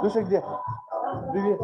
Душа где? Привет.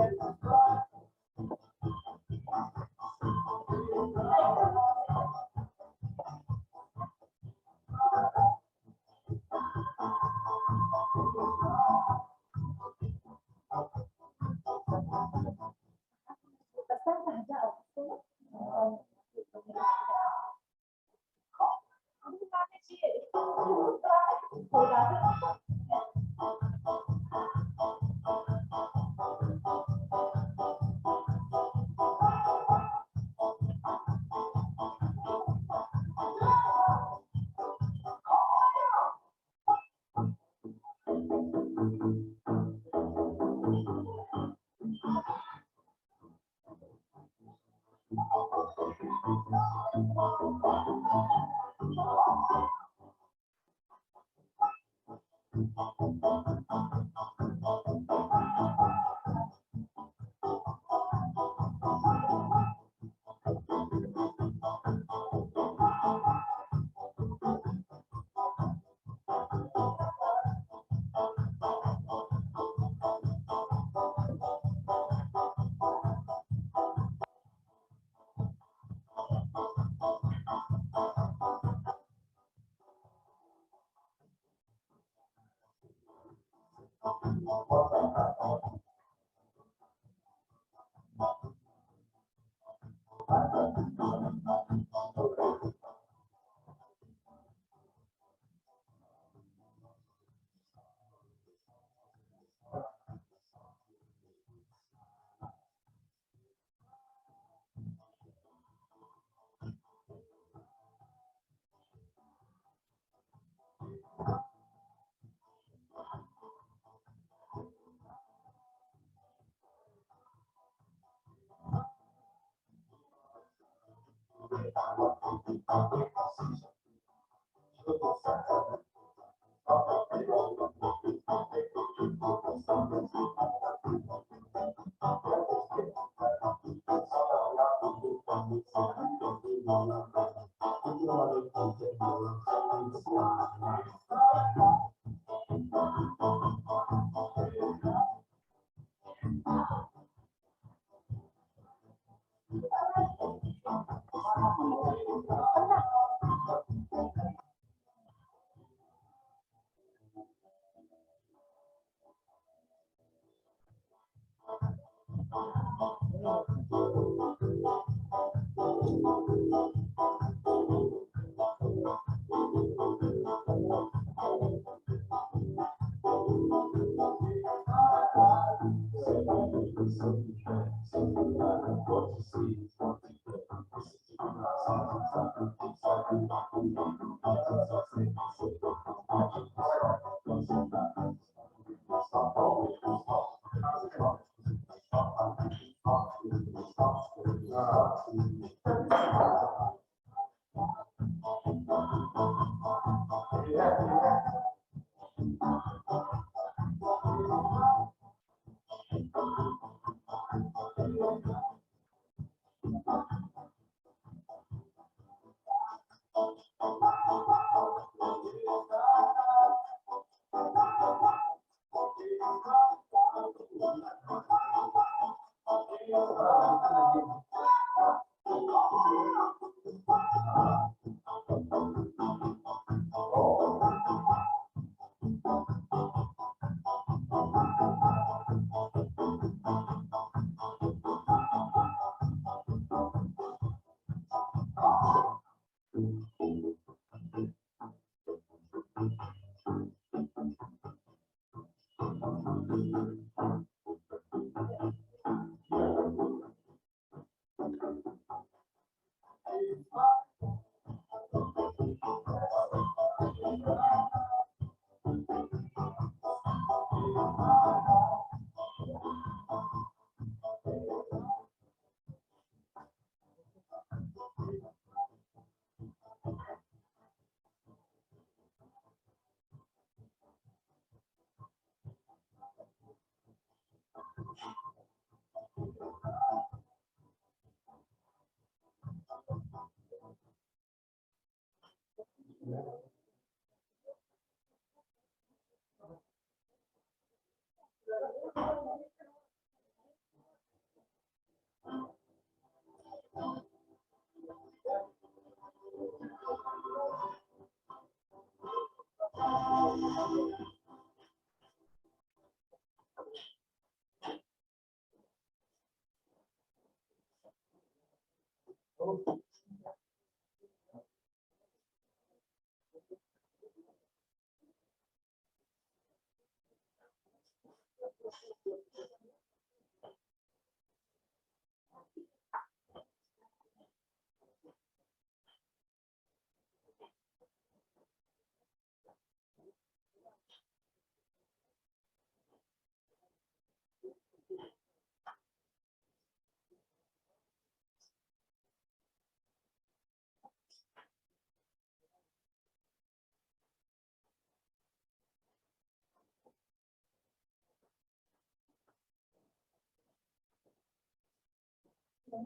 Мы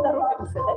торопимся, да?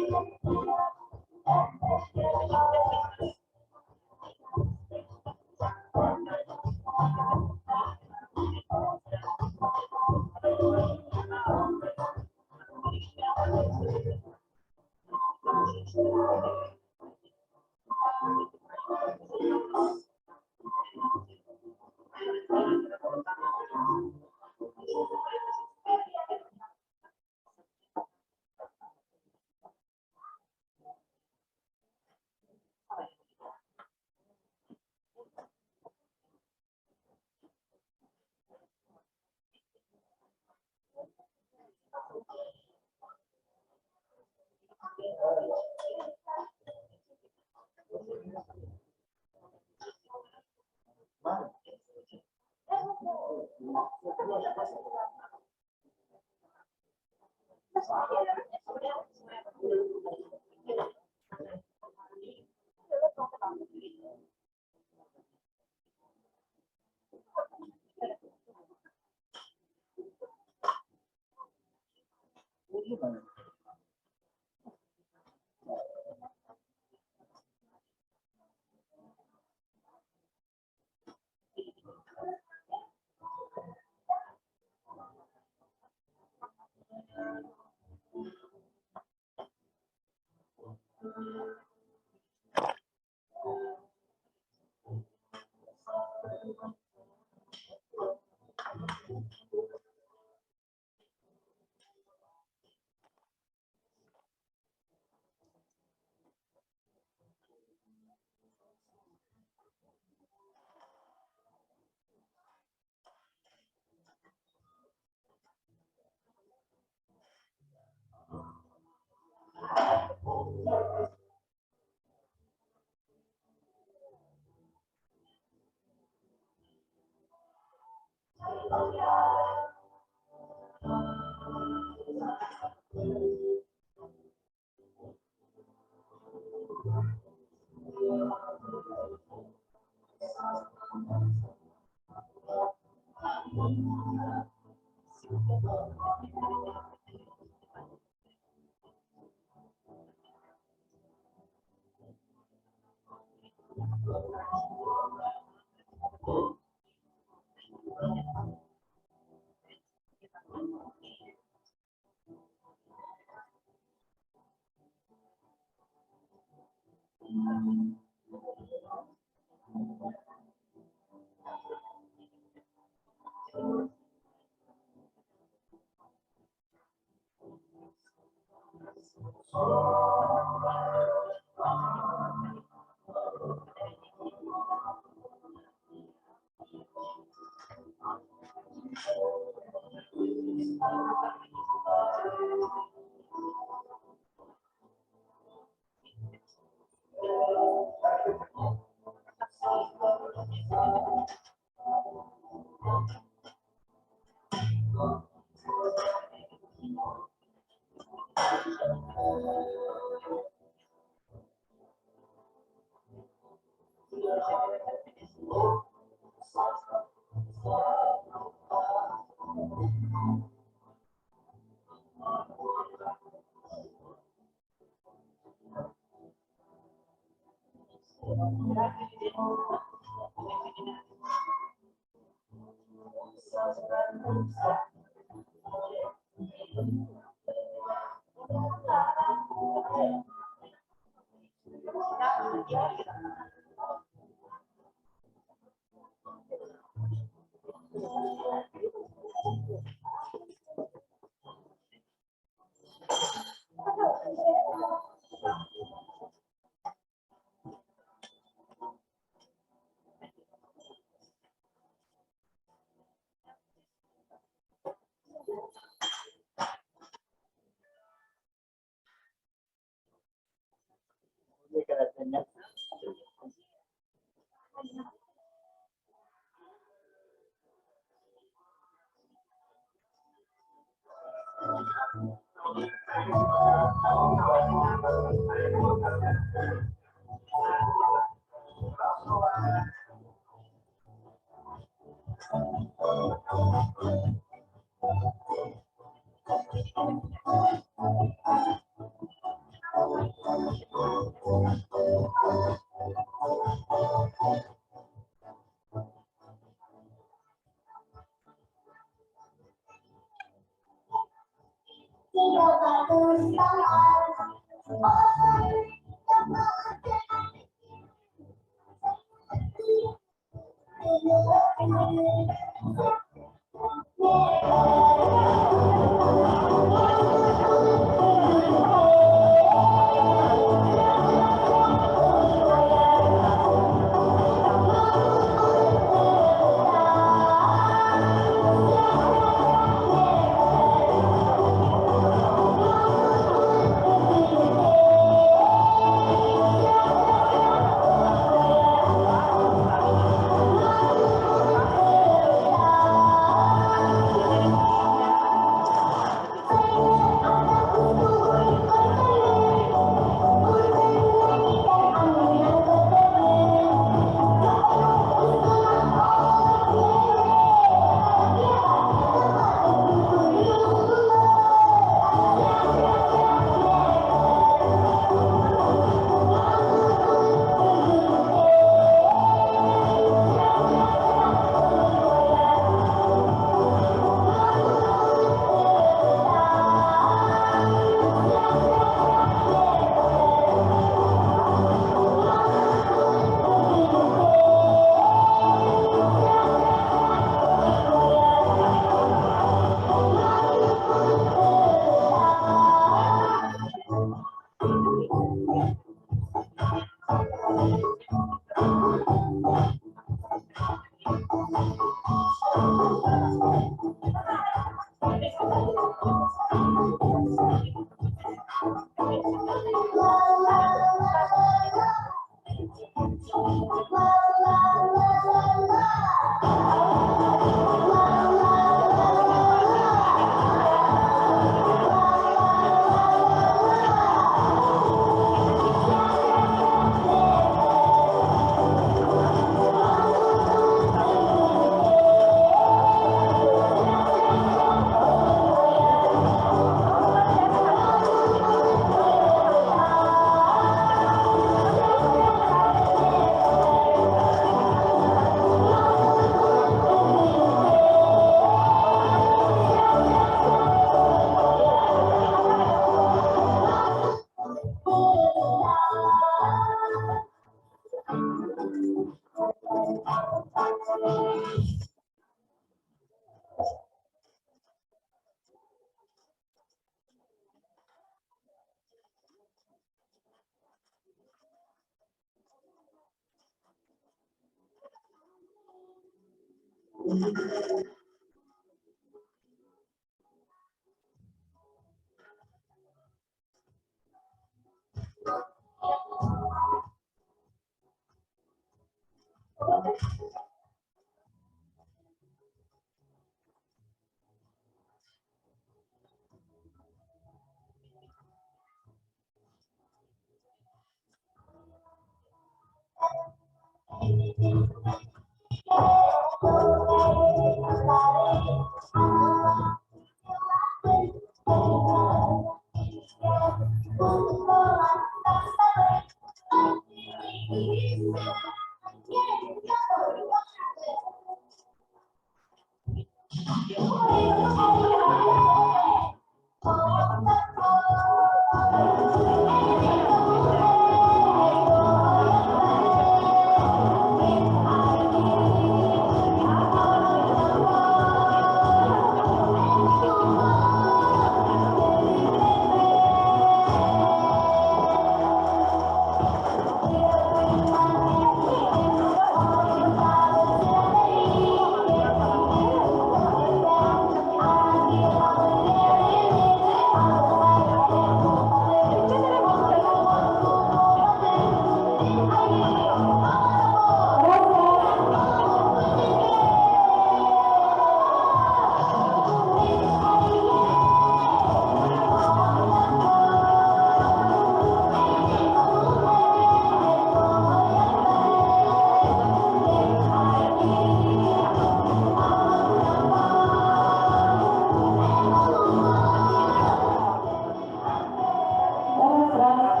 Раз-раз.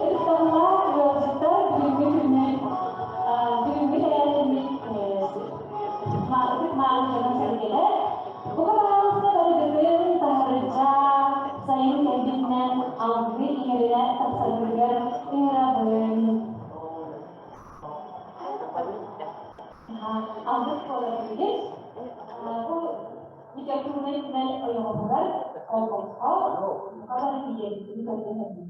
Ытыктабыллаах ыалдьыттар, бүгүҥҥү күнү, бүгүҥҥү тэрээһиммит ытык мааны дьоно-сэргэлэр, бука баҕаласта барыгытын таһырдьа сайын кэлбитинэн алгыы иҥэринэ тахсаргытыгар ыҥырабын. Алгыс буолар билигин. Бу литературнай түмэл ойоҕоһугар олбоххо бука бары тиийэрбитин көрдөһөбүн.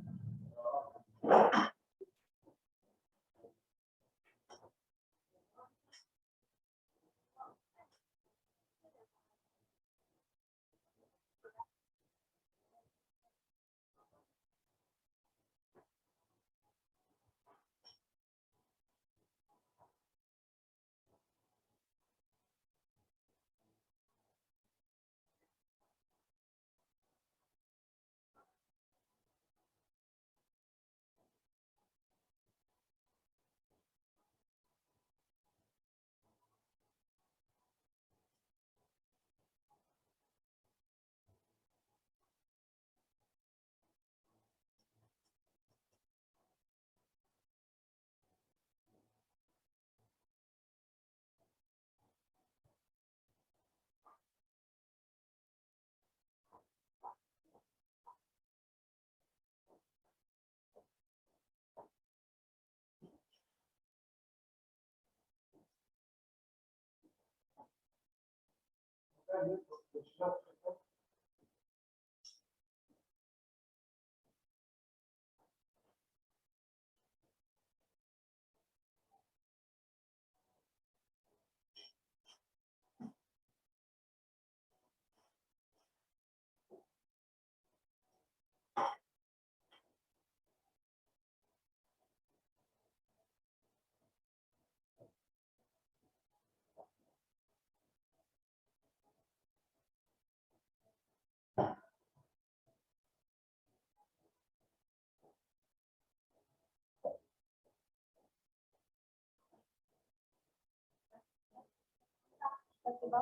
Спасибо.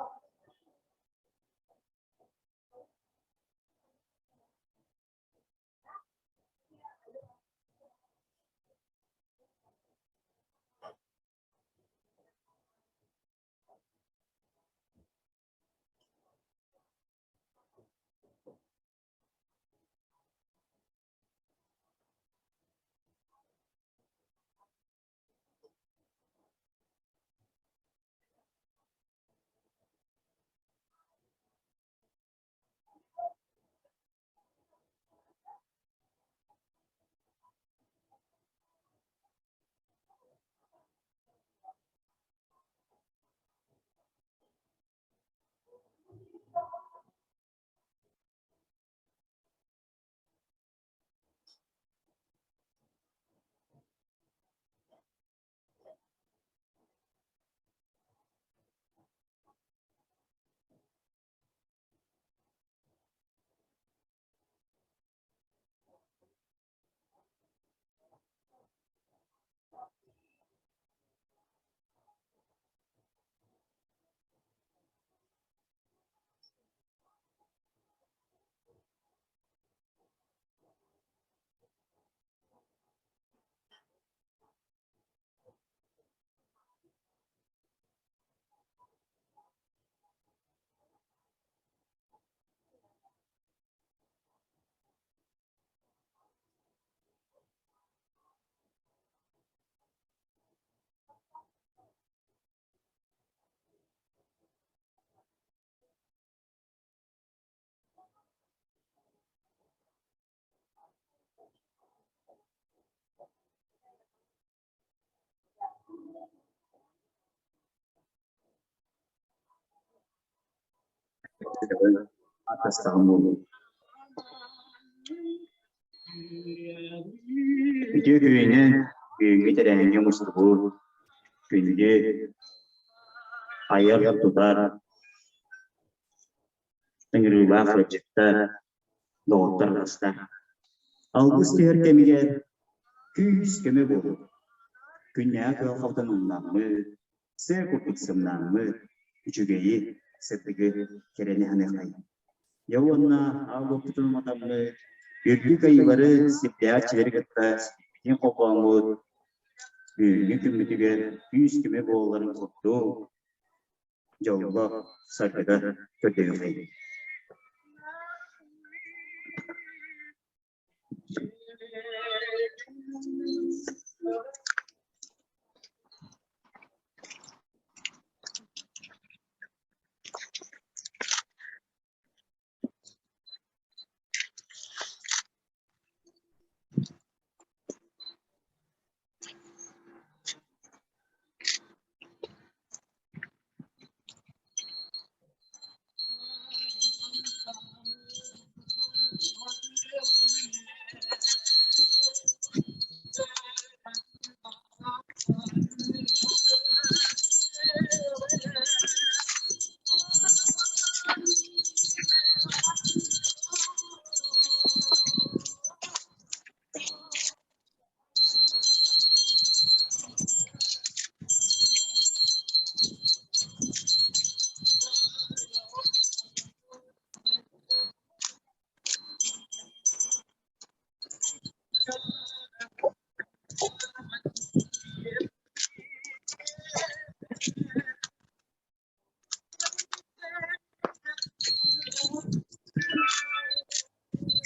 Атастаҕым буолуо. Үтүө күнүнэн бүгүҥҥү тэрээһиҥҥэ мустубут күндү айар-тутар ыҥырыылаах ыалдьыттар, доҕоттор атастар. Алгыс түһэр кэмигэр күүс-көмө буолуо. Күннээҕи кыһалҕабытын умнаммыт, сыа курдук сымнааммыт, үчүгэйи, сырдыгы, кэрэни саныаххайыҥ. Дьэ уонна аал уоппутун уматаммыт, үрдүк айыылары сирдээччилэри кытта ситиммитин холбооммут, бүгүҥҥү күммүтүгэр күүс-көмө буолалларын курдук, дьолго, саргыга көрдөһүөххэйиҥ.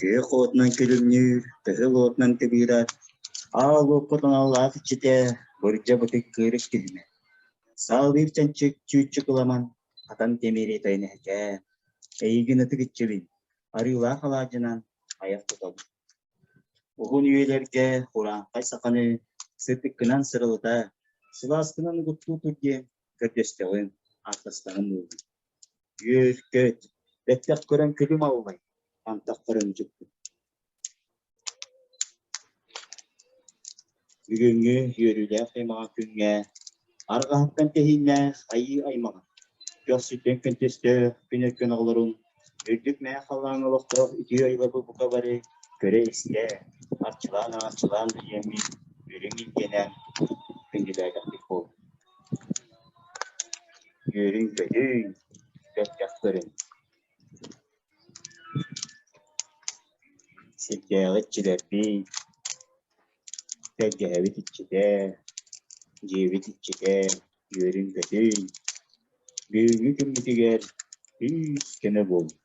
Күөх уотунан күлүмнүүр, кыһыл уотунан тыбыырар, аал уоппут аналлаах иччитэ, бырдьа бытык кыырык түһүмэ. Саалыыр чанчык чүүччүк ыламан, хатан тимири тайын эһэкээ, эйигин ытык иччибин, арыылаах алаадьынан айах тутабын. Уһун үйэлэргэ урааҥхай саханы сырдыккынан сырылыта, сылааскынан угуттуу тур диэн көрдөстөҕүм, ааттастаҕым буоллун. Үөр-көт, бэттэх көрөн күлүм аллай, антах көрөн дьуккун. Бүгүҥҥү үөрүүлээх аймаҕа күҥҥэ арҕаһыттан тэһииннээх айыы аймаҕа, көхсүттэн көнтөстөөх күн өркөн оҕолорун, үрдүк мээх халлааҥҥа олохтоох үтүө айылҕа бука бары көрө-истэ, арчылаан-аҕарчылаан билиэммит үрүҥ илгэнэн күндүлээтэхпит буоллун. Үөрүҥ-көтүҥ, бэркэх көрүҥ. Сирдээҕи иччилэрбит, тэлгэһэбит иччитэ, дьиэбит иччитэ, үөрүҥ-көтүҥ, бүгүҥҥү күммүтүгэр күүс-көмө буолуҥ.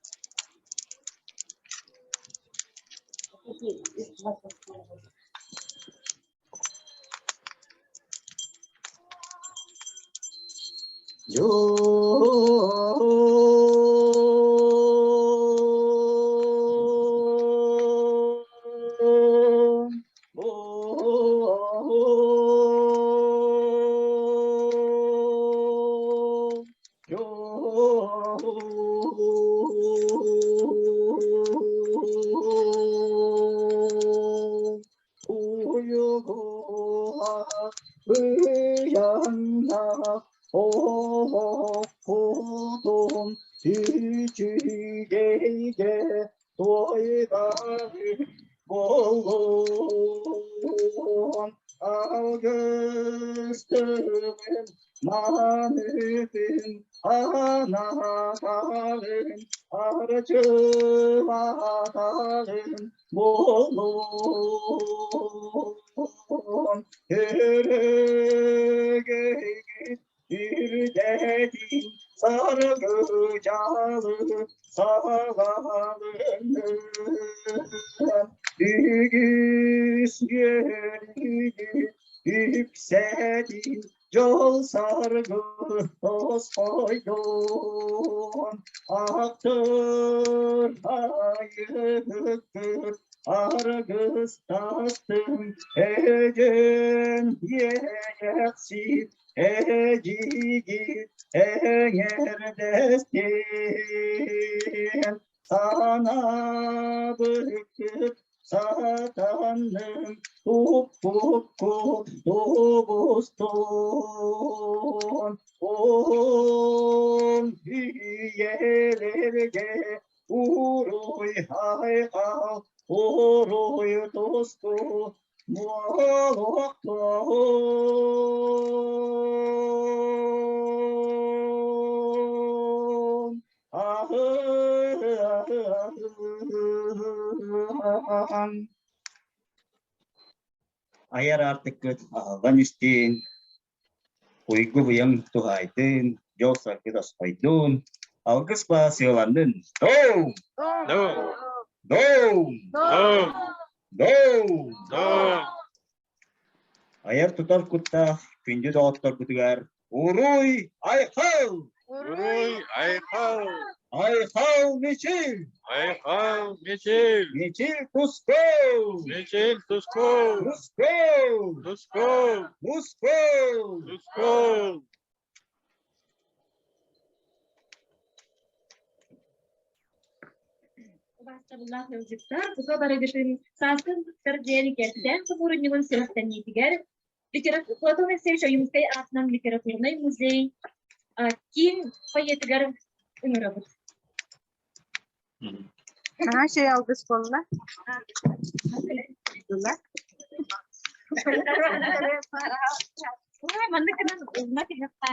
Уйугула ыйанна оһоххутун үчүгэйгэ туойбаһы буоллун алгыстыгын маанытын анаталын арчылаталын буоллун өрөгөйгүт үрдэтин саргы-дьалы саҕаланын үгүс үөрүүгүт үксэтин дьол-саргы тосхойдун ахтыр айыгыт аргыстастын эдьэн иэйэхсит эдьиигит эҥэрдэстин санаабыккыт сатанным туппуккут тубустун уһун үйэлэргэ уруй айхал уруй туску муолуохтун. Айар аартыккыт аһыллан истин, уйгу-быйаҥ туһаайдын, дьол-саргы тосхойдун, алгыс баа сыаланнын! Доу! Доу! Доу! Доу! Доу! Доу! Айар-тутар куттаах күндү доҕотторбутугар Уруй Айхал! Уруй Айхал! Айхал Мичил! Айхал Мичил! Мичил Тускул! Мичил Тускул! Тускул! Тускул! Тускул! Тускул! Убаастабыллаах ыалдьыттар, бука барыгытын сааскы ыһыктар диэн кэпсээн хомуурунньугун сүрэхтэниитигэр Платон Алексеевич Ойуунскай аатынан литературнай музей киин фойетыгар ыҥырабыт. Наһаа үчүгэй алгыс буолла. Маннык гынан ылына түһүөххэ.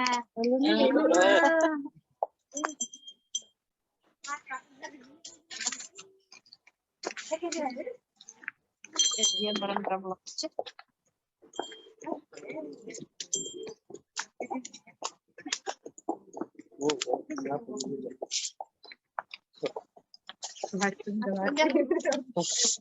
Эргийэн баран баран булаппыччы. Раз, раз.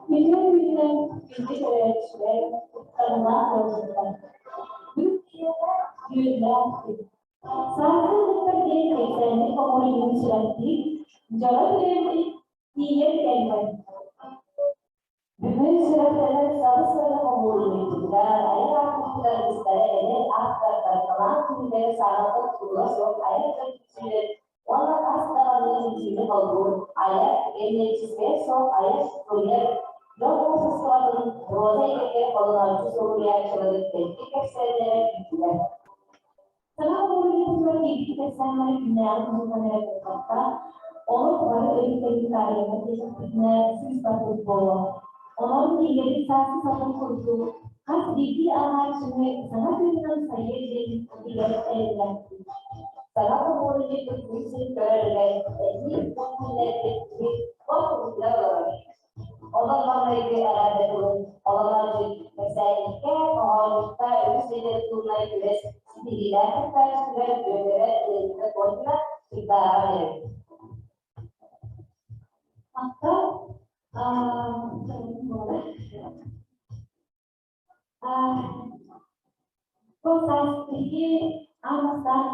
Milyon bilinen bilgi öğreticiler, tanınan yolculuklar. Büyük düğünler, Сааһын кытта диэн кэпсээни хомуйууну сүрэхтиир, дьоро күрэхтик тиийэн кэллэ. Бүгүн сүрэхтэнэр сабыс-саҥа хомуурунньуктар, айар аартыктар быстара эдэр ааптардар талаан түмүллэрэ саҥаттан тутулуга суох айар дьон түмсүүлэр уонна хас даҕаны түмсүүнү холбуур, айар, кэмиэрчискэйэ суох айар суруйар дьон уопсастыбатын Роза эйгэтигэр холонооччу суруйааччылары тэттик кэпсээннэрэ күүтүлэр. Саҥа хомуурунньукпутугар киирбит кэпсээннэри күннээҕи туһунан эрэ буолбакка, олох бары өрүттэрин таарыйарга диэтэхпитинэ сыыспаппыт буолуо. Онон кинигэбит сааскы салгын курдук хас биирдии ааҕааччыны саҥа тыынынан сайыа диэн билэр эрэллээхпит. Саҥа хомуурунньукпут күн сирин көрөрүгэр эһиил уон күннэргэ киһи боппутугар олорор. Онон маҥнайгы эҕэрдэ тылын олорооччу кэпсээһиккэ, хоһоонньукка үгүс литературнай күрэс ситиһиилээх кыттааччытыгар Бүөтүрэ Леонида Коркина Сырдааҕа биэрэбит. Махтал. Бу саас биһиги аан бастаан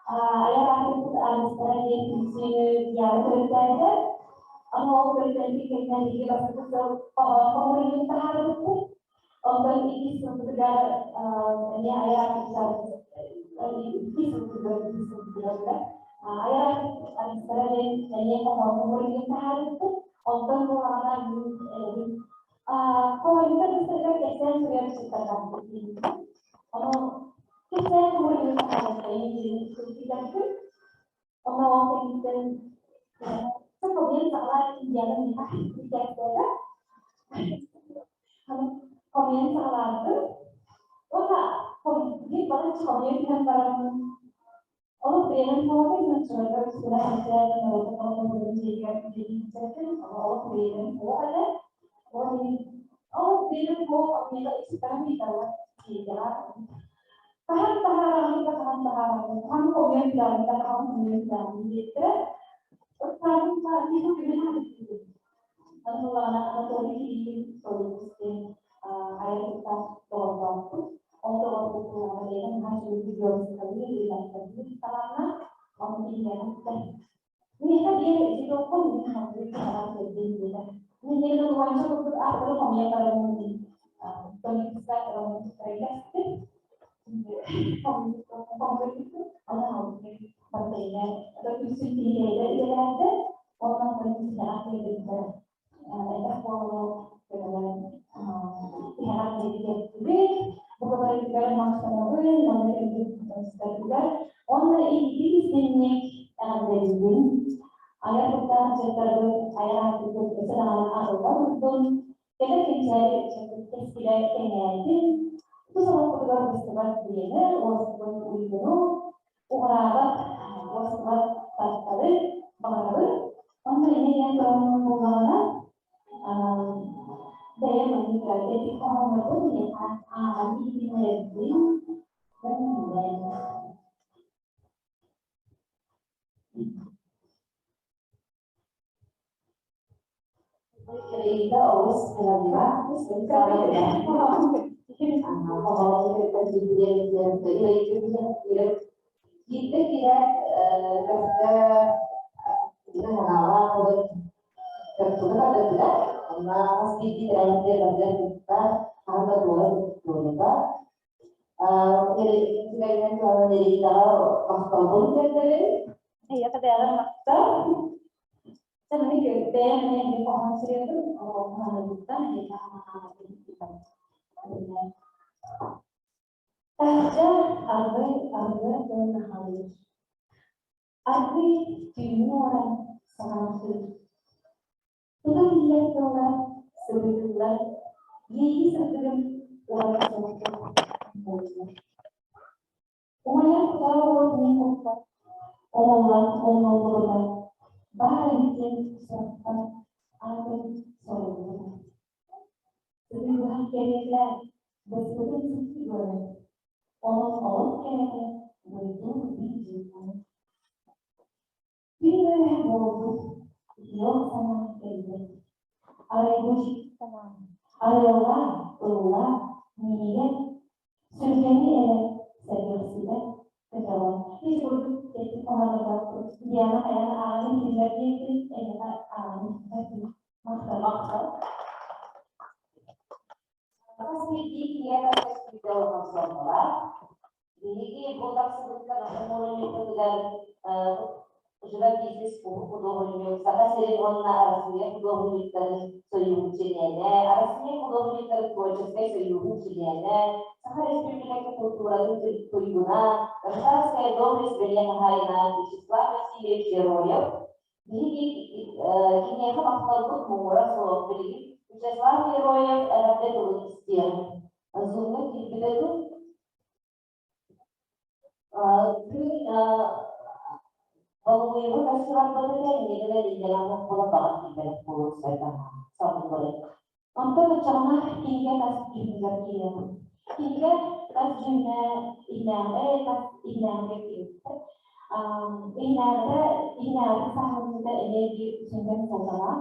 айар аартыкпыт аргыстара диэн түмсүүнү Диана төрүттээтэ. Аны ол төрүттэммит кэмҥэ биһиги бастакы сыл хомуурунньук таһаарбыппыт. Онтон иккис сылбытыгар эмиэ айар аартыктар иккис сылбытыгар иккис сылбытыгар айар аартык аргыстара диэн эмиэ хомуурунньук таһаарбыппыт. Онтон буолаҕына мин Хоһоонньуктар быстарыгар кэпсээн суруйар сыттардаахпыт. Ону кэпсээн хомуйуу хаһаайыстайын диэн суруйбуттарбыт. Онно ол кэнниттэн хомуйан саҕалаан Индияны миэхэ кэпсээтэ. Хомуйан саҕалаабытым. Уонна биир балачча хомуйан түһэн баран Ол бэйэм буолан ноччолорго үскүлэ сылдьан норуотун олохторун дьиэтигэр үлэлиир олох бэйэм суох этэ. Ол иһин ол бэйэм суох миэхэ истэҕин ыйыталлар дьиэтэҕэ. Хаһан таһаараҕын да хаһан таһаараҕын, хаһан хомуйан билэҕин да хаһан хомуйан билэҕин диэттэрэ. Ыксаабын киһи күнүн аһыттыгын. Оннулаҕына Анатолий Кириллин Солуус диэн айар куттаах доҕордоохпут. Ол доҕорбут буолаҕына бэйэтэ наһаа үчүгэй видеорыскалыыр, редактордыыр талааннаах. Ону кинигэҕэ Миэхэ биэр итиоккун мин хантыы таһааран кэлбин диэтэ. Мин диэн уонча курдук ааттары хомуйа бараммын политическай романтиктарыгар хомуйбуппут. Ону хаалбыт бартайга үксүн кинигэлэр үлэлээтэ. Онон тиһэҕэр тиэрдибиттэр элбэх буолуу көмөлөөн тиһэҕэр тиэрдибит. Бу барытыгар махтанабын, манна кэлбит Уонна итии-истиҥник эҕэрдэлиибин. Айар куттаах ыччаттарбыт айар аартыкпыт өссө даҕаны арылла турдун, кэлэр кэнчээри ыччаппыт кэскилэ кэҥээтин, тус олохпутугар быстыбат биэни, уоскутун уйгуну, уҕараабат уоскубат тапталы баҕарабын. Онно инньэ диэн тураммын буоллаҕына, бэйэм маннык эпик хоһооннорбун миэхэ ааҕан иһитиннэрэрбин көҥүллээн. Кэрэйдэ олус кыһаллыбат, Биирдэ киирээт көхтөөх санаалаах буолан көхтүгү бардырдылар. Онно хас биирдии тэрээһинтэн барытыгар кытта, хаһан да туора туруйбат. Түгэнинэн туһанан Эриитаҕа махталбын тиэрдэбин. Эйиэхэ бэйэҕэр махтал. Сэмэни бэйэм эмиэ эмиэ хоһоон суруйабын, хоһооннорбуттан эһиэхэ анаабын. Таһырдьа аргыый аргыар тылын аһалыыр. Аргыый түүҥҥү уоран саҕалахтыыр. Тута биллэр тыллар, сыбыытыллар, иэйии сырдыгын уоран соҕотох буоллулар. Умайар кутаа уот мин куппат, оҥоллон умнуллубута, баар эбит диэн сурахтан аатын соруйбута. Сытыылаһан кэриэтэ быспытын сикки көрөн, онон олох кэрэтэ дойду биир дьылҕаны. Күн үөһэ буолбут, үтүөх санаа кэлбэт. Арай бу дьикти санаа, арыаллаа, ыллаа, миигин, сүргэни эрэ сэргэхситэ көтөҕөр. Ити курдук тэттик хоһооннордоохпут. Диана хайаан ааҕан иһиллэр диэбитин эйиэхэ ааҕан иһиллэр Махтал. Махтал. Хас биирдии киһиэхэ көстүүтэ улахан суолталаах. Биһиги бу тахсыбыкка хомуурунньукпутугар живописец худуоһунньук, Саха сирин уонна Арассыыйа худуоһунньуктарын сойууһун чилиэнэ, Арассыыйа худуоһунньуктарын творческай сойууһун чилиэнэ, Саха Республикатын култууратын туйгуна, Государственная доблесть бэлиэ хаһаайына Вячеслав Васильевич Героев Биһиги киниэхэ махталбыт муҥура суох. Билигин Вячеслав Героев эҕэрдэ тылын истиэҕиҥ. Зумҥа киирбитэ дуу? Күн Балуева көрсө барбыт этэ, иннигинэ иллэрэ буолан баҕар киирбэтэх буолуон сөп салгылары. Онтон оччоҕуна кинигэ тас дьүһүнүгэр киирэбин. Кинигэ тас дьүһүнэ иһинээҕи тас иһинээҕигэ киирбитэ. Иһинээҕитэ иһинээҕитин сааһыланыыта эмиэ биир сүҥкэн суолталаах.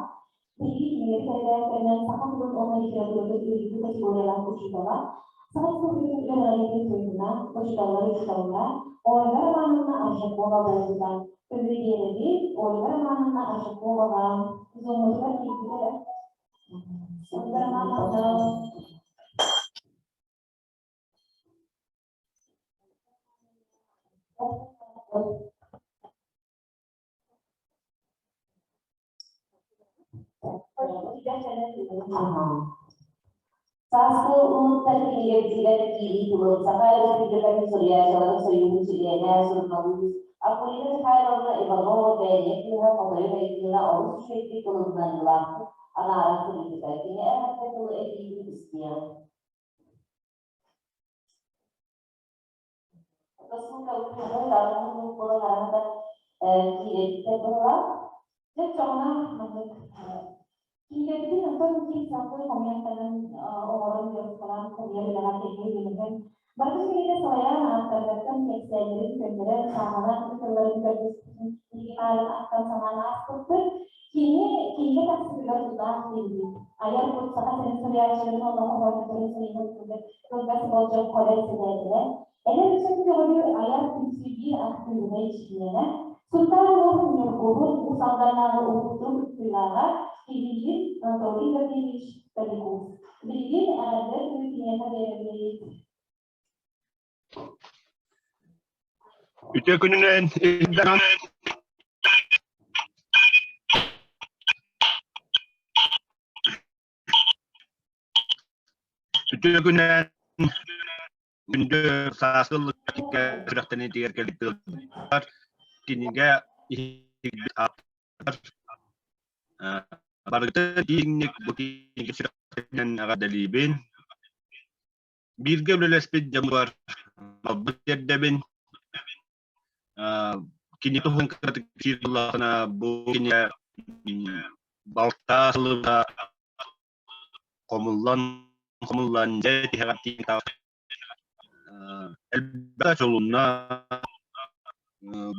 Биһиги кинигэбит эрэдээктэринэн саха тылын уонна литературатын үрдүкү категориялаах учуутала, Саха Республикатын үөрэҕириитин туйгуна, учууталлар учууталлара Ольга Романовна Аржакова буолбута. Көҥүл биэрэбит, Ольга Романовна Аржаковаҕа зоомутугар киирбит эрэ. Ольга Романовна Сааскы улуттар кинигэбитигэр киирии тылын Саха Өрөспүүбүлүкэтин суруйааччыларын сойууһун чилиэнэ, суруналыыс Акулина Михайловна Иванова бэйэ кыыһа Хотойу Айтыына олус үчүгэйдик ылыннарыылаахтык анааран суруйбута. Кини эҕэрдэ тылы этиитин истиэҕиҥ. Киирэрбитэ быһылаах. Дьэ, чоҕуна маннык киигэбитин онтон ким салгыы хомуйан таҥан оҥорон дьарыктанан хомуйар үлэҕэ тэҥҥэ үлэлэһэн барыта кэриэтэ салайан ааптаргаттан кэпсээннэрин көннөрөн сааһылаан ыытылларын көрдөспүтүн биһиги хаарын ахтан санаан ааспыппыт. Кини кинигэ тахсыытыгар тутаах диэбит. Айар кут саха сирин суруйааччыларын уонна хоһоонньуттарын суруйбут курдук кылгас болдьох бэрэссэдээтэлэ Эдэр ыччаты көҕүлүүр айар түмсүү биир актыыбынай чилиэнэ, Сунтаар улууһун Ньургуһун Уус Алданнааҕы уһуктуу кыттыылааҕа Кириллин Анатолий Гаврильевич Поляков. Билигин эҕэрдэ тылы киниэхэ биэрэбит. Үтүө күнүнэн, Ил Дархан. Үтүө күнүнэн күндү сааскы ыллык сүрэхтэниитигэр кэлбит ыалдьыттар, кинигэ иһигэр ааптар барыгытын киэҥник бу кинигэ сүрэхтэнэн эҕэрдэлиибин. Бииргэ үлэлэспит дьоммор малбыт тиэрдэбин. Кини туһунан кыратык кэпсиир буоллаххына, бу кинигэ балтаа сылыба хомуллан хомуллан дьэ тиһэҕэр тиийэн элбэх чолунна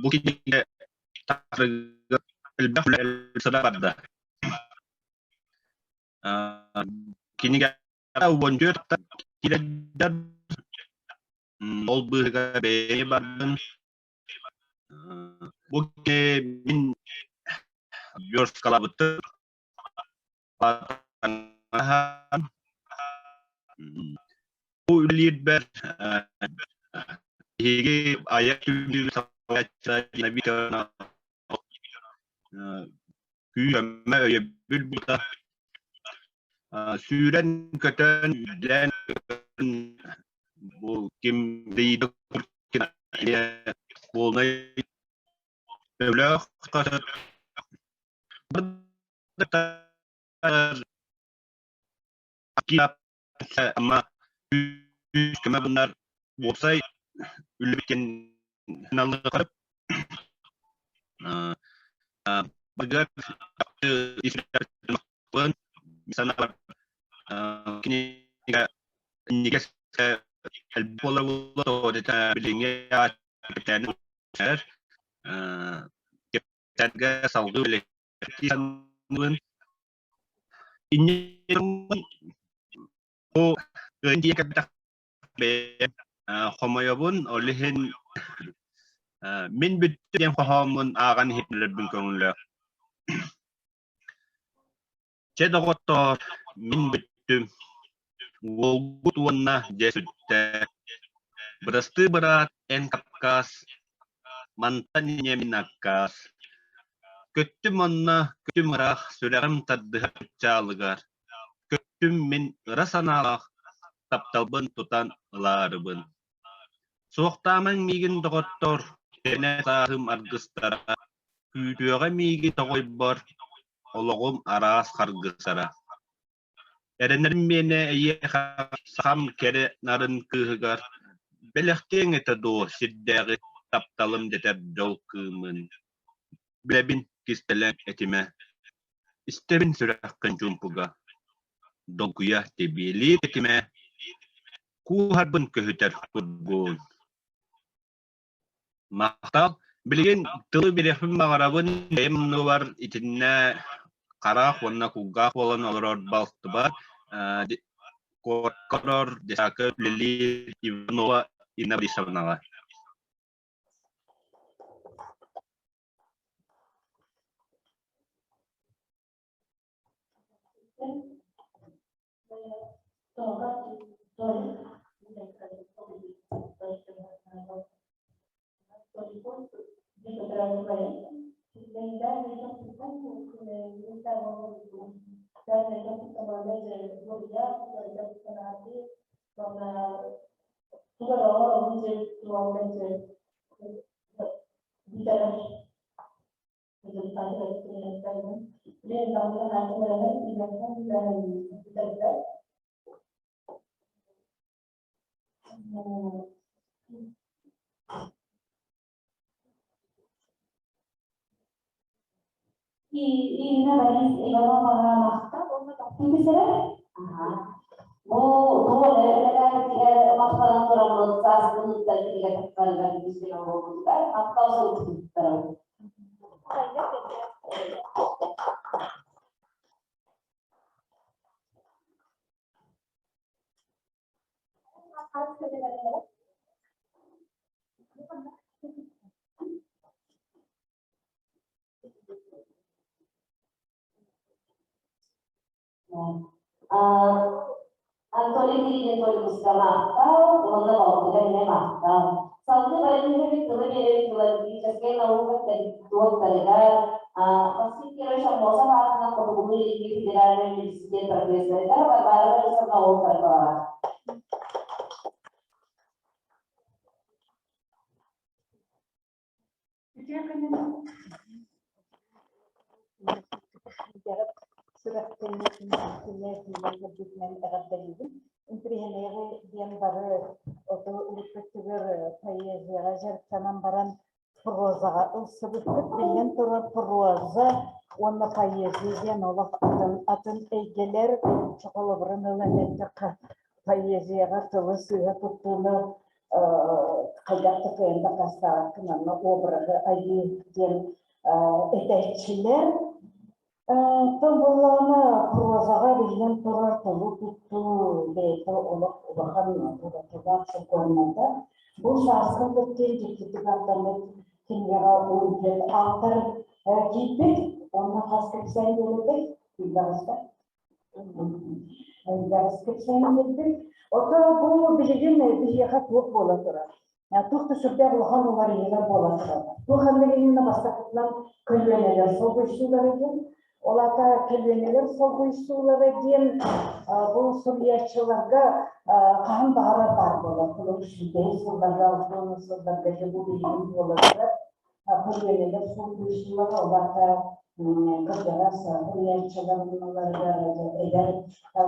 бу кинигэ тахсарыгар элбэх үлэ сыра барда. Кинигэ 14 киирэрдэр ол быыһыгар бэйэ бардым. Бу мин версткалаабыттым. Бу үлэлиирбэр биһиги айар түмсүү салайааччыта күүс-көмө өйөбүл буолта. Сүүрэн-көтөн, үлэлээн бу ким полнай өлөөх ама күүс-көмө гынар уопсай үлэбитин салгыы Хомойобун, ол иһин мин бүттүм диэн хоһооммун ааҕан иһитиннэрбин көҥүллээх. Чэ, доҕоттоор, мин бүттүм. Уолгут уонна дьэ сүттэ. Бырастыы быраат, эн Кавказ, мантан инньэ мин аккаас. Көттүм онно, көтүм ыраах, сүрэҕим тардыһар чыпчаалыгар. Көттүм мин ыра санаалаах, тапталбын тутан ылаарыбын. Суохтаамаҥ миигин доҕоттор, кэнэ сааһым аргыстара, күүтүөҕэ миигин тоҕойбор, олоҕум араас харгыстара. Эрэнэрим миэнэ эйиэхэ сахам кэрэ нарын кыыһыгар, бэлэхтиэҥ этэ дуо сирдээҕи тапталым дэтэр дьол кыымын. Билэбин кистэлэҥ этимэ, истэбин сүрэххин чуумпуга, долгуйа тэбиэлиир этимэ, кууһарбын көһүтэр кургун. Махтал. Билигин тылы бириэхпин баҕарабын, бэйэм оннубар итиннэ хараах уонна кулгаах буолан олорор балтыбар куоракка олорор десакка үлэлиир Иванова Инна Борисовнаҕа. Ирина Борис Ивановаҕа махтал уонна таптыы түсэрэ. Бу туох эрэ махтанан тураммыт сааскын ыттар кинигэ тахсарыгар үгүс буолбутугар махтал суруктуттарым. Анатолий Кириллин Толикуска махтал уонна балтыга эмиэ махтал. Салгыы барыһыһыбыт тылы биэрэр филологическай наука дуоктарыгар Максим Кирович Аммосов аатынан Хотугулуу-Илиҥҥи федеральнай университет профессорыгар Варвара Борисовна Олтарбаҕа. Үтүө күнүнэн сүрэхтэнии күнэ киирэн кэлбитинэн эҕэрдэлиибин. Интэриэһинэйи диэн бары оту урукку өттүгэр поэзияҕа дьарыктанан баран прозаҕа ылсыбыппыт. Биллэн турар, проза уонна поэзия диэн олох атын атын эйгэлэр. Холобурун ылан эттэххэ, поэзияҕа тылы сыыһа туттууну хайдах да кыайан дакаастаабаккын, онно обраһы айыы диэн этээччилэр. Оттон буоллаҕына прозаҕа биллэн турар тылы туттуу бэйэтэ олох улахан уратылаах сокуоннарда. Бу сааскы кыттыын дьиктитик аттаммыт кинигэҕэ уон автор киирбит уонна хас кэпсээн диэбитий билбэҕиспэ Элбэҕис кэпсээн биэрдим. Ото бу билигин биһиэхэ туох буола турар? Туох да сүрдээх улахан уларыйыылар буола тураллар. Туох ханнык иннинэ бастакытынан көлүөнэлэр солбуйсуулара диэн. Ол аата көлүөнэлэр солбуйсуулара диэн бу суруйааччыларга хаһан баҕарар баар буолар. Холобур, сүүрбэһис сылларга, алтыан сылларга дьэ бу билигин буола турар. Көлүөнэлэр солбуйсуулара, ол аата кырдьаҕас суруйааччылар оннуларыгар эдэр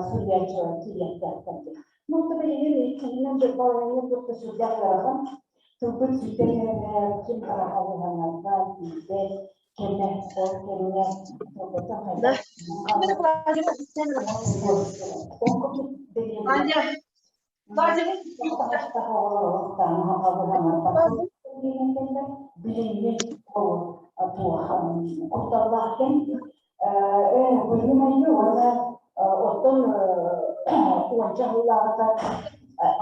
суруйааччылар киириэхтээхтэр диэн. Ну, билигин иккиһинэн балаһыанньа туох да сүрдээх ыарахан. Тылбыт сүтэн эрэр, ким хараҕа тиийбэт кэмэ, ол кэмҥэ тылбытын хайдах Билиҥҥи кутталлаах кэм быһыы-майгы уонна оттон уонча сыллааҕыта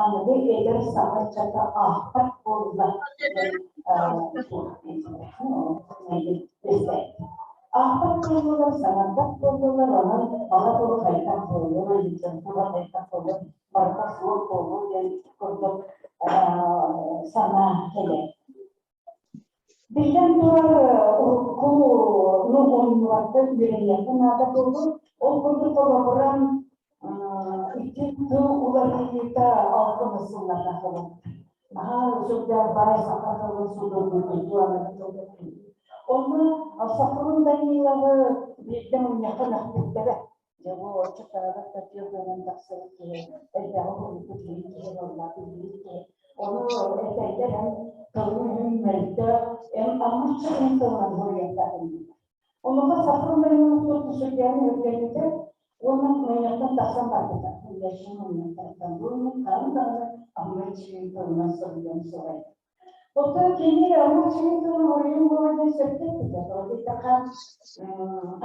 аныгы эдэр саха ыччата аахпат буолла. Аахпат буоллулар, саҥарбат буоллулар, онон ала тылы хайдах буолуой, литература хайдах буолуой, барыта суох буолуо диэн курдук санаа кэлэр. Биллэн турар, урукку ну оонньууларга үөрэниэххэ наада буолбут. Ол курдук холобуран икки тыл уларыйыыта алтан сылларга холобур. Наһаа сүрдээх баай саха тылын судургутутуу аныгы тылга Онно Сахарун Даниловы биирдэ мунньахха мөхпүттэрэ. Дьэ бу оччотооҕу татья гынан тахсыбыт киһи элбэҕи суруйбут киһи киһи буолла билбит киһи. Ону этэллэр эн тылын-өһүн мөлтөх, эн аммычча эн тылынан суруйуохтааххын дииллэр. Онуоха Сафрон Данилов сүрдээн үөрдэммитэ уонна мунньахтан тахсан барбыта. Яшин мунньахтартан бу мин хаһан даҕаны аммычча тылынан суруйуом суоҕа Оттон кини аммаччыгын тылын оройуон буолар диэн сөпкө эппитэ. Тоҕо диэтэххэ,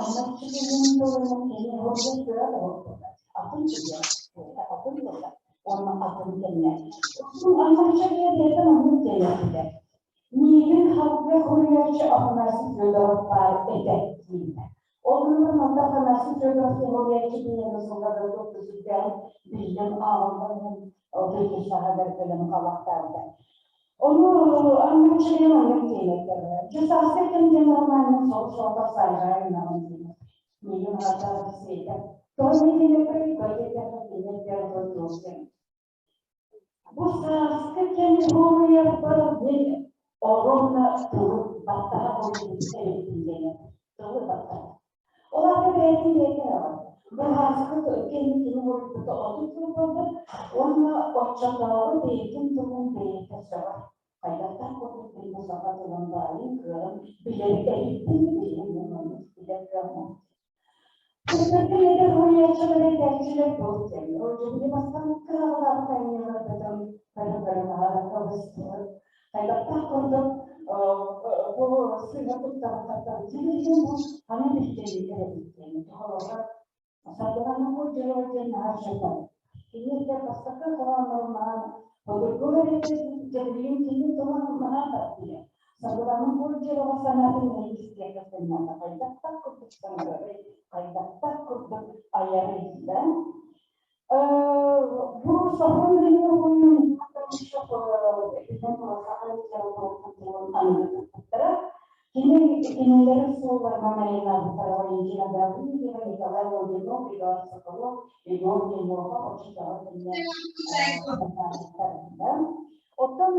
аммаччыгын тылынан кини оройуон кыра да буолбута. Атын тылла, атын тылла уонна атын кэмҥэ. Аммаччыгы бэйэтэ маннык диэн эппитэ. Миигин халга суруйааччы Афанасий Федоров баар этэ дииллэр. Ол гынан манна Афанасий Федоров суруйааччы диэн сылларга туох да сүрдээҕин биллэн ааҕыллан иһэн Дойду кэлэн халахтаабыта. Ону Аммаччыйа маннык диэн этэр. Дьэ сааскы кэм диэн романын сол-соҕотох саажаа гынаҕын диэн. Миигин аҕата сиэтэ. Тоҕо диэн этэр, көрдө диэн диэн Бу сааскы кэми буолуйарбар мин оруобуна тылы баттаһа буолбут эбиппин диэн тылы баттаһа. Ол аата бэйэтин бэйэтэ аҕа. Бу сааскы кэми кини буолбута 30 сыл буолбут уонна оччотооҕу бэйэтин тылын бэйэтэ сөҕөр. Хайдахтаах курдук мин бу саха тылын баайын, кыаҕын билэр эбиппин, билэн мин оннук билэр кыаҕым. Кыргыттар эдэр уһуйааччылар этээччилэр туох диэн, ол дьиҥи бастаан кыһалҕалаах айымньыларбытын көрө-көрө баҕаракка быстыбыт. Хайдахтаах курдук бу сыыһа туттарбатахтар дьиҥин бу ханан билтэйиитэр эбит диэн. Холобура, Саргылана Курдьерова диэн наһаа сөп. Кини этэ бастакы хоһооннорун Подургу дьэбилиин кини тылын наһаа тартыйа. Саргылана Курдьерова санаатын эһиги истиэххэ наада. Хайдахтаах курдук саҥарарый, хайдахтаах курдук айарый да. Бу Сахам Ленин Кини кинилэри суолларынан айаннаабыттара Валентина Гаврильева, Николай Логинов, Егор Соколов, Егор Емохов оччотооҕу кэмҥэ Оттон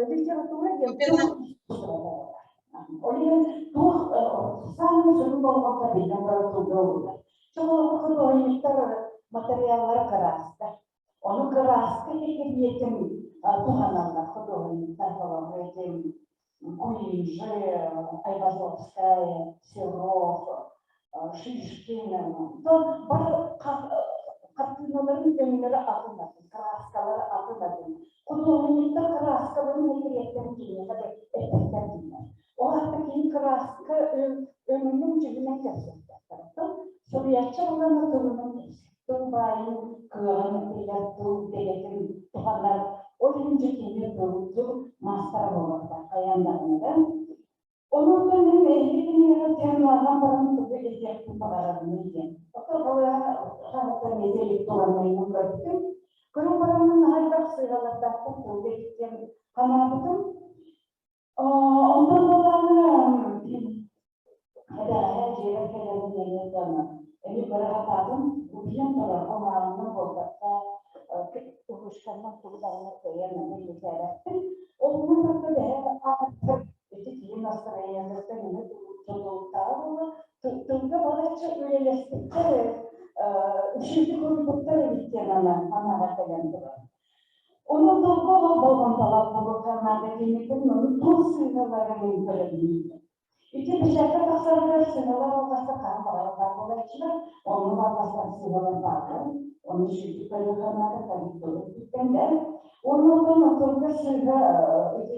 литература диэн тыл искусствота буолар. Ол иһин туох саамай сүрүн болҕомто биллэн турар тылга ууруллар. Чоҕолоох худуоһунньуктар матырыйааллара кырааска. Ону кырааска кирбиэтин туһаналлар худуоһунньуктар холобур этим Куинджи, Айвазовская, Серов, Шишкин, бары хартыыналарын өҥнөрө атын-атын, кырааскалара атын-атын. Худуоһунньуктар кырааскаларын мэтириэттэрин киниэхэ да эппэттэр дииллэр. Ол аата кини кырааска өҥүнэн дьүһүнэн кэпсэппэттэр. Оттон суруйааччы буолан тылынан кэпсэт. Тыл баайын кыаҕын билэр, тыл дэгэтин туһанар. Ол иһин дьэ кини тыл, тыл маастара буолуохтаах хайаан даҕаны да. Онон мин эһиги кинигэҕэ тыыннааҕан баран тугу этиэхпин баҕарабыный диэн. Оттон хаһыаттан электроннайынан көрбүтүм. Көрөн бараммын наһаа элбэх сыыһалардаахпын тылга диэн санаабытым. Онтон буоллаҕына эбээһээ дьиэбэр кэлэн диэн эми көрө сатаатым. Утуйан турар омааҥҥа буолбакка уһуштанан тугу даҕаны кыайан билбэтээбэппин. Ол гынан баран эбээ ааттар ити киһи настроениетыттан эмэ тутулуктааҕа буолла. Тылга балачча үлэлэспиттэр, үчүгэйдик уруйбуттар эбит диэн анаҕа кэлэн турар. Онон тылга олох болҕомтолоох буолуохха наада диэммитин, ону туох сыыһаларын көрөбүн. Ити бэчээккэ тахсарыгар сыһыалар алҕаска хаһан баҕарар баар буолааччылар, оннук алҕастар сыһыалар бааллар. Ону үчүгэйдик көрүөххэ наада, корректор өттүттэн да. Уонна оттон тылга сыыһа ити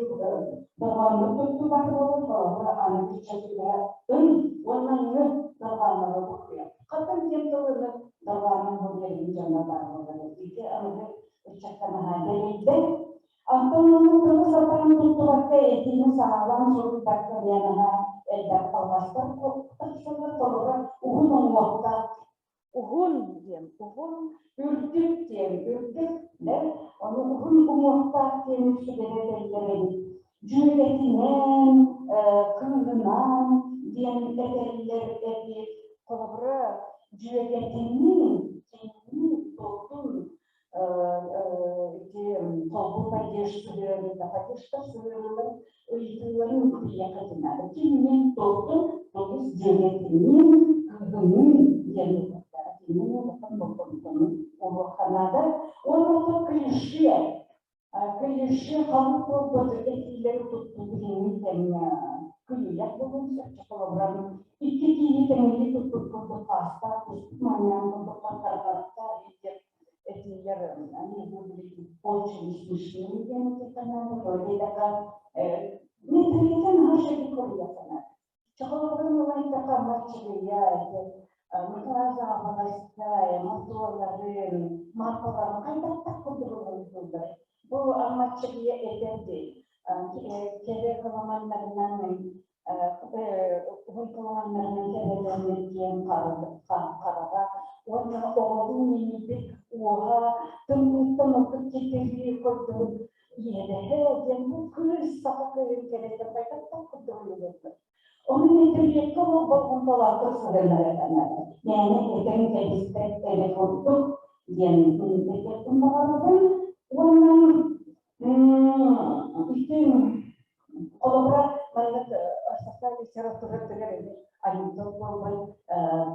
дорҕооннор туттубат буолан, холобура, аныгы ыччат үлэһэ ын уонна ҥы дорҕооннору буккуйар. Хантан диэн тыл ыны дорҕоонун бу биэрбин дьоннор баар буоллар. Ити аныгы ыччакка наһаа дэлэйдэ. Онтон уонна тылы сатаан туттубакка, этиини саҕалаан суруйбакка диэн наһаа элбэх алҕастар тахсаллар, толору уһун уҥуохтаах уһун диэн уһун, үрдүк диэн үрдүк да ону уһун уҥуохтаах диэн үксүгэр этэллэр эбит. Дьүөгэтинэн, кыыһынан диэн этэллэр эбит. Холобура, дьүөгэтинин, кинини, туохтун ити холбуу падеж сыһыарыыта падежтар сыһыарыылар ыйытыыларын тиийэххэ наада. Кимнин туохтун, тоҕус дьүөгэтинин, кыһынын диэн ыйытыахтара. Кинини улахан болҕомтону уруохха наада. Уонна оттон клише, клише халык буолбут этиилэри туттуу билиҥҥи кэмҥэ күлүүлээх буолуон сөп. Холобура, икки киһи тэҥнии туппут курдук хаастаах, туспут манньаан курдук хантарҕаттаах этиилэр они выглядят очень смешными диэн этиэххэ туалетака метрите наша курьяхана чохолорун ылайтака маччыгыйа Мыкалаза мотуоларын маркаларын хайдахтах курдук ылыллар бу маччыгыйа этэрди кэрэ кыламаннарынан уһун кыламаннарынан кэрэлэммит диэн хараҕа уонна оҕолуу минньийбит уоһа тымныыттан ордук кикирии курдук иэдэһэ диэн бу кыыс саха кыыһын кэрэтэ хайдахтаах курдук ойуулуохтар. Ону мэтириэккэ олох болҕомтолоохтук сыһыаннарыахха мээнэ этэн кэбиспэт эрэ курдук диэн этиэхпин баҕарабын. Уонна ити Холобура, маннык саха литературатыгар эмиэ анекдот буолбут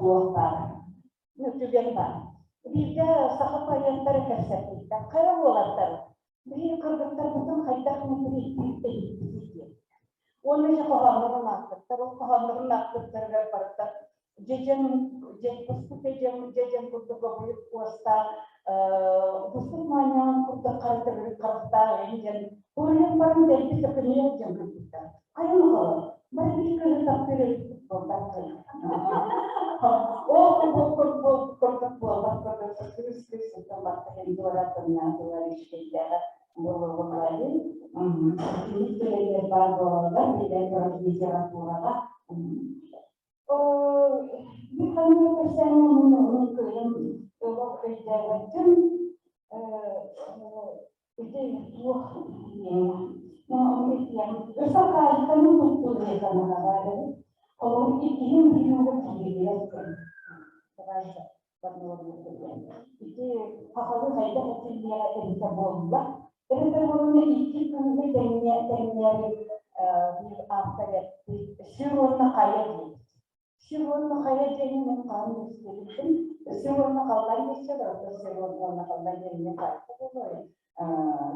туох баар, түгэн баар. Биирдэ саха поэттара кэпсэппиттэр, хайа уолаттар, биһиги кыргыттарбытын хайдах мэтириэттиир эбиппитий диэн. Уонна дьэ хоһооннорун аахпыттар, ол хоһооннорун аахпыттарыгар барыта дьэдьэн, буспут дьэдьэн, дьэдьэн курдук обуйук уостаах, буспут моонньоон курдук хара төгүрүк харахтаах эҥин диэн уруйан баран дэлби төкүнүйэр дьон кыргыттар. Хайа оҕолор, бары биир кыыһы таптыыр эбиппит буолбат Ол курдук буолбат курдук кыыс кыыс сытан баттахын туора тымнаатылар үчүгэйдээҕэ буолуоҕун Итинник түгэннэр баар буолаллар, билэн турар литератураҕа. Мин ханна кэпсээҥҥэ мин ону кыайан олох өйдөөбөттүм. Ити туох Өссө хаайканы туттуу диэн санаҕа эбит. Холобур, иккиһин билиҥҥэ киирбэт Ити хахалы хайдах этиллиэҕэ эбитэ буолла. Эбэтэр уонна икки кыыһы тэҥнээри биир автор эппит. Сир уонна хайа диэбит. Сир уонна хайа диэни мин хаһан да истибиппин. Сир уонна халлаан диэччи барыта сир уонна халлаан диэн эмиэ хайта буолуой?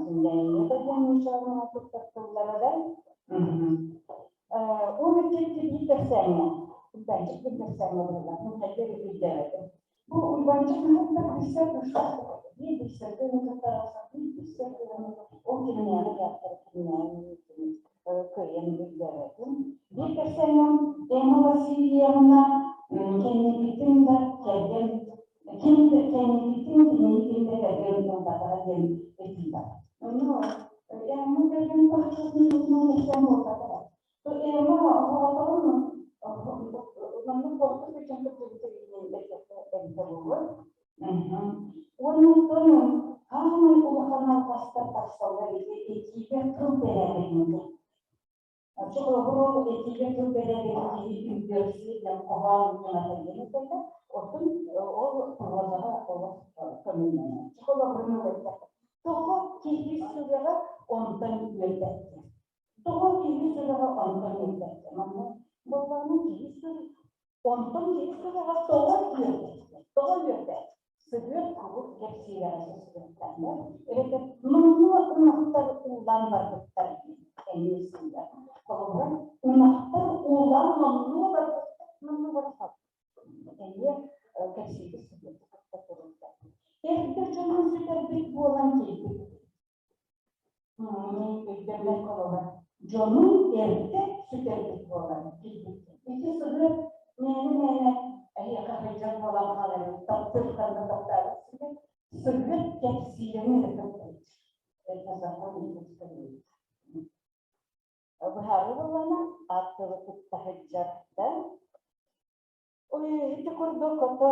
Земляне диэн нууччалыы туттар тыллара да. Уон икки биир кэпсээҥҥэ, Уйбанчык биир кэпсээҥҥэ буолла. Мин хайдах өйдөөбөтүм. Бу Уйбанчык кыһын да билсэр кыыстаах биир билсэргэ ыҥыртарахсан биир билсэр кыһын ол кимнээҕи дьахтар кимнээҕи кыайан өйдөөбөтүм. Биир кэпсээҥҥэ Эмма Васильевна кэнникитин да кэргэн ким да кэнникитин кинини да кэргэн ылбатаҕа диэн этии бар. Ону Эмма кэргэн тахсыбытын туһунан кэпсээн буолбатаҕа. Эмма оҕотоҕун маннык ордук сылдьан кырдьыбыта эбитэ буолуо. Уонна оттон хаамай улахан алҕастар тахсаллар ити этиигэ тыл бэрээдэгинэ. Оччолору этиигэ тыл бэрээдэгин киһи үҥкүөрсүү диэн хоһоон ньымата диэн этэллэр. Оттон ол прозаҕа олох көҥүллэнэр. Холобурун ылыахха. Тоҕо киһи сүрэҕэ онтон үөрбэттэр? Тоҕо киһи сүрэҕэ онтон үөрбэттэр? Манна буоллаҕына киһи сүрэҕэ онтон киһи сүрэҕэ тоҕо үөрбэттэр? Тоҕо үөрбэт? Сыһыат куруук кэпсиирэҕэ сыстыахтаахтар, эбэтэр номнуо ынахтар уулаан барбыттар диэн эмиэ сыыйа. Холобура, ынахтар уулаан номнуо барбыттар, номнуо барахап. Эмиэ кэпсииргэ сыһыаты кытта турунда. Эрдэ дьонун сүтэрбит буолан киирбит. Өйдөммөт холобура, дьонун эрдэ сүтэрбит буолан киирбит. Ити сыһыат мээнэ-мээнэ эһиэхэ сылдьар буолан хааларын таптыыр ханна таптаабыт сирэ сыһыат кэпсиирэни эрэ кытта Это закон не Быһаарыы буоллаҕына, аат тылы кытта сылдьар да Ити курдук ото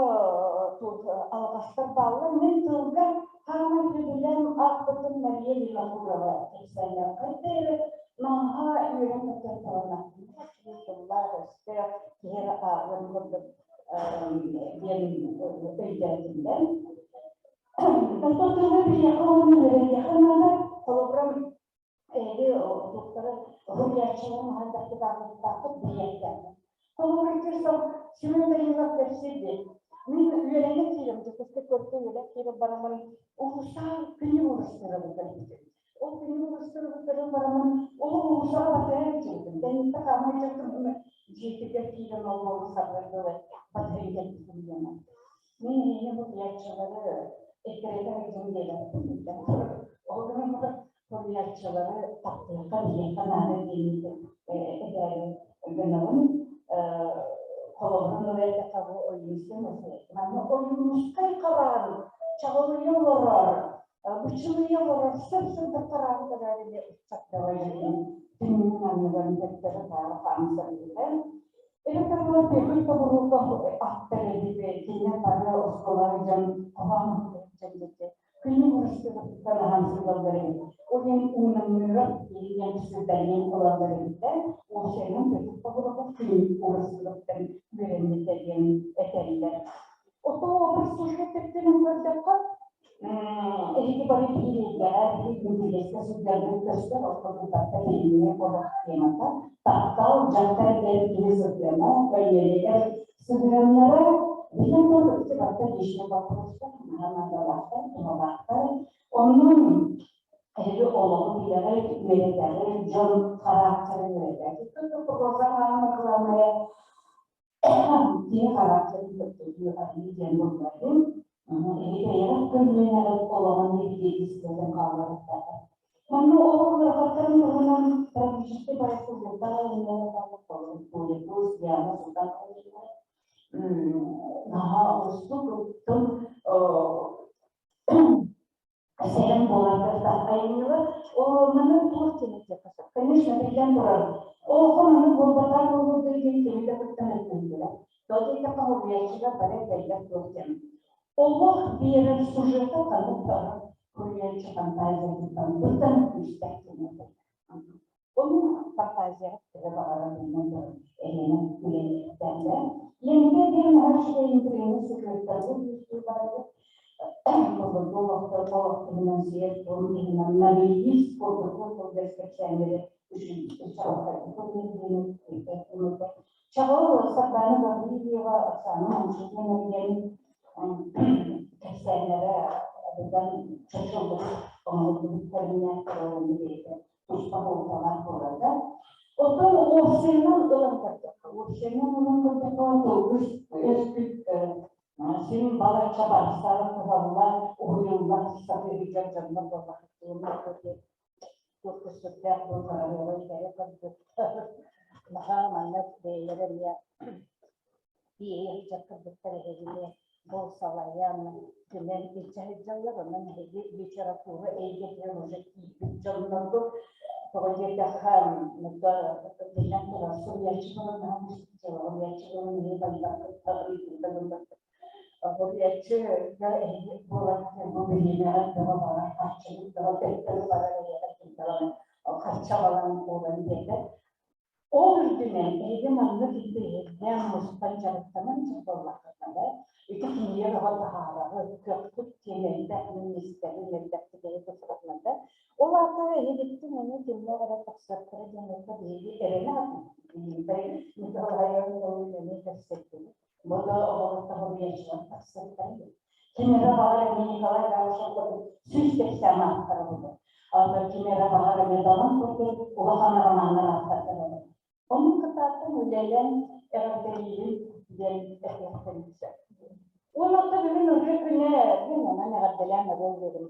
алҕастар бааллар. Мин тылга хааман сөбүлээн аахпытым Мария Винокурова кэпсээннээх эрэ наһаа үөрэн көтөн таланахпын тыллаах өстөөх киһи эрэ ааҕыан курдук диэн өйдөөтүм. Оттон тылы билиэххэ уонна үөрэтиэххэ наада. Холобура, эһиги докторы уһуйааччыларын аһардахтык аахпыттааххыт билиэхтээххит. Холобура, ити сыл Семен Данилов кэпсиир Мин үөрэнэ киирим, Дьокуускай куоракка үөрэх киирэн бараммын, улуустаах күнү улуустарабын көрбүтүм. Ол күнү улуустарабын көрөн бараммын, ол улуусаҕа батыһан киирдим. Кэнниттэн хааман дьонтон дьиэтигэр киирэн ол уолу саргы батыһан кэлбитим диэн. Мин эһиги уһуйааччылары эккирэтэ сылдьан диэбэппин. Ол гынан баран суруйааччылары таптыахха, биһиэхэ наада диэн этээри гынабын. Холобурун ылар эттэххэ, бу Ойуунускай мәсьэлэтэ. Манна Ойуунускай хараан чаҕылыйа олорор, бычылыйа олорор, сып-сырдык хараан көрөр или ыччат бөҕө түннүгүн анныгар төттөрү таары хаамсарбыта. Эбэтэр бу Петр Тобуруков аттар эбит, кинилэр бары оскуолаҕа дьон хоһоон дьон Күнү бырастыгыттан аһан сылдьаллар эбит. Ол иһин уунаҥныыра иһинэн сыдайан ылаллар эбит ээ. Уопсайынан Петр Тобуруков күнү бырастыгыттан үөрэммитэ диэн этэллэр. Ото образ сюжеттэртэн көрдөххө, эһиги бары биир эйгэҕэ, биир интэриэскэ сылдьаргыт көстөр, ортотутарга билиҥҥи олох темата, таптал, дьахтар эр киһи сыһыана, бэйэлэригэр сыһыаннара, билэн турар ити барыта личный вопростар, наһаа наадалаахтар, туһалаахтар. Онон эһиги олоҕу билэҕит, үөрэтэҕит, дьон характерын үөрэтэҕит. Проза хаама кылаанайа Киһи характерын көрдөрүү арыы диэн буолбатын. Эһиги бэйэҕит көлүөнэҕит олоҕун нэһилиэдистибэтин хаалларбыттара. Манна олох ыарахаттарын туһунан практически бары сылдьыбыттар айымньылара бааллар. Поликус, Диана Султан наһаа уустук тыл сэһэн буолан кытта айымньылар манна туох диэн этиэххэ сөп? Конечно, биллэн турар, олоххо маннык буолбатах буолбут диэн кими да кытта мөккүһүллэр. Тоҕо диэтэххэ, суруйааччылар бары этэллэр туох диэн. Олох биэрэр сюжета ханнык баҕарар суруйааччы фантазиятыттан быдан күүстээх диэн этэллэр. Ону фантазияҕа төһө баҕарар биллэн турар эһиэнэ үлэлиэхтээхтэр. Лиэнтэ диэн наһаа үчүгэй интэриэһинэй сюжеттарга үөскүү барбыт. Былыргы олохтор олох туһунан сиэр-туом туһунан Марийис курдук кылгас кэпсээннэри үчүгэй сорохторго көрүҥ түмүккэ. Чаҕыл Сардаана Гаврильева, Оксана Манчукина диэн кэпсээннэрэ быдан чочуллубут, оҥоһуллубут көрүҥэ ону бэйэтэ туспа суолталаах буолар да. Оттон уопсайынан ылан көрдөххө, уопсайынан ылан көрдөххө, тылбыт өспүт син балачча барсар, кыһаллар, уһуйуллар сатыыһыгар дьоннор буоллахтыына туох сүрдээх бу кыраһыабай кэрэ кыргыттар наһаа манна бэйэлэрэ эмиэ тиэйэ сылдьар кыргыттар эһигини бу салайан түмэн илдьэ сылдьаллар. Онон эһиги литература эйгэтигэр уже киирбит дьонноргут. Тоҕо диэтэххэ, биллэн турар, суруйааччы буолан наһаа суруйааччы буолан эһиги байбаккыт, ыйытыыта булбаккыт. Суруйааччыга эһиги буолан бу бириэмэҕэ бөҕө барар, харчыбыт бөҕө төттөрү барар эһиэхэ ким даҕаны харчы аҕалан буолан биэрбэт. Ол үрдүнэн эһиги маннык интэриэһиргээн мустан дьарыктанан дьарыкталлаххытына, ити кинигэ бөҕө таһаарары, көхпүт диэн элбэх миниистирин элбэх киһи тустарынан Ол аата эһигиттэн эмиэ кимнээх эрэ тахсыахтара диэн барыта биһиги эрэнэ сатыыбыт. Николаевна эмиэ кэпсэттибит. Бу да оҕолор табылыйаччылар тахсыахтара диэн. Ким эрэ баҕар эмиэ Николай Габышев курдук сүүс кэпсээн ааптара буолуо. Оттон ким эрэ баҕар эмиэ Далан курдук улахан романнар ааптардара буолуо. Оннук кытааттан үлэлээн эҕэрдэлиибин диэн этиэхпин сөп. Уонна оттон бүгүн ырыа күнэ мин онон эҕэрдэлээн ырыа ыллыырым.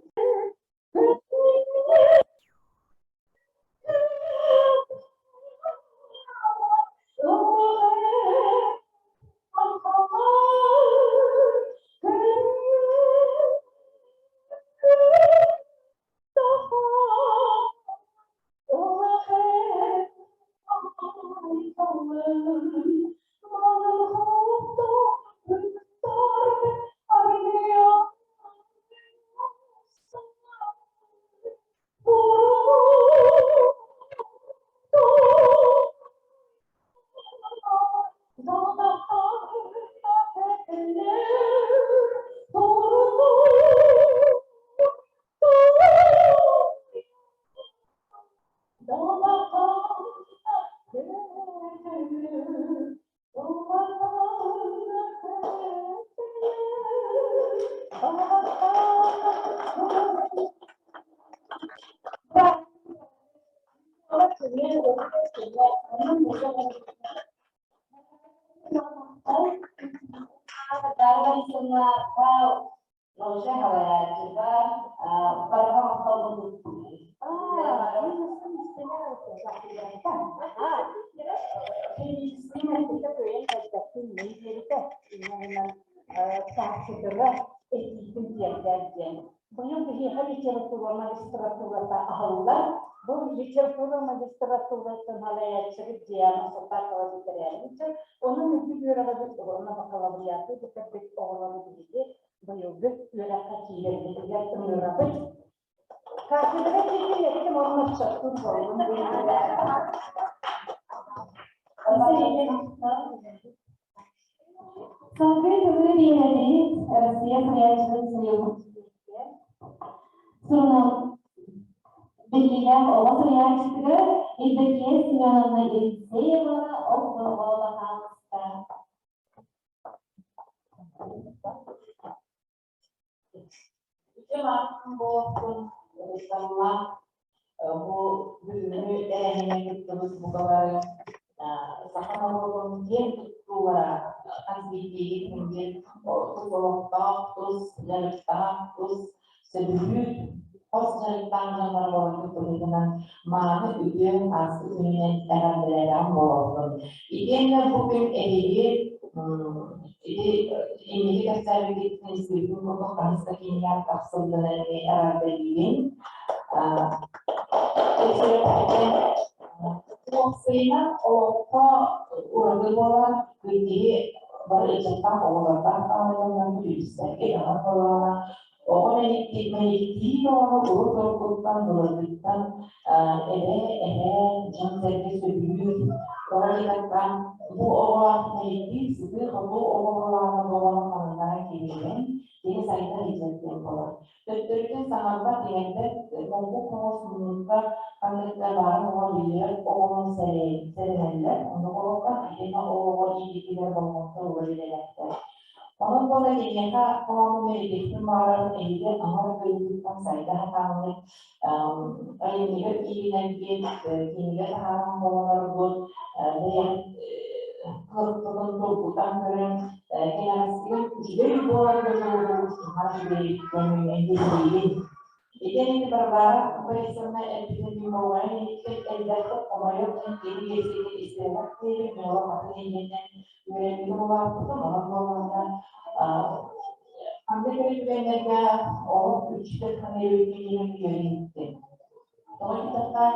Научнай салайааччыга барҕа махталбын Быйыл биһиэхэ литература магистратурата аһыллар. Бу литература магистратуратын салайааччыбыт Диана Сатакова бүтэрээбит. Онон үрдүк үөрэҕи уонна бакалавриаты бүтэрбит оҕолору биһиги быйылгы үөрэххэ киирэрбитигэр ыҥырабыт. Кафедра киирдин эттим онно чаттын буоллун Салгыы тылы биэрэбит Россия суруйааччыларын союһун сурунаал биллиилээх оҕо суруйааччытыгар Евдокия Семеновна Елисееваҕа Огдоҕо баһаалыста. Үтүө маатын буолуохтун, ытыктабыллаах бу бүгүҥҥү тэрээһиҥҥэ кыттыбыт бука бары саха норуотун киэн туттуулара хас биирдиигит диэн тус олохтоох, тус дьарыктаах, тус сөбүлүүр хос дьарыктаах дьоннор буоларгыт быһыытынан мааны үтүө ааспыт күнүнэн эҕэрдэлээтэҕим буолуохтун. Итиэннэ бу күн эһиги ити инники кэпсээбиккит институтун курдук хаһыс да кииннээх тахсыбытынан эмиэ эҕэрдэлиибин. Уопсайынан олоххо ураты буолар киһи бары ыччаттаах оҕолордоох даҕаны үгүстэргэ даҕаны буоллаҕына Оҕо мэниктиир оҕону урут-уруккуттан, былыргыттан эбээ, эһээ, дьон-сэргэ сөбүлүүр. Тоҕо диэтэххэ, бу оҕо мэниктиир сытыы-хотуу оҕо буоллаҕына бу оҕону ханнара киирэн, киһи сайда илдьэр диэн буолар. Төттөрүтүн саҥарбат, иҥэрбэт, моҥкук хомус муннукка ханнык да баарын оҕо билэр оҕону сэрэнэллэр, оннук оҕо. буолбатах, итиэннэ оҕоҕо иитиитигэр болҕомто ылар идэлээхтэр. Онон буола киниэхэ холооммун үөрэтиэхпин баҕарабын, эһиги аҥар кыайыытыттан сайда сатааҥҥыт, айымньыга кииринэргит, кинигэ таһааран буоларгыт, бэйэҕит кыаххытын тургутан көрөн, кэнэҕэскигэр үчүгэй буоларга дьулуһуҥ, наһаа үчүгэйиттэн эһиилиигин. Итиэннэ Варвара Борисовна эппитин болҕойон иһиттим, элбэхтик хомойор дьон киһи биэстэни истибэтэх диэри муора атын эйгэтинэн үөрэммитим улааппытым, онон буоллаҕына ханнык эрэ түгэннэргэ олох үчүгэй саныырбын үөрэнним. Тоҕо диэтэххэ,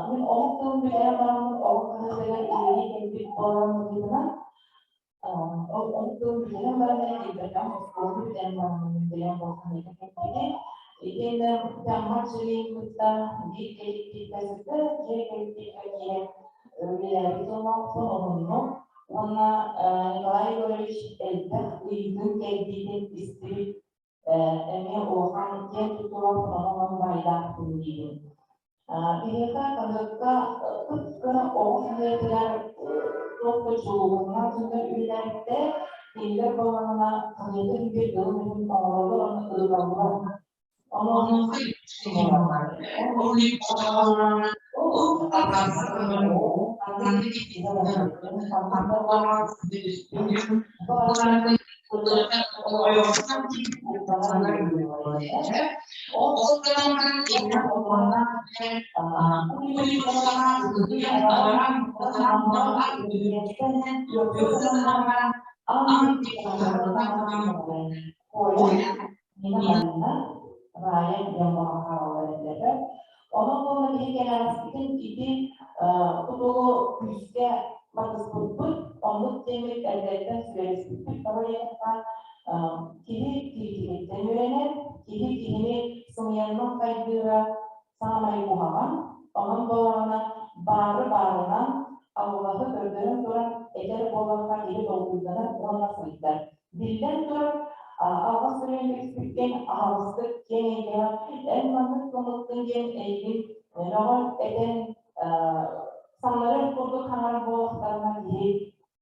мин омук тылын бүтэрэн бараммын омук хаһыатыгар үлэлии кэлбит буолан быһыытынан Ол тыл бүтэрэн баран эрэ кэлбэтэх, оскуола бүтэрэн баран бэйэм буолхан кэлбитим. Итиэннэ Таммар Сергейин кытта биир кэлликтиипкэ сыта, дьиэ кэлликтиипкэ киирэн үлэлээбит олохпун уһуннук. Уонна Николай Егорович элбэх ыйытын-кэрдиитин истибит эмиэ улахан киэн туттулаах онон баайдаахпын диибин. Биһиэхэ хаһыакка кып-кыра оҕо хаһыатыгар туох да чулуурунан сылдьар үлэлээбиттэр. Кинилэр буоллаҕына хаһыаты биир тылын оҥороллор уонна ырыталлар. Онуоха Онон буолла биһи кэлээспитин ити тутулу күүскэ батыспыппыт, оннук диэммит эрдэттэн сүбэлэспиппит тоҕо диэтэххэ, киһи киһититтэн үөрэнэр, киһи киһини сымыйаннан хайгыыра саамай куһаҕан, онон буоллаҕына баары баарынан алҕаһы көрдөрөн туран этэр буоллахха киһи толкуйданар уонна сайдар. Биллэн турар, алҕас көрөн кэбиспиккин аһаҕастык киэҥ эйгэҕэ эн маннык гыммыккын диэн эйигин мөҕөн этэн самнарар курдук хаҥар буоллахтарына киһи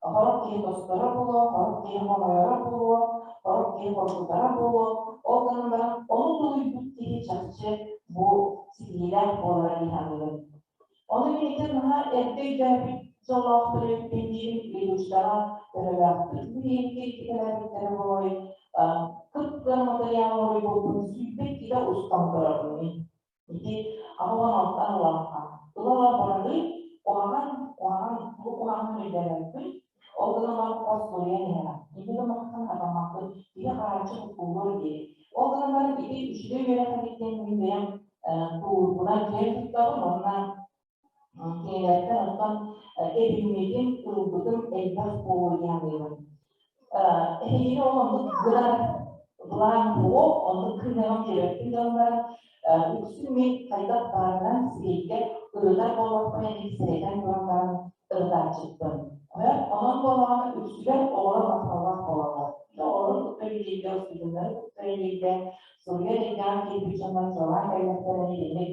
сорох киһи тосторо буолуо, сорох киһи хомойоро буолуо, сорох киһи хоргутара буолуо. Ол гынан баран ону тулуйбут киһи чахчы бу ситиһиилээх буолара дии саныыбын. Ону миэтэ наһаа эрдэ өйдөөбүт дьоллоохтор эбиппин диирим Илюшкаҕа төһөлөөхтүк билиэккэ иккитэлээбиттэрэ буолуой, кып-кыра матырыйаал оруйбуппун 22-дэ устан көрөбүн мин. Ити 86-тан улахан. Ыла-ыла барарый, куһаҕан, куһаҕан, бу куһаҕанын өйдөөбөппүн. Ол гынан баран хос суруйан иһэҕин. Ити гыммаккын хатаммаккын, киһи харааччы тутуллуор диэри. Ол гынан баран ити үчүгэй үөрэх эбит мин бэйэм тулуурбунан киэн туттабын уонна кинилэртэн оттон эбиммитим, ылбытым элбэх буолуо диэн саныыбын. Эһигини ол оннук гынар былаан буолуо, оннук кыынаҕым диэбэппин гынан баран, үксүн мин хайдах баарынан сирэйгэ ырытар буоллахпына сэрэтэн туран баран ырытааччыппын. Онон буоллаҕына үксүгэр оҕолор махталлаах буолаллар. Оҕолору кытта үлэлииргэ, устудьуоннары кытта үлэлииргэ суруйар эйгэҕэ киирбит дьоннор чуолаан кэллэхтэринэ итинник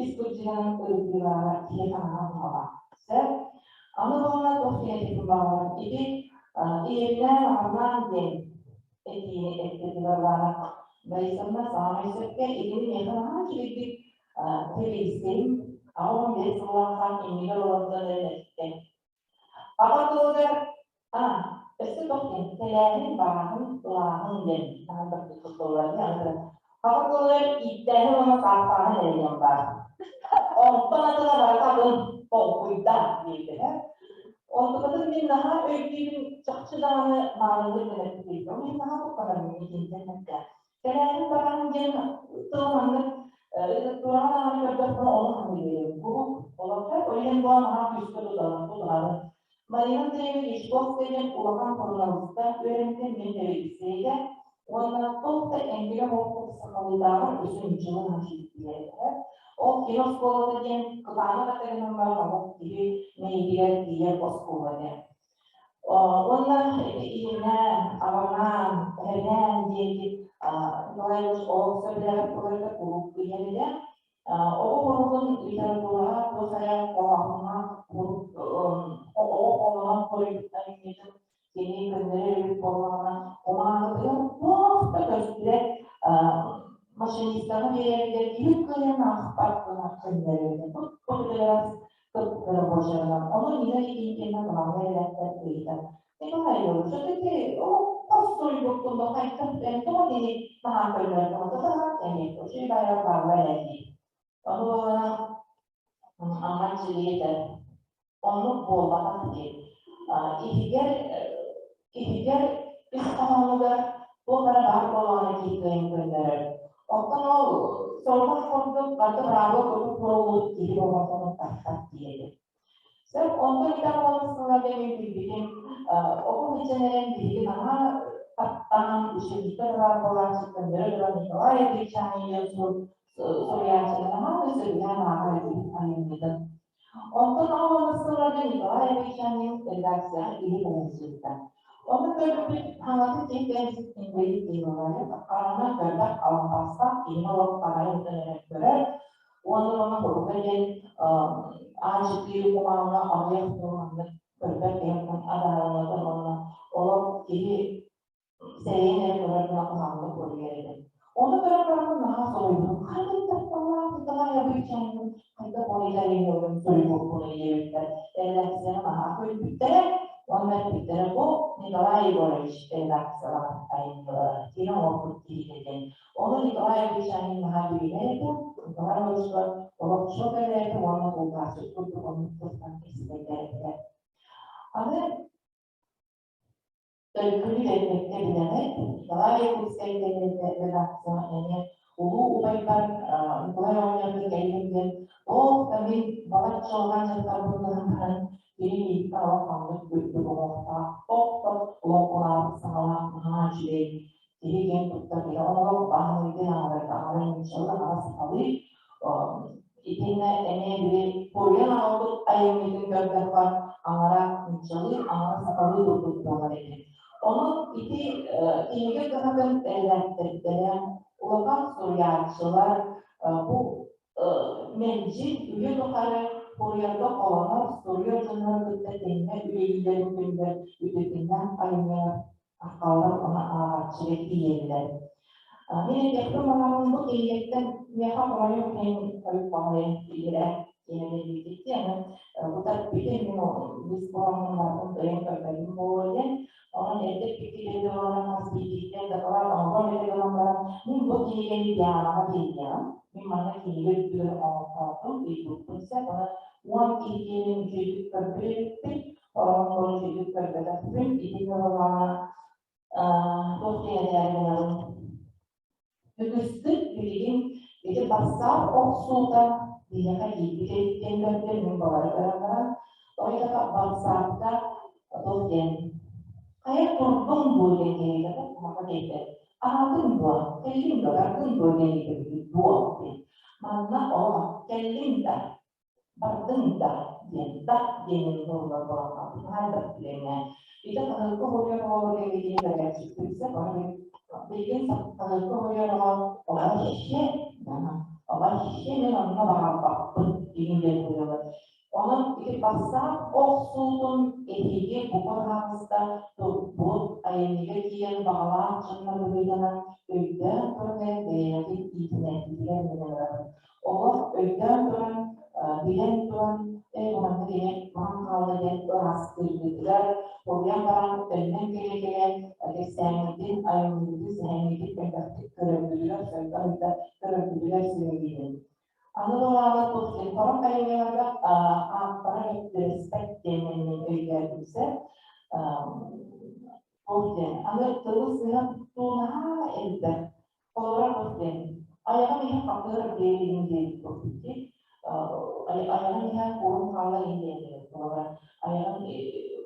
ис кырдьыгынан ырытыылааҕа киһи хаһаҕа туһалаах. Сөп. Аны буолла туох диэн этиэхпин баҕарабын. Ити ийэбинээн аҕабынаан диэн этиини эппитигэр Варвара Борисовна саамай сөпкө итини миэхэ наһаа үчүгэйдик тэбиэстим. 85 сыллаахтан иннигэр олордон эрэн эттэ. Аҕа тылыгар а өссө туох диэн тэрээһин, бааһын, ылааһын диэн таһаарбаппыт туттуллар Аҕа тылыгар ииттээһин уонна саахтааһын эрэ диэн баар. Онтон атына барыта атын толкуйда диэбитэ. Онтукатын мин наһаа өйдүүбүн, чахчы даҕаны маарынныыр гына эппитим. Мин наһаа куттанарым итинтэн эттэ. Тэрээһин бараһын диэн тыл маннык редактураҕа даҕаны көрдөхпүнэ ону саныырым. Куруук олорто, ол иһин буолан наһаа күүскэ тутуһабын. Марина Андреевна Дьячковская диэн улахан суруналыыстар үөрэммитин мин тэрийсиэйдэ уонна туох да эҥкилэ суохтук сахалыытааҕар өссө нууччалыы наһаа Ол кино оскуолата диэн кытаанах этэринэн баран омук киһи мэйиитигэр тиийэр оскуола диэн. Уонна ити иһинээн, аҕанаан, эһэнээн диэки Николай Ильич олох сөбүлээбит буоларга куруук иһэридэ. Оҕо хоругун литератураҕа туох эрэ хоһооҥҥо оҕо холонон хоруйбуттан иннитин кини көннөрөр эбит буоллаҕына, кумааҕытыгар туох да көстүбэт машинистаны биэрэригэр киһи кыайан аахпат гына көннөрүллэр. Тут кып-кыра буочарынан. Ону Нина Никитина главнай редактор ыйытар. Николай Егорович, все-таки олоххо суруйбуккун да хайдах тоҕо кини наһаа көннөрдө таһаат эмиэ үчүгэй баайар баалла эрэ дии. Ону буоллаҕына Амма Чилиэтэ оннук буолбатах дии. Иһигэр иһигэр ис хоһоонугар туох эрэ баар буоллаҕына киһи кыайан көннөрөр. Оттон ол сорудах курдук барыта быраабыла курдук туруоруллубут киһи болҕомтотун тарпат диэри. Сөп, онтон итэҕэл сылларга мин билбитим, оҕо сылдьан эрэн биһиги наһаа таптаан, учебникка да баар буолааччы көннөрө туран Николай Андреевич диэн суруйааччыны наһаа да сөбүлээн ааҕар этибит айымньытын. Онтон аҕа сылларга Николай Андреевич редакцияҕа киһи кэлэн сылдьыбыта. Ону көрбүппүт хаҥатын киһи инбэлиит киһи буолаайы, хараҥа көрбөх алампастаах киһини олох хараҕын утан эрэн көрөр, Уонна уонна хоруга диэн аачытыы кумааҕыга аҕыйах тыл маннык көрбөт киһи адааралатар уонна олох киһи сэрэйэн эрэ көрөр гына куһаҕаннык уоруйар этэ. Ону көрөн бараммын наһаа соһуйдум. Хайдах тапталлаах Николай Абыйчанин хайдах уоруйдар суруйбуппун диэбиттэр. Редакцияны наһаа күлбүттэрэ уонна эппиттэрэ бу Николай Егорович редакциялаах айымньылара кини оҥорбут киһитэ диэн. Ону Николай Абыйчанин наһаа билинэр этэ, Николай Егоровичка олох шок этэ уонна булгааччыт курдук оннук тылтан кэпсэтэр этэ. Аны Төлкүнү элбэхтэ билэҕит, Николай Якутскай кэлиэтэ редакцияҕа эмиэ улуу убайбар Николай оҕонньорго кэллим диэн туох да мин балачча улахан дьахтарбын гынан баран кини миигиттэн олох маннык үрдүк уҥуохтаах, тох-тох олоҥхолообут саҥалаах наһаа үчүгэй киһи диэн туттар киһи олох баһылыйдын аҕаларга аҕалар нууччалыы аҕала сахалыы итиннэ эмиэ били туойан аҕалбыт айымньытын көрдөххө аҥара нууччалыы аҥара сахалыы курдук буолар этэ. Онон ити кинигэ кыһатын эрэдээктэрдэрэ, улахан суруйааччылар бу мэлдьи үйэ тухары суруйарга холонор суруйар дьоннору кытта тэҥҥэ үлэлииллэрин түмүгэр үтүөтүннээх айымньылар Ахталлар уонна ааҕааччыга тиийэллэр. Мин этиэхпин баҕарабын бу кинигэттэн миэхэ хомойуох иһин хойут баҕайы киирэ киирэ аны бутар бүтэн мин быс буоламмын барытын кыайан көрбөтүм буолуо диэн онон эрдэ эппиккитин буолан хас биирдииттэн дакылаат оҥорон эрэ гынан баран мин бу кинигэни Дианаҕа биэриэҕим мин манна кинигэ үрдүгэр оҥортоотум ыйбыппын сөп онон уон киһи диэнин үчүгэйдик көрбүт эбиппин Ороһуҥҥун үчүгүйдүк көрбөтөхпүн, ити кыһалҕаҕа туох диэн этээри гынабын. Үгүстүк билигин ити бассаап охсуута биһиэхэ киирбит эбит диэн көрдүм, мин балары көрөн баран, тоҕо бассаапка туох диэн хайа турдуҥ дуо диэн киһиэхэ кумаха диэтэ. Аһаатыҥ дуо, кэллиҥ дуо, бардыҥ дуо диэн ыйытабыт дуо диэн. Манна олох кэллиҥ да бардыҥ да диэн да диэнин тыллар буолан хаалбыт наһаа элбэх түгэҥҥэ ити хаһыакка уһуйар оҕолорго киһи бэрээччикпитсэ бары билигин хаһыакка уһуйар оҕо вообще вообще мин онно баҕарбаппын диэн диэн буолар онон ити бассаап охсуутун эһиги бука хаамыста турбут айымньыга тиийэн баҕалаах дьоннор быһыытынан өйдөөн туран бэйэҕитин иитинэргитигэр мин ыҥырабын Олох өйдөөн туран, билэн туран, ээ маннык ийэ маҥан хаалла диэн ыраастыыргытыгар, хоруйан баран төннөн кэлэ-кэлэ кэпсээҥҥитин, айымньыгытын, сэһэҥҥитин элбэхтик көрөргүтүгэр, сойто-сойто көрөргүтүгэр сүбэлиибин. Аны былаана туох диэн сорох айымньыларга ааптара түбэспэт диэн мин өйдөөтүм сөп. Туох диэн аны тылы сыһан туттуу наһаа элбэх. Холобура туох диэн айаҕым иһэ хатыар диэбитин диэбит курдук дии. Айаҕым иһэ курум хаала иһин диэн холобура айаҕым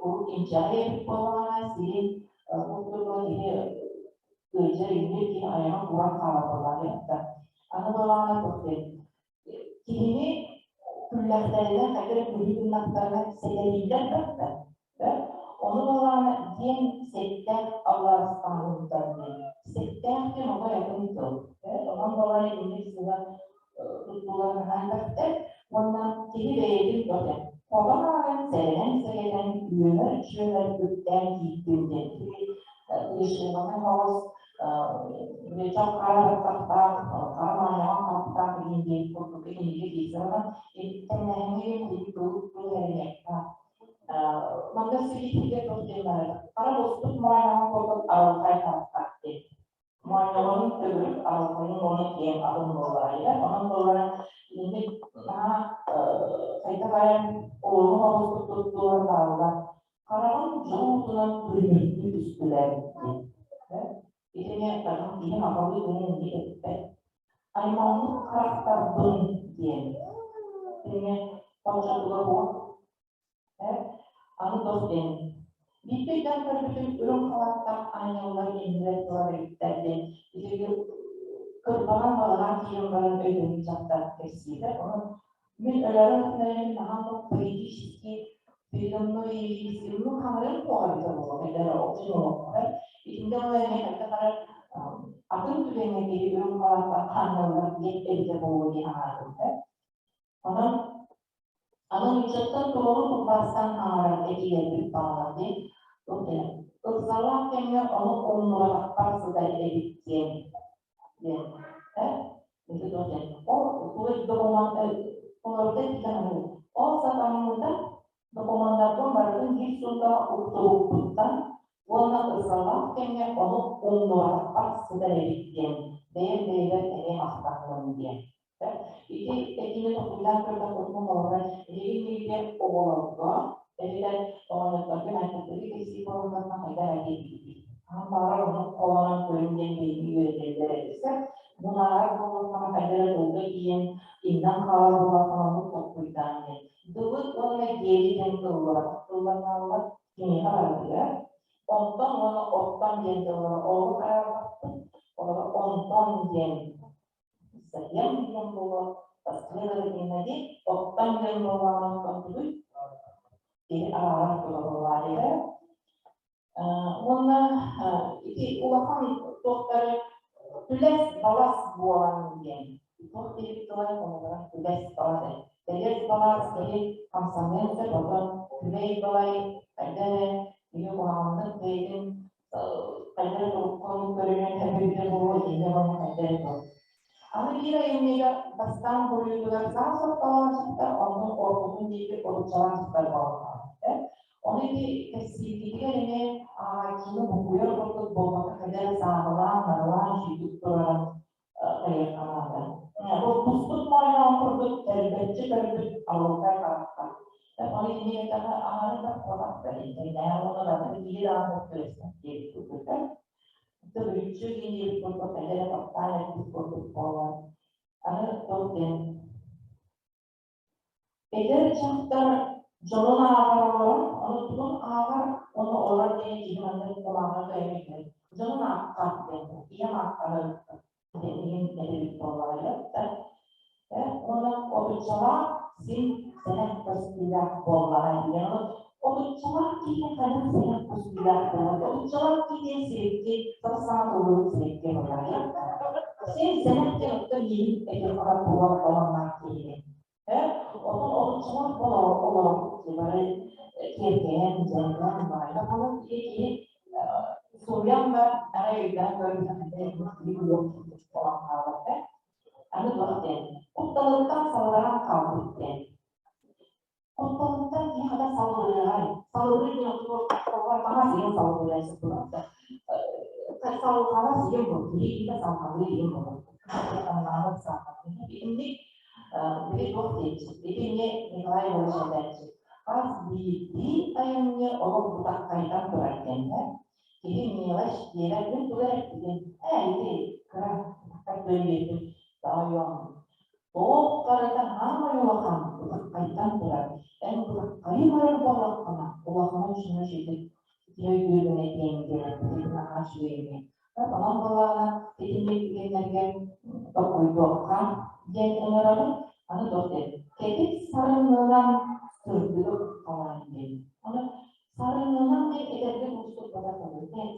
куруук инчэҕэй эбит буоллаҕына сирин курдук киһи ыалдьар иҥнир киһи айаҕын куран хаалар буоллаҕа диэн Аны буоллаҕына туох диэн киһини күллэхтэринэ хайдах эрэ күлүү гыннахтарына сэтэрииллэр да Ону буоллаҕына диэн сэттээх алларастааһынтан диэн. Сэттээх диэн оҕо атын тыл. Онон буоллаҕына инник сыла туттулар. үөмэр-чүөмэр үктээн киирдим диэн. Решиманы хаҕыс мечах хара баттахтаах, хара маанньаҕан хаттаах диэн диэн курдук инниги киирсэ тэҥнээһиҥҥэ тыл тыл эриниэхтээх. Манна сибиитигэ туох диэн барар. Хара буспут моонньоҕон курдук арылхай харахтаах диэн. Моонньоҕонун төгүрүк арылхайын уонна киэҥ атын буоллаҕайдар. Онон буоллара инник наһаа хайдах эрэ олоҕу оҕустук туттуулар бааллар. Хараҕын дьоҥутунан күлүмүрдүү түстүлэр диэн. Итини таһым киһи махалыы гынан инник эппэт. Аймаммыт харахтарбын диэн. Итини ончотуга буо. Аны тос диэн. Биирдэ өйдөөн көрбүтүм үрүҥ халаттаах аанньаллар иннилэр турар эбиттэр диэн. Итиги кырбаҕан балаҕан киирэн баран өйдөммүт дьахтар кэпсиирэ. Онон Мин өлөрөн түнэрим наһаа поэтически передо мной ну хаҥырын куоҕарбыта буолуо эдэр охсун олоххо итиннэ ол эмиэ хайдах эрэ атын түгэҥҥэ киһи үрүҥ халаатта хаанналлар диэн эбитэ буолуо дии санаатым Онон аны нууччаттан толору тылбаастаан хаҥарар этиилэрбит бааллар диэн ыксаллаах кэмҥэ ону умнубатахпар сытар эбит диэн диэн Ити туох диэн ол докумуон ол сатаммыта докумуоннарбын барытын биир суумкаҕа уктубуппуттан уонна ыксаллаах кэмҥэ ону умнубатахпар сытар эбит диэн бэйэм бэйэбэр эмиэ махтанным диэн. Ити этиини толкуйдаан көрдөхпүтүнэ холобура эһиги миигин оҕолорго эбэтэр оҕонньотторго мэлтэхтэри кэпсиир буоллаххына хайдах этиэхпитий? Хаһан баҕарар ону холонон көрүҥ диэн биһиги үөрэтэллэр этэ. Мунаарар буоллаххына хайдах эрэ тылга тиийэн иҥнэн хаалар буоллаххына оннук толкуйдаан диэн. Дыбыт уонна диэри диэн тыллар тылланаллар киниэхэ барытыгар. Онтон уонна оттон диэн тыллары олус араарбаппыт. Олору онтон диэн Затем диэн буолуо, последовательно диэн, оттон диэн буоллаҕына оттон тугуй? Киһи араарар тыла буоллаҕа Уонна ити улахан туохтары түлэс-балас буолан диэн туох диэбит тылай онугар түлэс-балас тэлэс-балас киһи хамсаныан сөп оттон түлэй-балай хайда эрэ киһи куһаҕаннык бэйэтин хайда эрэ туруккун көрүнэн өбүтэ буолуо итиннэ уонна хайда эрэ туох. Аны биир айымньыга бастаан буруйутугар саас ортолоон сыттар, онтон ортотун диэки отуччалаан сыттар буоллаҕа. Ону ити кэпсииргитигэр эмиэ ааҕааччыны буккуйар курдук буолбакка хайда эрэ сааһылаан, нарылаан үчүгүйдүк турарын хайыахха наада. Бу буспут моойноон курдук тэрбэччи көрбүт алылтай харахха. Ону итини эттэххэ аҥарын да куотахтар интэрнээх уонна барыта биир даҕаны көрүстэх диэбит курдуктар. Төгүрүччү диэбит курдук хайда эрэ таптаан эппит курдук буолар. Аны туох диэн Эдэр дьахтар дьонун ааҕар олорон, ону тугун ааҕар уонна олорор диэн киһи маннык кумааҕы кыайан Дьонун аахха диэн, ийэм аахханы диэн иһин эбит буоллаҕа да. Уонна отуччалаах син сэнэх көстүүлээх буоллаҕа диэн. Отуччалаах киһи хайдах сэнэх көстүүлээх буолар? Отуччалаах киһи сирикки, сап-саҥа тыллыбыт сирикки буоллаҕа. Син сэнэх диэн оттон иһин этир-хатар буолар олоннаах киһини. Отон отуччалаах олорбут бары киэркэйэн, дьарыган, баайга буолан киһи суруйан да арай өйдөөн көрбүтэ буолан хаалар. Аны туох диэн, кутталыттан салларан хаалбыт диэн. Кутталыттан киһи хата саллырыаҕай. Саллырыы диэн таҥас иһин саллырыа сыппылар. Салҕалас иһин буолар, киһи иитэ салҕалыы иһин буолар. Таҥнаабыт саахал. Итинник били туох диэччи, итинник Николай Иванович этээччи. Хас биирдии айымньы олох бутаххайтан турар диэннэр. Киһи мелочь диэбэт мин тугу эрэ эппитим, ээ ити кыра бутаххай тоойуом Туох барыта хаамай улахан бытаххайтан турар. Эн бытаххайы барар буоллаххына, улахана чуну ситик ити өйдүүргүн этиэм диэн ити наһаа үчүгэй ини. Онон буоллаҕына итинник түгэннэргэ токуйдуохха диэн ыҥырабын. Аны туох диэн кэтит сарынынан сырдыгы халаан диэн. Аны сарынынан диэн этэргэ уустук батар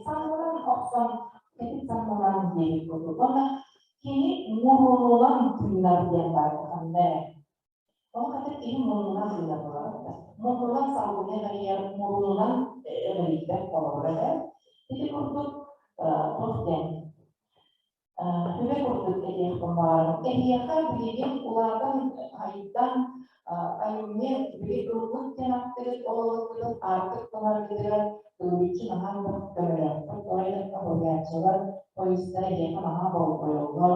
Сарынынан охсон кэтит сарынынан диэбит курдук. Уонна Кини мурунунан тыынар диэн баар ханна эрэ. Ол хата киһи муннунан сыыйар буолар да. Муннунан салгыны эҕирийэр, мурунунан эҕирийбэт холобура да. Ити курдук туох диэн Үлэ курдук этиэхпин баҕарабын. Эһиэхэ билигин улаатан, айдан, айымньы били ыллык диэн ааттыгыт ол ыллыккытын аартык гынаргытыгар ыллыччы наһаа элбэх көмөлөөххүт. Ол иһин хоһуйааччылар поездара эһиэхэ наһаа болҕойоллор.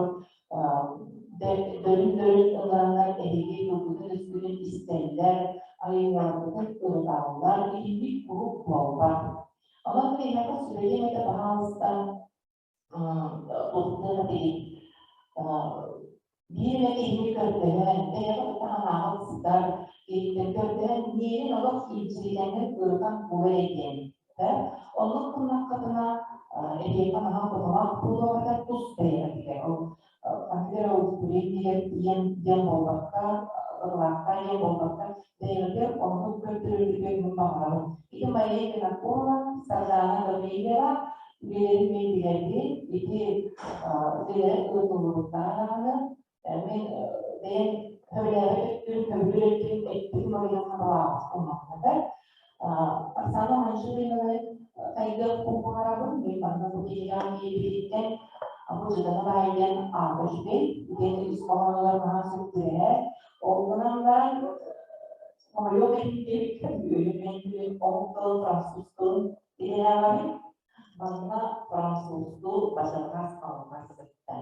Дөрүн-дөрүн ыҥыраннар эһиги тылгытын-өскүтүн истэллэр, айымньыларгытын ырыталлар. Итинник куруук буолбат. Онон эһиэхэ сүбэлиэм этэ, баһаалыста, туохтан этэй биир эмэ киһини көрдөһөн, бэйэҕэ таһынааҕы сытар киһиттэн көрдөһөн миигин олох илдьиритэммин ырытан булар диэн. Оннук гыннаххытына эһиэхэ наһаа туһалаах буолуох этэ тус бэйэҕитигэр. Ол компьютер аудитория диэн диэн буолбакка, ылаахха диэн буолбакка, бэйэҕитигэр оннук көрдөрөргүтүгэр мин баҕарабын. Ити Мария Винокурова, Сардаана Гаврильева үлэлэрин мин билэрбин, ити үлэлэр ыытыллыбыттара даҕаны, мин бэйэм сөбүлээбэт өттүн, көбүлүүр өттүн эппитим арыйан хатылаабыт уммаппатар. Оксана Манчуринаны хайгыахпын баҕарабын, мин манна бу кинигэҕэ киирбититтэн бу Ждана Баайден аата үчүгэй, диэн ис хоһоонугар наһаа сөп түбэһэр. Ол гынан баран, хомойуох иһин диэбиккэ, үөрүм омук тылын, француз тылын билээҕэбин. Манна французтуу бачарҕас алҕас сытта.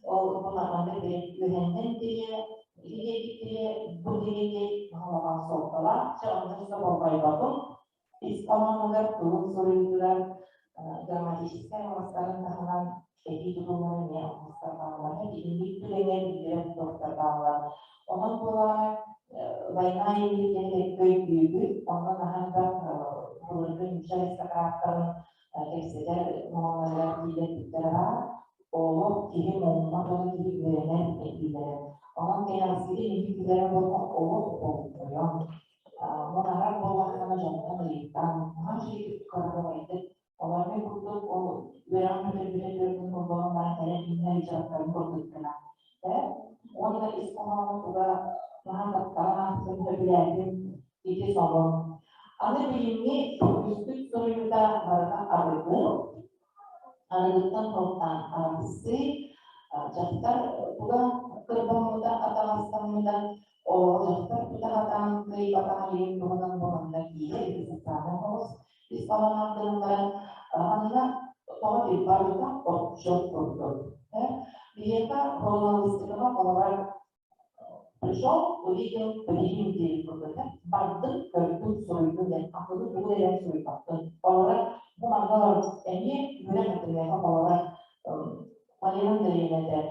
Ол бу манна үөһэннэн тиийэ, ити диэки тиийэ, бу диэки улахан суолталаах. Чэ, онно өссө болҕойботум. Ис хоһоонугар тылын суруйуутугар грамматическай алҕастарын таһынан этии тутулларын эмиэ алҕастар бааллар. Итинник түгэҥҥэ биллэрэ туохтар бааллар. Онон буолаары война и мир диэн кэккэ өйдүүбүт. Онно наһаа элбэх былыргы нуучча аристократтарын кэпсэтэр моһоллорыгар киирбиттэрэ баар. Олох киһи муҥна тылы киһи үөрэнэр этиилэрэ. Онон кэнэҕэскитин инник билэрэ буоллар олох болҕойон, мунарар буоллаххына дьонтон ыйытан, наһаа үчүгэйдик кыраһыабайдык Олор мин курдук ол үөрэҕин бүтэрбитэ түөртүн холбоон баран кэлэн иҥнэр дьарыктарын курдук гына. Э? Уонна ис хоһооно туга наһаа таптаан аахтым, сөбүлээтим ити сонун. Аны билиҥҥи үгүспүт суруйуута барыта арыгы, арыгыттан сылтаан арахсыы, дьахтар туга кырбаммыта, атаҕастаммыта, оҕо дьахтар тута сатаан кыайбатаҕа иһин туһунан буоланна киирэр ити социальнай соҕус ис хоһоонноох гынан баран манна тоҕо диир барыта отчуот курдук. Биһиэхэ суруналыыстыкаҕа холобура пришел, увидел, принял диэн курдук бардым, көрдүм, суруйдум диэн атыны тугу эрэ суруйбаппын. Холобура бу манна олорон эмиэ үөрэх этимиэхэ холобура Марина Андреевна этэр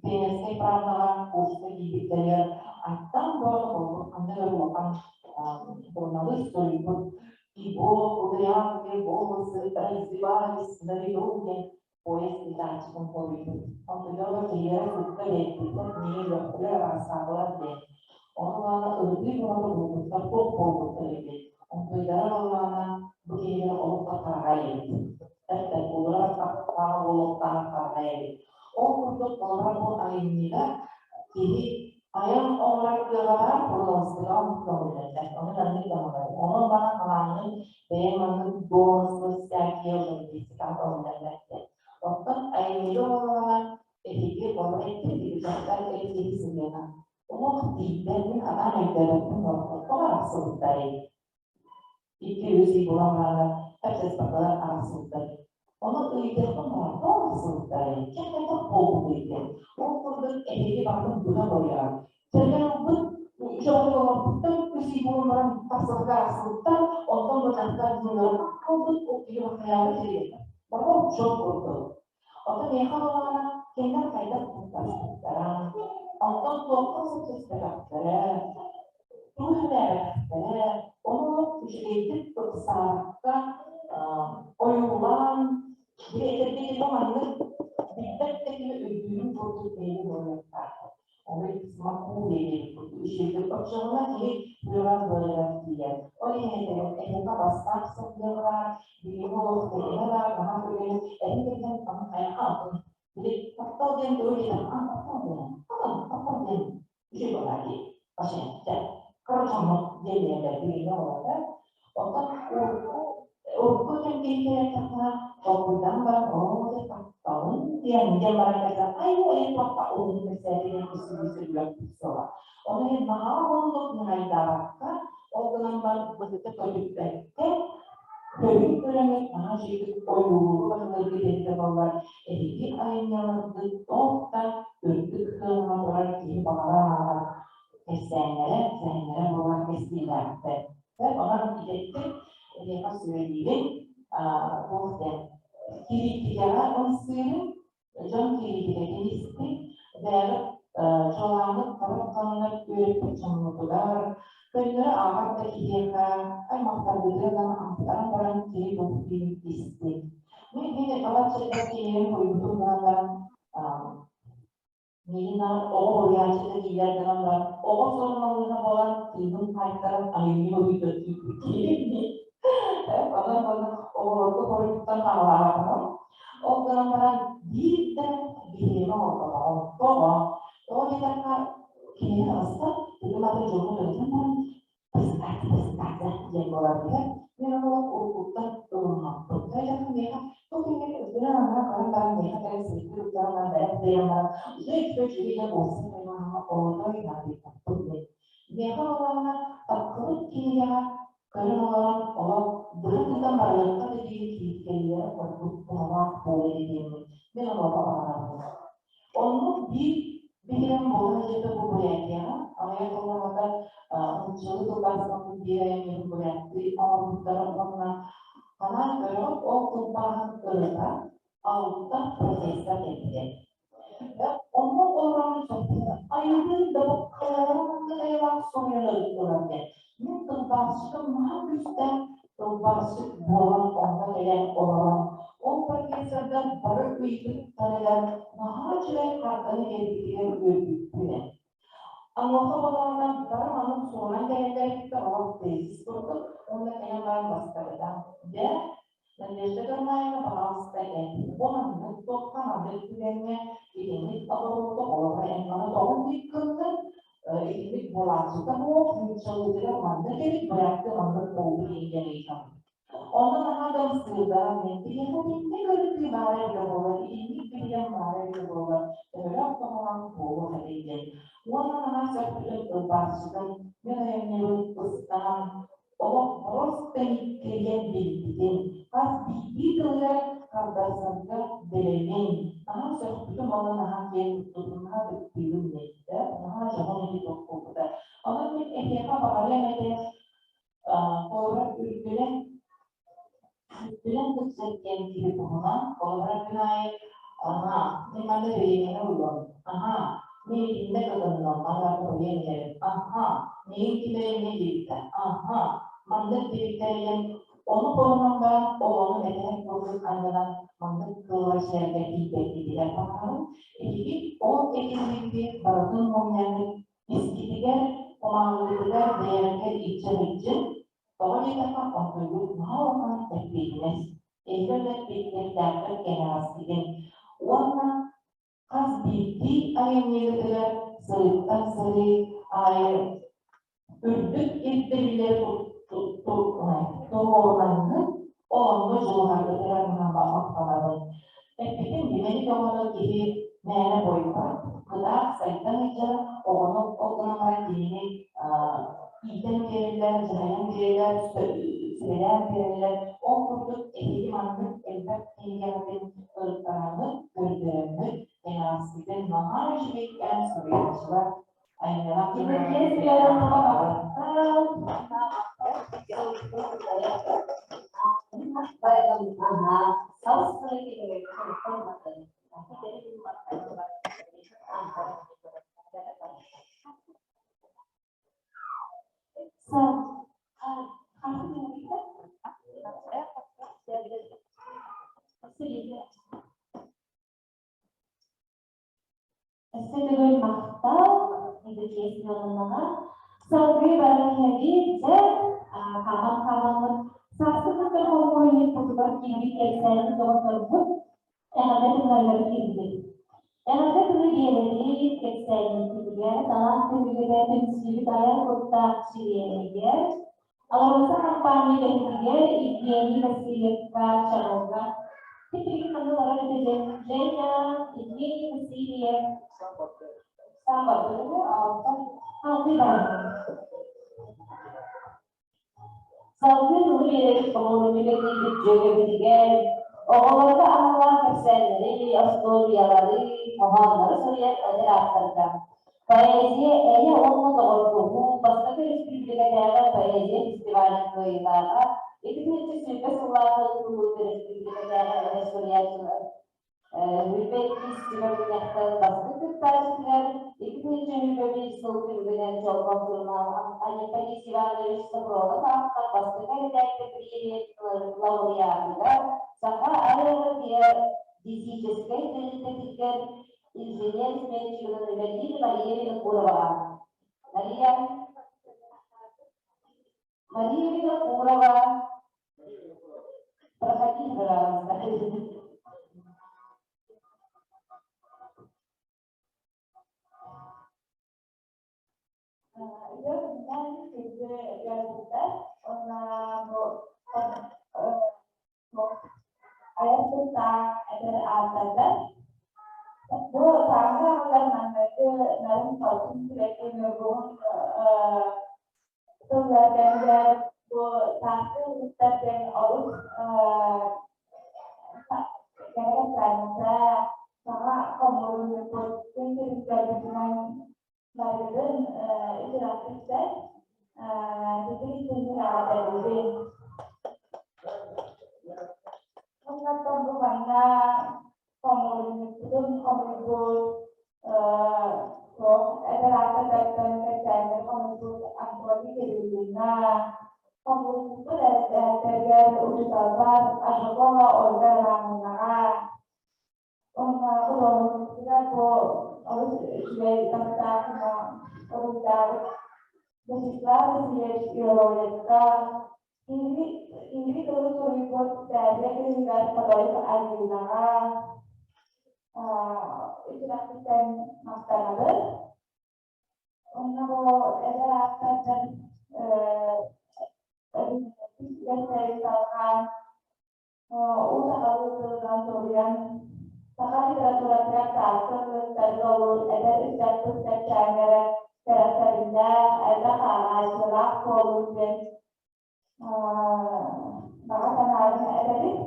Пионерскай правдаҕа курска киирбиттэригэр аттан бөҕө буолбут ханнык эрэ улахан суруналыыс суруйбут «Его кудрявые волосы развивались на виду» диэн поезд ыытааччытын хоруйбут. Онтуйдара киһилэрэ сурукка бэйэппиттэр миигин үөхтүлэр араастаатылар диэн. Ону баара ырытыы бөҕөтө буолбуттар туох буолбуттар эбит. Онтуйдара буоллаҕына бу киһилэр олох да хараҕай эбит. Эбэтэр куулара хараҕа буолуохтаах хараҕай эбит. Ол курдук холобура бу айымньыга киһи айан оҥорор кыаҕа баар, суруналыыстыкаҕа оннук көҥүллэммэт. Ону маннык да оҥорор. Онон баҕар талааҥҥын бэйэҥ маннык домыслы всякие журналистикаҕа көҥүллэммэт диэн. Оттон айымньыга буоллаҕына эһиги холобура эттим дьахтар киһи сыһыана. Олох тиийбэт, мин анаан өйдөөбөппүн тоҕо арахсыбыттарый? Икки-үс ый буолан бараннар эпсэспаккалар арахсыбыттар. Ону ыйытыахпын баҕар, тоҕо арахсыбыттарый? Ким хайдах буолбутуй диэн. Ол курдук эһиги барытын быһа торуйаҕын. Кэргэн ылбыт дьоҕу олорбуттар, үс ый буолан баран тахсыбакка арахсыбыттар, онтон бу дьахтар дьыллара хаалбыт, ол киһи хайаабыт сириэтэ. Барыта отчуот курдук. Оттон миэхэ буоллаҕына, кинилэр хайдах туттарбыттара, онтон туохха сөпсөспөтөхтөрө, тугу сөбүлээбэтэхтэрэ, ону үчүгэйдик ыксаабакка ойуулаан, били этэргэ дылы маннык билбэт да киһи өйдүүрүн курдук бэйэни буолуохтаах. Ону смакуу диэбит курдук үчүгэйдик оччоҕуна киһи үөрэҕэр быарыгар тиийэр. Ол иһин этэбин, эһиэхэ бастаах сылдьыаҕа баар, билиҥҥи олох тэтимэ баар, наһаа түргэн, эһиҥ кэргэн аны хайаха атын. Били таптал диэн тугу диэтэх, а таптал диэн, атын таптал диэн үчүгэй баҕайы дии. Ашыһыттар. Короче, диэллэр билиҥҥи оҕолорго. Оттон урукку урукку кэм киһитэ эттэххэ, толкуйдаан баран, оо, дьэ тапталын диэн диэн баран кэлсэн, ай ой тапталын кэпсээтэ диэн кистии сүрүллэр суоҕа. Ону иһин наһаа уһуннук ньыһайдаабакка, ол гынан баран быһыта көтүппэккэ, көрүҥ көрөҥҥүт наһаа үчүгэйдик ойуулугу баһылыыргыт эбитэ буоллар, эһиги айымньыларгыт туох да үрдүк сыанаҕа турар киһи баҕара ааҕар кэпсээннэрэ, сэһэннэрэ буолар кэскиллээхтэр. Онон идэттик эһиэхэ сүбэлиибин, туох диэн кириитикэҕэ ымсыырын, дьон кириитикэтин истиҥ, бэйэҕит чуолааммыт хара ханнык үөрэппит дьоммутугар, көннөрү ааҕар да киһиэхэ аймахтаргытыгар да ахтан баран киһи туох диэн истиҥ. Мин ити балачча киһини буйбутум гынан баран миигин оҕо буруйааччыта дииллэр гынан баран оҕо суруналыыһа буолан тыынын хаайтаран айымньы быһыытын киирбит киһи. Онон уонна оҕолорго хоруйуттан хаалаабатаҕым. Ол гынан баран биир да биһиэмэ оҥорботоҕум. Тоҕо? Тоҕо диэтэххэ кинини таҕыста, тыгын атын дьоҥҥо төлөтөн баран презентация, презентация диэн буолар үһү. Мен ону уруккуттан ылыммаппын. Тоҕо миэхэ туох диэҥҥэ өтөрө анара көрөн баран миэхэ кэлэн сыыппыт уктарынан бэлэх биэрэн баран уже үчүгэй үчүгэй диэн уопсай аймаҕыҥа отой наадыйбаппын диэн. Миэхэ буоллаҕына тапталыт кинигэҕэ көрөн олорон олох быһа тутан барыахха да диэри кииркэллэрэ ордук туһалаах буолуо диэммин мин онуоха баҕарабын. Оннук биир биһирэм буола сылдьыбыта бу Бурятияҕа. Аҕыйах сыллааҕыта нууччалыы тылбаастаммыт биир айымньыбын буряттыы оҥорбуттара уонна ханаан көрөҕүт ол тылбааһын ырыта алта профессор кэлбитэ. Онно олорон айылгы да бу хайалара маннык айылаах суруйан ырыттылар диэн. Мин тылбаасчытым наһаа күүстээх тылбаасчыт буолан онно кэлэн олорон, ол профессордар бары ыйытыктарыгар наһаа үчүгэй харданы биэрбитигэр үөрбүппүн. Онуоха буоллаҕына бары маннык суруйан кэлэллэриттэн олох тезис курдук уонна кэлэн баран бастакыта дьэ Надежда Карнаева пожалуйста эн бу маннык туохха маннык түгэҥҥэ итинник обороту олоҕо эн маны тоҕо инник гынныҥ итинник буолааччыта буол нууччалыытыгар маннык эбит быраатты маннык буолбут диэн ыйытабын. Онно наһаа да ымсыырдаан мен биһиэхэ итинник ырытыы баара эбитэ буоллар, итинник билиэн баара эбитэ буоллар, төһөлөөх туһалаах буолуох этэй диэн. Уонна наһаа сөп тылбаасчытым мин айымньыбын ыстаан олох просто кириэн билбитин, хас биирдии тылыгар хардарсарга бэлэмин, наһаа сөхпүтүм уонна наһаа киэн туттубутум, наһаа ытыктыыбын диэбитэ, наһаа дьоһун ити туох буолбута. Онон мин эһиэхэ баҕарыам этэ, холобура үрдүнэн үрдүнэн тупсар диэн киһи туһунан, холобура күн аайы аһаа, мин манна бириэмэни уйуом, аһаа, мин итиннэ кытынным, манна суруйан иһэрим, аһаа, миигин ким эрэ инньэ диэбитэ, аһаа, маннык диэбиттэрэ диэн ону холонон баран ол ону этэр курдук анньынан маннык кыаллар сэргэ тиийбэккитигэр баҕарабын. Эһиги ол этиллибити барытын мунньаҥҥыт искитигэр, кумааҕыгытыгар бэйэҕитигэр илдьэ сылдьыҥ. Тоҕо диэтэххэ, онтуйгут наһаа улахан эппиэтинэс. Эһиги да эппиэтинэстээхтэр кэнэҕэскитин. Уонна хас биирдии айымньыгытыгар сырыттан сырыы аайы үрдүк ирдэбиллэри туруорунаҥҥыт, ол онно дьулуһаргытыгар наһаа махтанабын. Эппитим димэни көҕөнө киһи мээнэ буойбат, кытаах сайдан илдьэр, оҕону ол гынан баран кинини иитэн биэрэллэр, дьаһайан биэрэллэр, сүбэлээн биэрэллэр. Ол курдук эһиги маннык элбэх кинигэҕитин ырыттараҥҥыт, көрдөрөҥҥүт, кэнэҕэскитин наһаа үчүгэйдээн суруйааччылар айымньылаах Өссө төгүл махтал, Едукес Ивановнаҕа. Салгыы баран иһэбит, дьэ, хааман хаамаммыт сааскы кытта холкуойньукпутугар киирбит кэпсээнин доҕотторбут эҕэрдэ тылларыгар киирдибит. Эҕэрдэ тылы биэрэбит, кэпсээнньиккитигэр, талаан түмүгүнэ түмсүүбүт айар куттаах чилиэнигэр, АЛРОСА хампаанньа үлэһитигэр Евгений Васильевка Чаҕылга. Типпигин манна олорор этэ дьэ. Женя, Евгений Васильев. Сам бардыгы, алта. Алты бар. Салгыы тылы биэрэбит хомуурунньукка киирбит дьүөгэбитигэр, оҕолорго аналлаах кэпсээннэри, остуоруйалары, хоһооннору суруйар эдэр ааптарга Поэзия эйэ уонна доҕордоһуу бастакы республикатааҕы поэзия фестивалын кыайыылааҕа, 2020 сыллаахха ыытыллыбыт республикатааҕы эдэр суруйааччылар Бүлбэт сүбэ мунньахтан бастакы кыттааччытыгар 2021 сыл түмүгүнэн Чолбон сурунаал Анатолий Иванович Софронов аахтан бастакы эрэдээктэр бириэмийэтин лауреатыгар Саха аэрогеодезическэй тэрилтэтигэр инженер-сметчигынан үлэлиир Мария Винокуроваҕа. Мария Мария Винокурова, проходи, пожалуйста. Айар куттаах эдэр ааттардар. Бу сааһы аҕалар маҥнайгы нарын салгын сибэкки ньургуһун тыллар кэмигэр бу сааскы ыһыктар диэн олус кэрэ кэпсээннэрэ саҥа хомуурунньукпут күн сирин көрбүтүнэн барытын үтүрөхтүктэр бүтүн күнүн аҕатарбытын Оннуттан бу манна хомуурунньукпутун хомуйбут туох эдэр ааттартан кэпсээннэр хомуйбут Анатолий Кириллина, хомуурунньукпут эрэдээктэригэр учууталбар Ажакова Ольга Романовнаҕа Уонна худуоһунньуктарыгар бу олус үчүгэй таптаах уруйдаабыт Вячеслав Васильевич Иоловецка киһи тылы суруйбут Бээдэ кыыһыгар Подоев Альбинаҕа үтүрэхпиттэн махтанабын. Онно бу эдэр ааптардар салҕаан Уу сахалыы тылынан суруйан, саха литературатыгар сааскы ыллыктарга олус эдэр ыччаппыт кэпсээннэрэ кэрэхсэбиллээх, элбэх ааҕааччылаах буоллун диэн баҕа санаабын этэбин.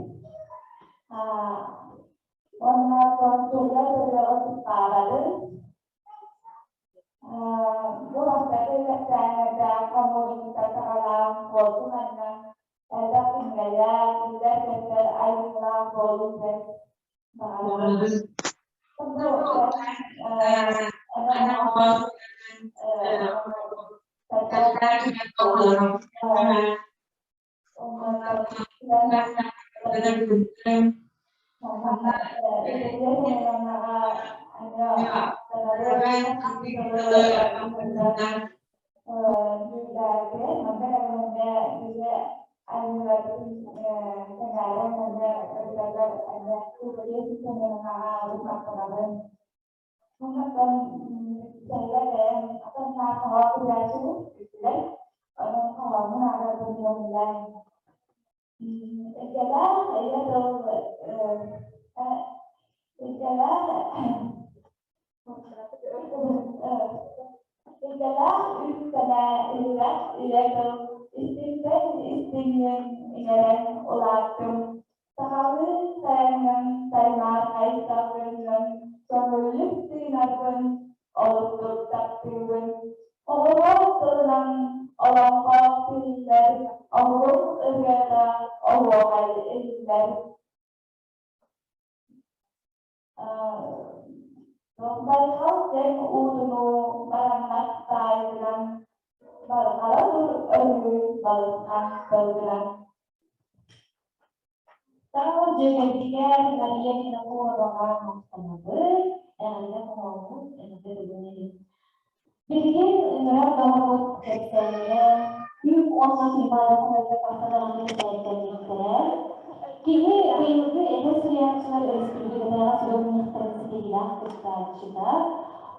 Уонна суруйар ырыаҕа сыппаабатын. Бу бастакы кэпсээннэрдээх хомуурунньуктар саҕалаан куолтун анньан элбэх кинигэлээх, биллэр-көстөр айымньылаах буолун диэн баҕарабын. Илгэлээх үс-сэнэ иһирэх ийэ тыл истиҥтэн истиҥҥин иҥэрэн улааттым. Сахалыы сайыҥҥын саймаархай салгыҥҥын көҥүллүк тыынаргын олустук таптыыбын. Оҕолор тылынан олоҥхо тиһиллэр, омук ырыата оһуохай иһиллэр. Байҕал тэҥ уутунуу бараммат таайынан, барҕара тур өрүү балысхан тылгынан. Таал дьүөгэлэригэр Мария Винокуроваҕа махтанабыт, эҕэрдэ хоһооммут эҕэрдэ бүгүн иһин. Билигин ыҥырар баҕабыт кэпсээҥҥэ Күн уонна Туймаада хаһыакка хаста даҕаны бэчээттэммиттэрэ. Кини быйылгы эдэр суруйааччылар өрөспүүбүлүкэтээҕи сүбэ мунньахтарын ситиһиилэрин ситиһиилээх кыттааччыта,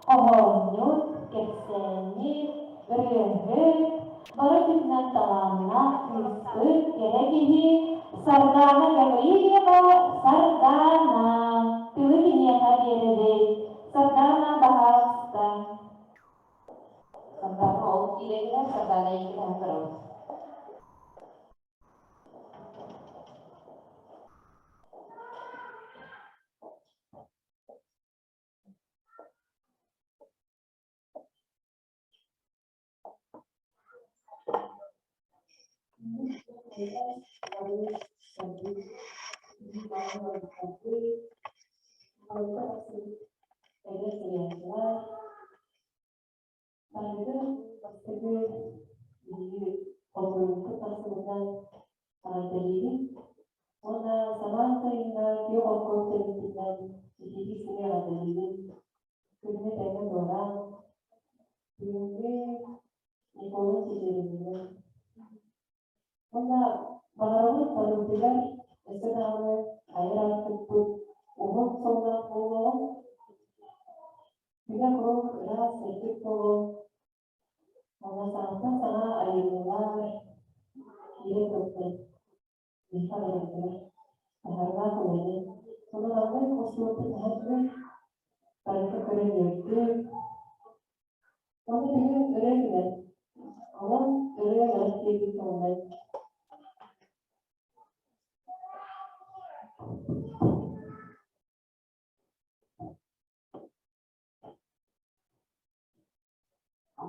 хоһоонньут, кэпсээнньит, ырыаһыт, бары өттүнэн талааннаах кыыспыт, кэрэ киһи Сардаана Гаврильева Сардаана. Тылы киниэхэ биэрэбит. Сардаана, баһаалыста. Сардаана ол киирэригэр Сардаана эйигин көрөбүт. Бастакы биһиги холбоһукпут тахсыбытынан эҕэрдэлиибин уонна самаан сайыҥҥа күөх окко үктэммиппитинэн итиитик сири эҕэрдэлиибин. Күҥҥэ тэҥҥэ туораан, бүгүҥҥү Николай Чичериннин. Уонна баҕарабыт барыбытыгар өссө даҕаны айар аартыкпыт уһун суоллаах буолуоҕун, күнэ куруук ыраас сырдык буолуо, уонна саҥаттан саҥа айымньылар киирэн турдун, биһиэхэ барыбытыгар таһаарылаах үлэни, сонун устубуппут наһаа үчүгэй, барыта көрөн үөрдүм. Уонна бүгүн ырыа күнэ. Онон ырыа бэлэх диэбит көҥүллэн.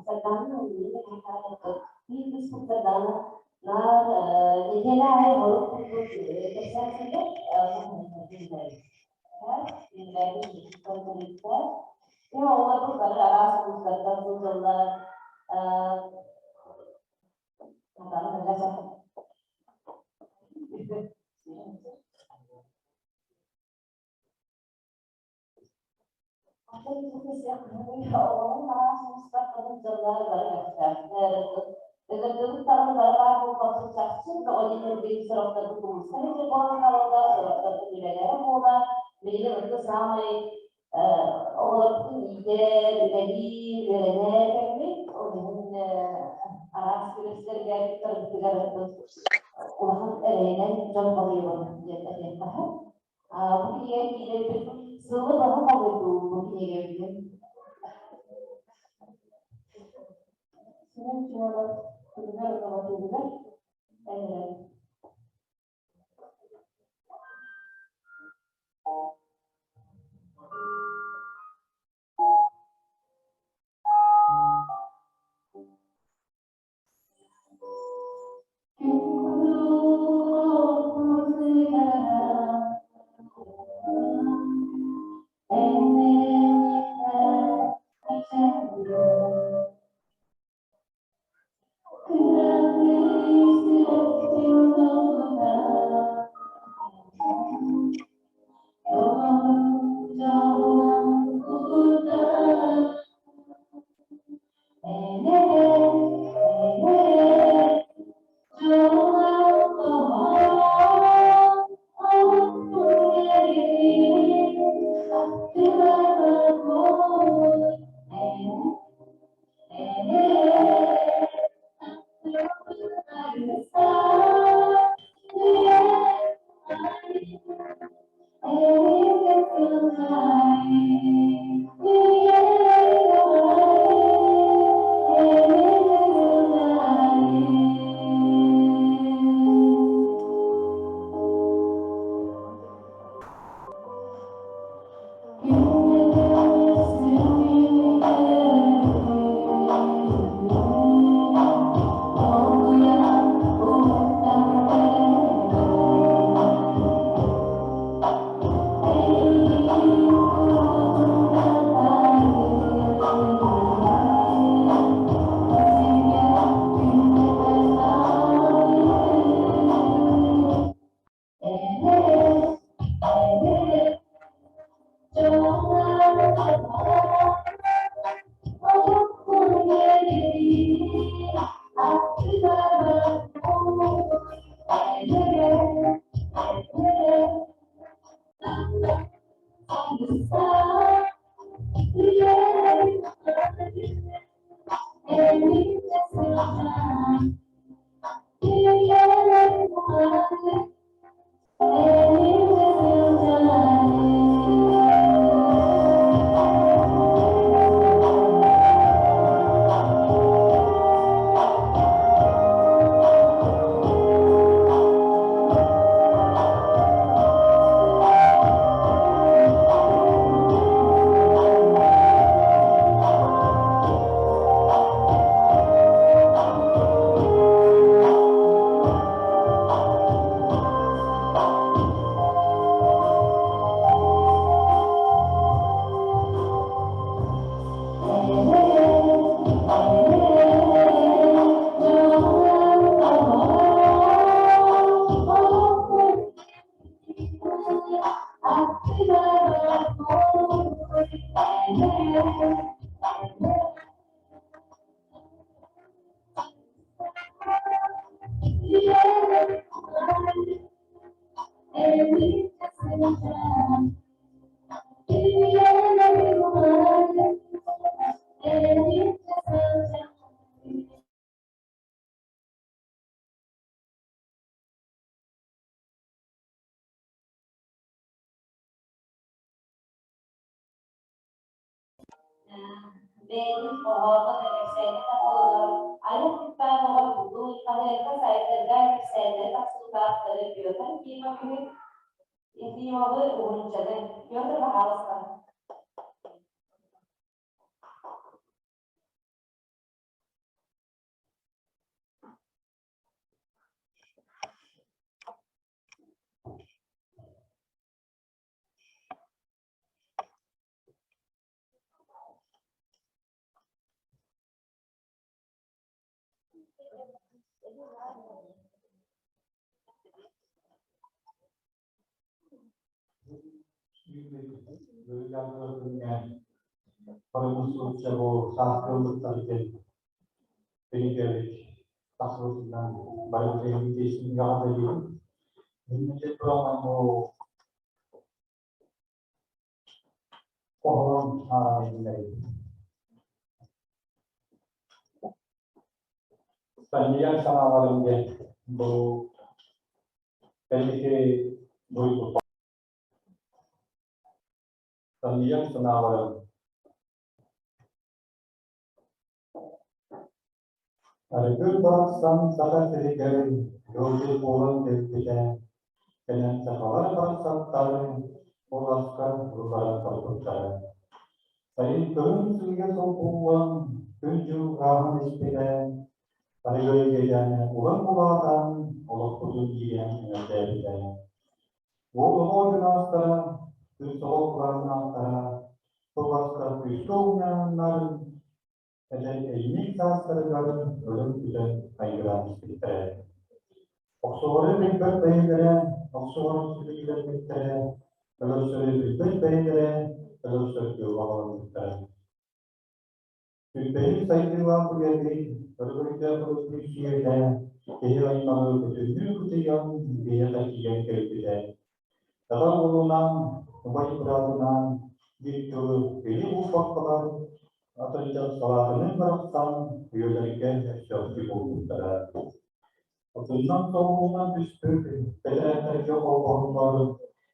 Сардаана биир Сардаана наар нэдиэлэ аайы хорук курдук кэпсээн сылдьар. Оҕолорбут бары араас улуустартан сылдьаллар. Оҕолорум араас улуустартан сылдьаллар, бары көхтөөхтөр. Ыгырдыбыт даҕаны бары баар буолбаппыт чахчы, тоҕо диэтэрбит сорохторбут улууска илдьэ буолан хаалаллар, сорохторбут үлэлэрэ буолар. Билигин ыкка саамай оҕолорбутун иитэр, үлэлиир, үөрэнэр кэммит. Ол иһин араас күрэстэргэ кыттарбытыгар улахан эрэйинэн дьон балыйабын диэн этиэххэ сөп. Бу кинигэ киирэрбит сылы баһа хомуйдуу бу кинигэбитин. Сүрүн чуолар күнүгэр уонна эн Бэйэтин оҕоҕо да кэпсээнэ да холонор, айах куттаан оҕорбутун, хаһыакка сайтарга кэпсээннэри тахсыбытаахтары Петр Ефимовиһы Ефимовы уһунчаны. Петр, пожалуйста. Хоһоон ааҕа Санньыйар санааларым диэн бу кэнники буйбуппа Санньыйар санааларым Арыгы барахсан Саха сиригэр ыалдьыт буолан кэлбитэ, кэлэн сахалар барахсаттар куоласка ылларан барбыттара. Сайын кыһын сыыйа солбуллан, күн-дьыл ааһан испитэ, арыгы иэдээнэ улам улаатан, олохпутун иирэн эҥэрдээбитэ. Уол оҕо дьунаастара, кыыс оҕо кылаасынаахтара, куоласка күүскэ уһуйааннар Эдэр эйиник саастарыгар өлөн бүтэн айгыраан испиттэрэ. Охсуһары билбэт бэйэлэрэ, охсуһар сүбэлэрбиттэрэ, өлөрсөрү билбэт бэйэлэрэ, өлөрсөргө баҕаламмыттара. Күлбэһин сайдыылаах үйэтин, өрөгөйдөөх өрөспүүсүйэтэ киһи аймаҕы бүтүннүү кутуйан биһиэхэ тиийэн кэлбитэ. Татар уолунаан, убай быраатынаан биир тылы били булбаккалар Атырдьах салаатыныы барахсан үйэлэргэ өстөөхтүү буолбуттара. Отуннан тоҕуһунан түспүт бэтэрээннэргэ холбоһоллор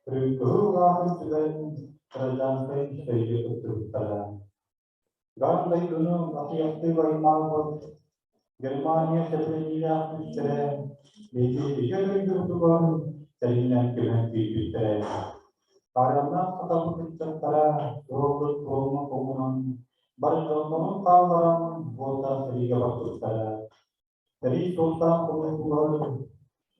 кыһыл аатын сүгэн гражданскай сэрии кыттыбыттара. Ган дойдуну атыйахтыы аймаабыт Германия сэбилэниилээх күүстэрэ биһиги дойдубутугар тэринэн көмөн киирбиттэрэ. Арыаннаах сатабыл ыччаттара туруорбут турума хомунан, бар дьоннорун хаалларан уоттаах сэриигэ барбыттара. Сэрии суолтаах хонуутугар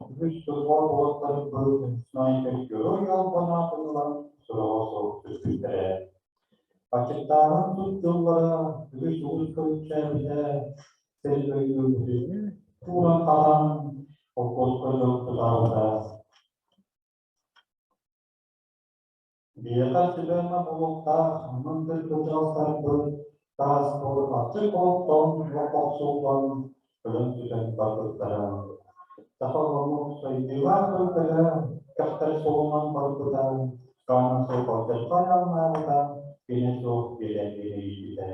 үгүс дьоллоох уолаттарбыт снайпер герой албан аатын ылан сураҕа суох түспүттэрэ. Аччыктааһын сут дьыллара үгүс улуус көрүччээбитэ, сир-дойду бүтүннүү кууран хаалан, холкуоска дьон тутаабыта. Биһиэхэ сүбэ-ама буолуохтаах мындыр кырдьаҕастарбыт таас аччык олохтон охсуллан өлөн сүтэн барбыттара. Саха омук сайдыылаах көлүкэлэ кэхтэр суолунан барбыта, хаана суох алдьархай айаннаабыта, кини суох биэрэн биэрийбитэ.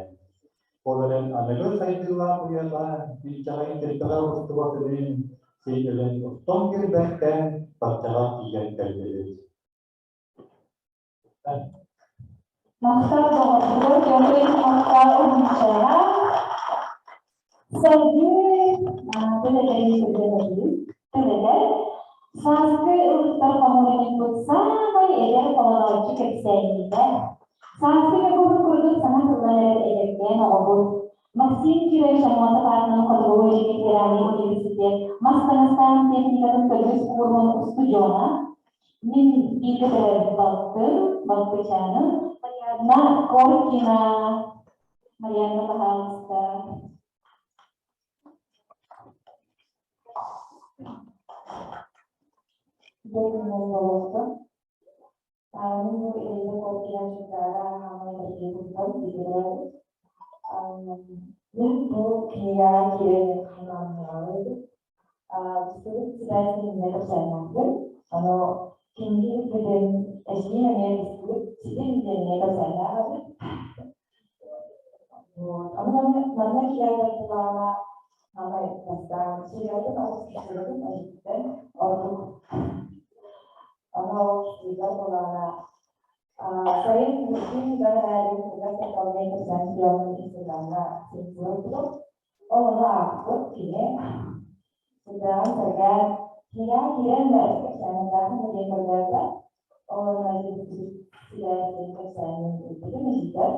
Ол эрэн аныгы сайдыылаах үйэҕэ инчэҕэй тирбэҕэ устубатыныы син өлөн охтон киирбэккэ баччаҕа тиийэн кэллибит. Махтал доҕордор, Петр махтал уһунчаҕа. Салгыы тыл этэр Сааскы ылыктар хомуурунньукпут саамай эдэр холонооччу кэпсээнньитэ. Сааскы Ньукуһун курдук саҥа тыллан эрэр эдэркээн оҕобут. Максим Кирович Аммосов аатынан Хотугу Илиҥҥи федеральнай университет мас таҥастааһын техникатын төрдүс кууруһун устудьуона, Мин бииргэ төрөөбүт балтым, балтычааным Марианна Коркина. Марианна, пожалуйста. Болуохтун. Мин бу Ирина Коркина Чугдаара хаамай бэргиэтиттэн бииргэ Мин бу кинигэҕэ киирэн ханнаабыт. Быстыбыт сибээс иннинэ кэпсээннээхпин. Ону Кинигэ бүтэн эсиин эмиэ быстыбыт ситим диэн эмиэ кэпсээннээх эбит. Вот. Аны манна манна киирэр былаана Аны бастаан сирэйин олус кичэлэрин эһиттэн ордук анал киирэр былаана сайын бүтүн дьон эрээри кыргас сахалыы кэпсээн сүрэҕин Инстаграмҥа сылдьыбыт. Ол ону аахпыт кини сүрдээҕин сэргээн киинэҕэ киирэн да кэпсээннэрдээхпин да диэн көрдөөтө. Ол онно сибээстэрин кэпсээнин ыыппытым иһиттэр.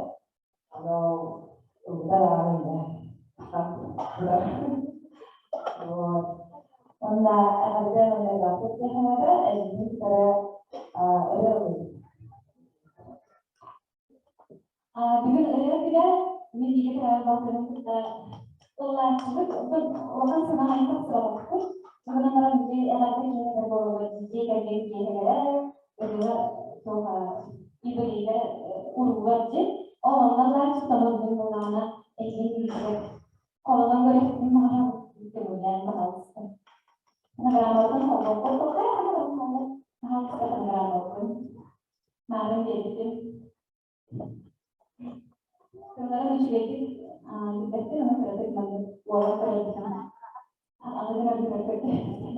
Аны ылбыта даҕаны иннэ Вот. Онно эҕэрдэ мындырдаахпыт киэһэнэбэ эйигин кытары ырыа ыллыыбыт. Бүгүн ырыа күнэ мин бииргэ төрөөбүт балтыбын кытта ыллааччыбыт. Оттон улахан санаа айан тахсыбатахпыт. Гынан баран били эҕэрдэ киэһэтэ буолуо дьиэ кэргэн киэһэлэрэ ырыа туох юбилейдэр уруулар дьин. Ол онно ыллааччы тонон бүгүн буоллаҕына эһиги күүскэ холонон көрүөхпүн баҕарабын көҥүллээн баҕалыста. Программабытын холбоппут паһалыста программабытын маарын биэрбитим. Тылларын үчүгэйдик билбэттэр, ону кыратык маннык уолан көрөрбүтүн аҕыгын ардыгар көрдөрөбүт.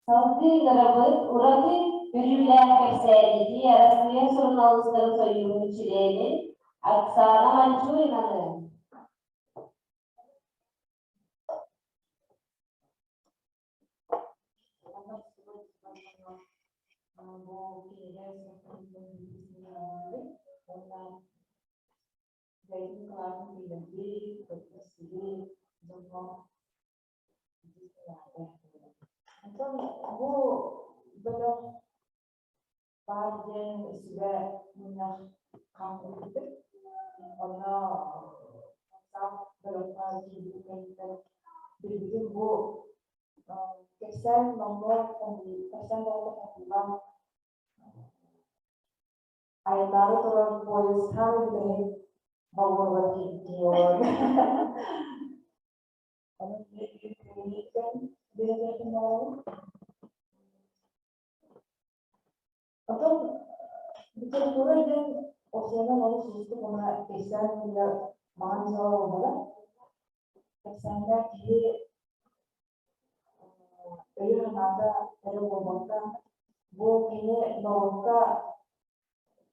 Салгыы ыҥырабыт ураты көрүүлээх кэпсээнньити Арассыыйа суруналыыстарын сойууһун чилиэнин Оксана Манчуринаны. Бу кинигэ уонна бэйэтин кылааһын киллэрбит, көрсүбүт дьоҥҥо. Онтон бу бөлөх баар диэн сүбэ мунньах хаампыппыт. Онно WhatsApp бөлөххө киирбит кэнниттэн билбитим бу кэпсээн номнуо кэпсээн бөҕөтө хомуллан айаннаары турар поезд саамай бүтэһик вагонугар киирбит киһи олорон. Онон билиниэхпин баҕарабын. Оттон литература диэн осуонан олус уустук уонна кэпсээн тыла маҥан дьыала буолбатах. Кэпсээҥҥэ киһи өйө-санаата эрэ буолбакка, бу кини норуокка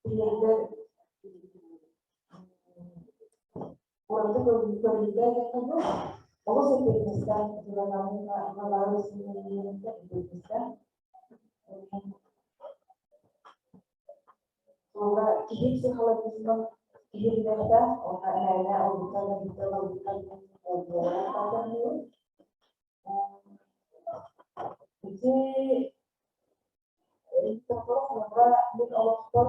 тириэрдэр ураты көрүүтэ диэххэ дуу, олус эппиэтинэстээх эппиэтинэстээх. Туора киһи психологизмын киһи билиэхтээх, уонна мээнэ ылбыттан ылбыттан ылбыттан буолуохтаах. Ити литература холобура мин олохпор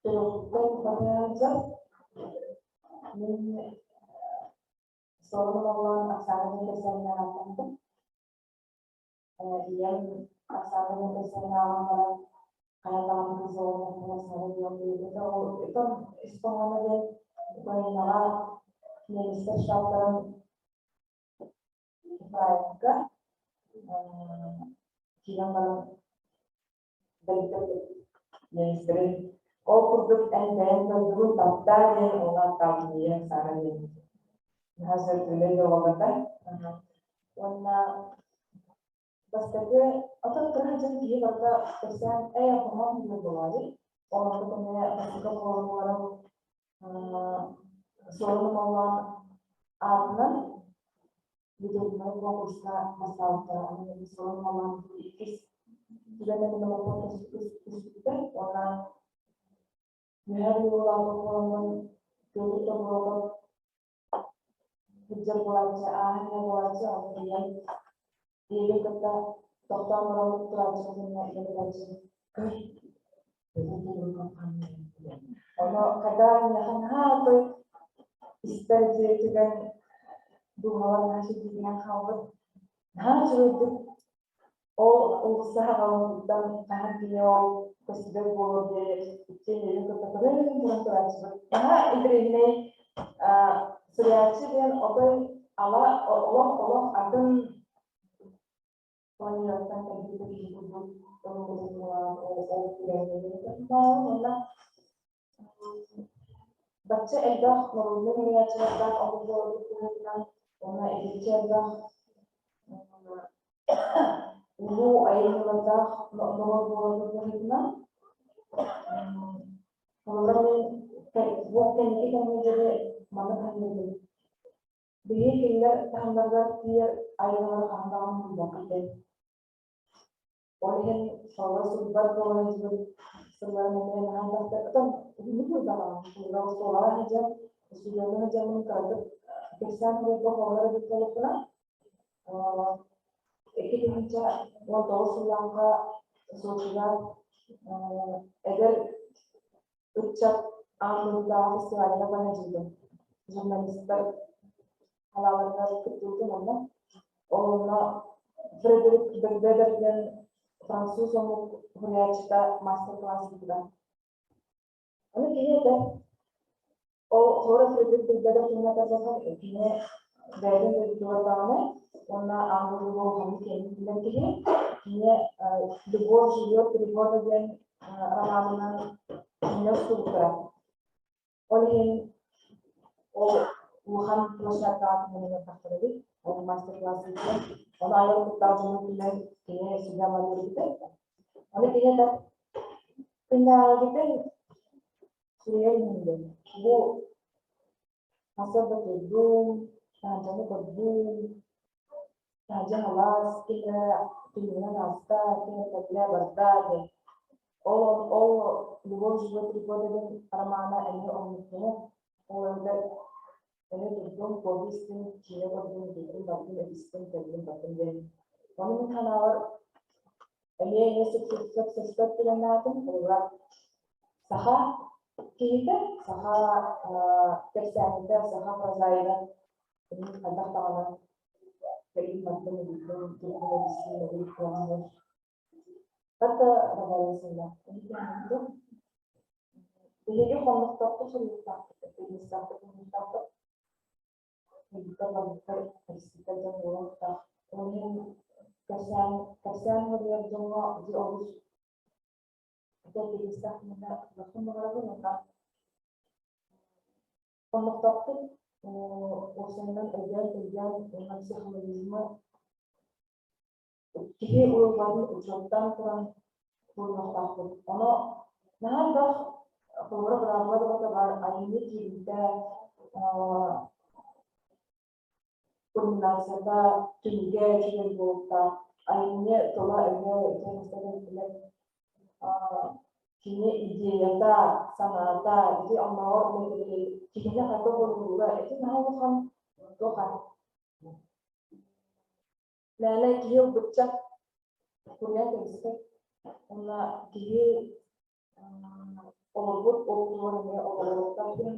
төрөппүттэн барыанча мин Суорун Омоллоон Оксана диэн кэпсээнинэн ааттаммытым. Ийэм Оксана диэн кэпсээнин ааҕан баран хайа даҕаны кыыс оҕону Оксана диэн диэбитэ. Ол итон ис хоһооно диэн Украинаҕа немецтэр штабтарын Ифраевка киирэн баран Министрин ол курдук эн бэйэҥ дойдугун таптаа диэн уонна аттаабытын Сара диэн наһаа сөбүлэ буолбата. Уонна бастакы атын кыра дьон киһи барыта кэпсээн эй хоһоон диэн буолааччы. Ол онно кэмҥэ бастакы хоһооннорум Суорун Омоллоон аатынан литературнай конкурска бастаабыттара. Аны Суорун Омоллоон иккис түгэннэрин олохпор түспүттэр уонна Үөһээ Бүлүү буоламмын Петр Тобуруокап сылдьар буолааччы, ааһан иһэр буолааччы, ону ийэм ийэбин кытта тохтоон бараммыт турааччыбытын ийэм этээччи көр Петр Тобуруокап ханна диэн. Ону когда миэхэ наһаа отой истэр дьиэтигэр дууһалар наһаа сирдиитинэн хаалбыт. Наһаа үчүгэйдик ол уулусса хаҕылыттан хаһан кини ол көстүбэт буолуор диэри иккиэн ийэбин кытта көрөн туран турааччыбыт. Наһаа интэриэһинэй суруйааччы диэн отой ала олох олох атын планетаттан кэлбит киһи курдук ол ол түгэҥҥэ уонна бачча элбэх норуодунай суруйааччылардаах омук буоларбыт быһыытынан уонна итиччэ элбэх улуу айымньылардаах норуот буоларбыт быһыытынан холобура мин бу кэнники кэмҥэ диэри маннык саныырбын. Биһиги кинилэр таһымнарыгар тиийэр айылҕалары хаһан даҕаны булбаппыт диэн. Ол иһин соло суруйбат буолан сылдьыбыт сылларым эмиэ наһаа элбэхтэр. Оттон уһуннук уйбатаҕым. Суруйга оскуолаҕа сылдьан, устудьуоннуу сылдьаммын кыратык кэпсээн суруйга холонор эбит буоллахпына, 2019 сыллаахха Сочига эдэр ыччат аан дойдутааҕы фестивалыгар бара сылдьыбытым. Журналистар халааларыгар кыттыбытым онно. Ол онно Фредерик Бегбедер диэн француз омук суруйааччыта мастер-класс ыыппыта. Аны кини этэр, ол Хора Фредерик Бегбедер туһунан этэр кини бэйэтин дойдутугар даҕаны уонна аан дойдуга улаханнык киэҥник биллэр киһи. Кини «Любовь живет тревога» диэн романынан киинэ устубуттара. Ол иһин ол улахан площадкаҕа түмэлигэр тахсар эбит. Ол мастер-класс ыытан, ону айар куттаах дьону түмэн кини сүбэ-ама биэрбитэ. Аны кини этэр, күннээҕигитин суруйар иһин бу сарсыарда турдум, таһырдьаны көрдүм, таһырдьа халаас, ким эрэ түннүгүнэн ааста, ким эрэ кэллэ барда диэн. Ол ол Любовь живет три года диэн романа эмиэ оннуктуҥу. Ол эбэтэр эмиэ турдум, кофе истим, киинэ көрдүм, диэтим, бардым, этистим, кэллим, бардым диэн. Ону мин санаабар эмиэ эмиэ сөпсөспөт түгэннээтим. Холобура, саха киһитэ, саха кэпсээнитэ, саха прозаига мин хайдах даҕаны кэлин бардым, ыйдым, турдум, этистим, эбит буолан Хата доҕорун Биһиги хоннохтоохтук суруйуохтаахпыт, эппиэтинэстээхтик суруйуохтаахпыт. Ыйыттар барбыттар, тэрийситтэр дьон буолуохтаах. Ол иһин кэпсээн, кэпсээн суруйар дьоҥҥо ити олус ити эппиэтинэстээх кэмҥэ туруохпун баҕарабын уонна хоннохтоохтук уопсайынан өйдөөн-төйдөөн уонна психологизмы Киһи уйулҕатын учуоттаан туран туруохтаахпыт. Ону наһаа элбэх холобура быраабыла бөҕөтө баар айымньы киириитэ, кульминацията, түмүгэ үчүгэй буолуохтаах, айымньы тыла-өһө үчүгэй кини идеята, санаата, ити оннооҕор киһини хайдах оҥорууга ити наһаа улахан туох Мээнэ киһи ылбычча суруйан кэбиспэт. Уонна киһи олорбут олоҕугар эмиэ олоруохтаах диэн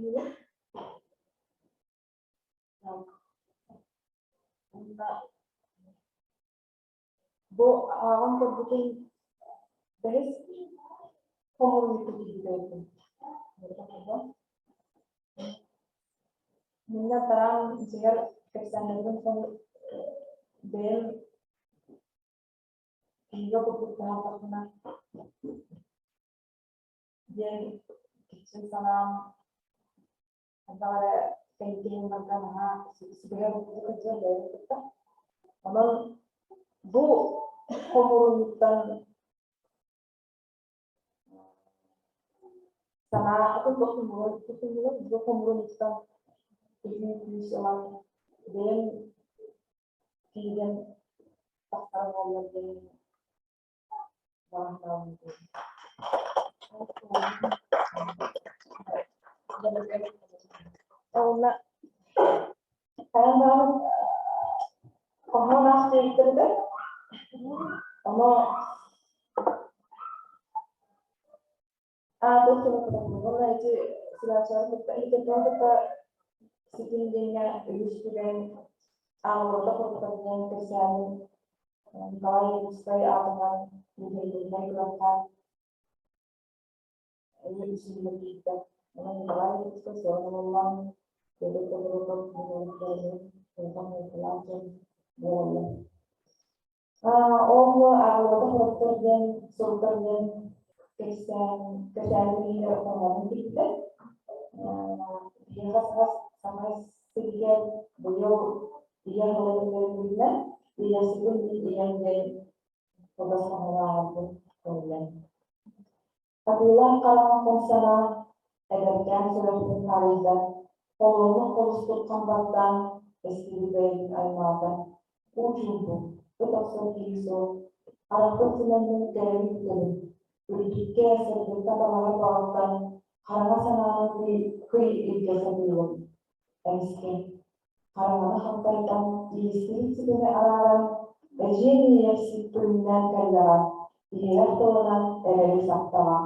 Уонна бу ааҕан көрбүтүм бэһис хомуурунньукка киирбитэ эбиппин. Манна тараан дьиҥэр кэпсээннэрбин бэйэм кинигэ курдук таһаардахпына диэн киччим санаам хайдах эрэ кэнтиһин барда наһаа сүбэһэр курдук сылдьар бэйэбин кытта. Онон бу хомуурунньуктан Санаа атын тохтуммулар, бу хомуруниттан киһи күүс ылан бэйэм киирэн тахсар буоллар диэн баҕа Уонна хайан даҕаны хоһоон аах диэбиттэригэр ону Аа, туох гына Уонна ити сылааччылары кытта литератураны кытта ситим диэҥҥэ үгүс түгэн ааҕыллыбата курдук диэн кэпсээнин Николай Якутскай аатынан литературнай күрэххэ эмиэ үсүһүгэр киирдэ. Онон Николай Якутскай Суорун Омоллоон, Петр Тобуруокап, Улахан Николаев диэн буолаллар. Ол ааҕыллыбатах уруоктар диэн суруктар диэн кэпсээн кэпсээнин иһигэр хоһоонун киирбитэ. Биһиэхэ саас саҥа сиригэр быйыл ийэ тыла биллэриллибитинэн Ийэхситим мин ийэм диэн кылгас хоһоону ааҕарбын көҥүллэн. Хатыылаах хараҕын хом санаа, эдэркээн сүрэхпин хаарыйда, холуоннук холустук хам баттаан, эстибит бэйэбин аймаата. Уу чуумпу, ыт охсор киһи суох, харахпын симэммин кэрэбин бүтэбин, үрдүккэ, сырдыкка талаһар баҕаттан хараҥа санааны кый илдьэ сатыыбын. Эмискэ, хараҥаны хаптартан иистибит ситими арааран, эдьиэй иэйэхсит күлүмнээн кэллэҕэ, иһирэх тылынан эрэли сахтаҕа.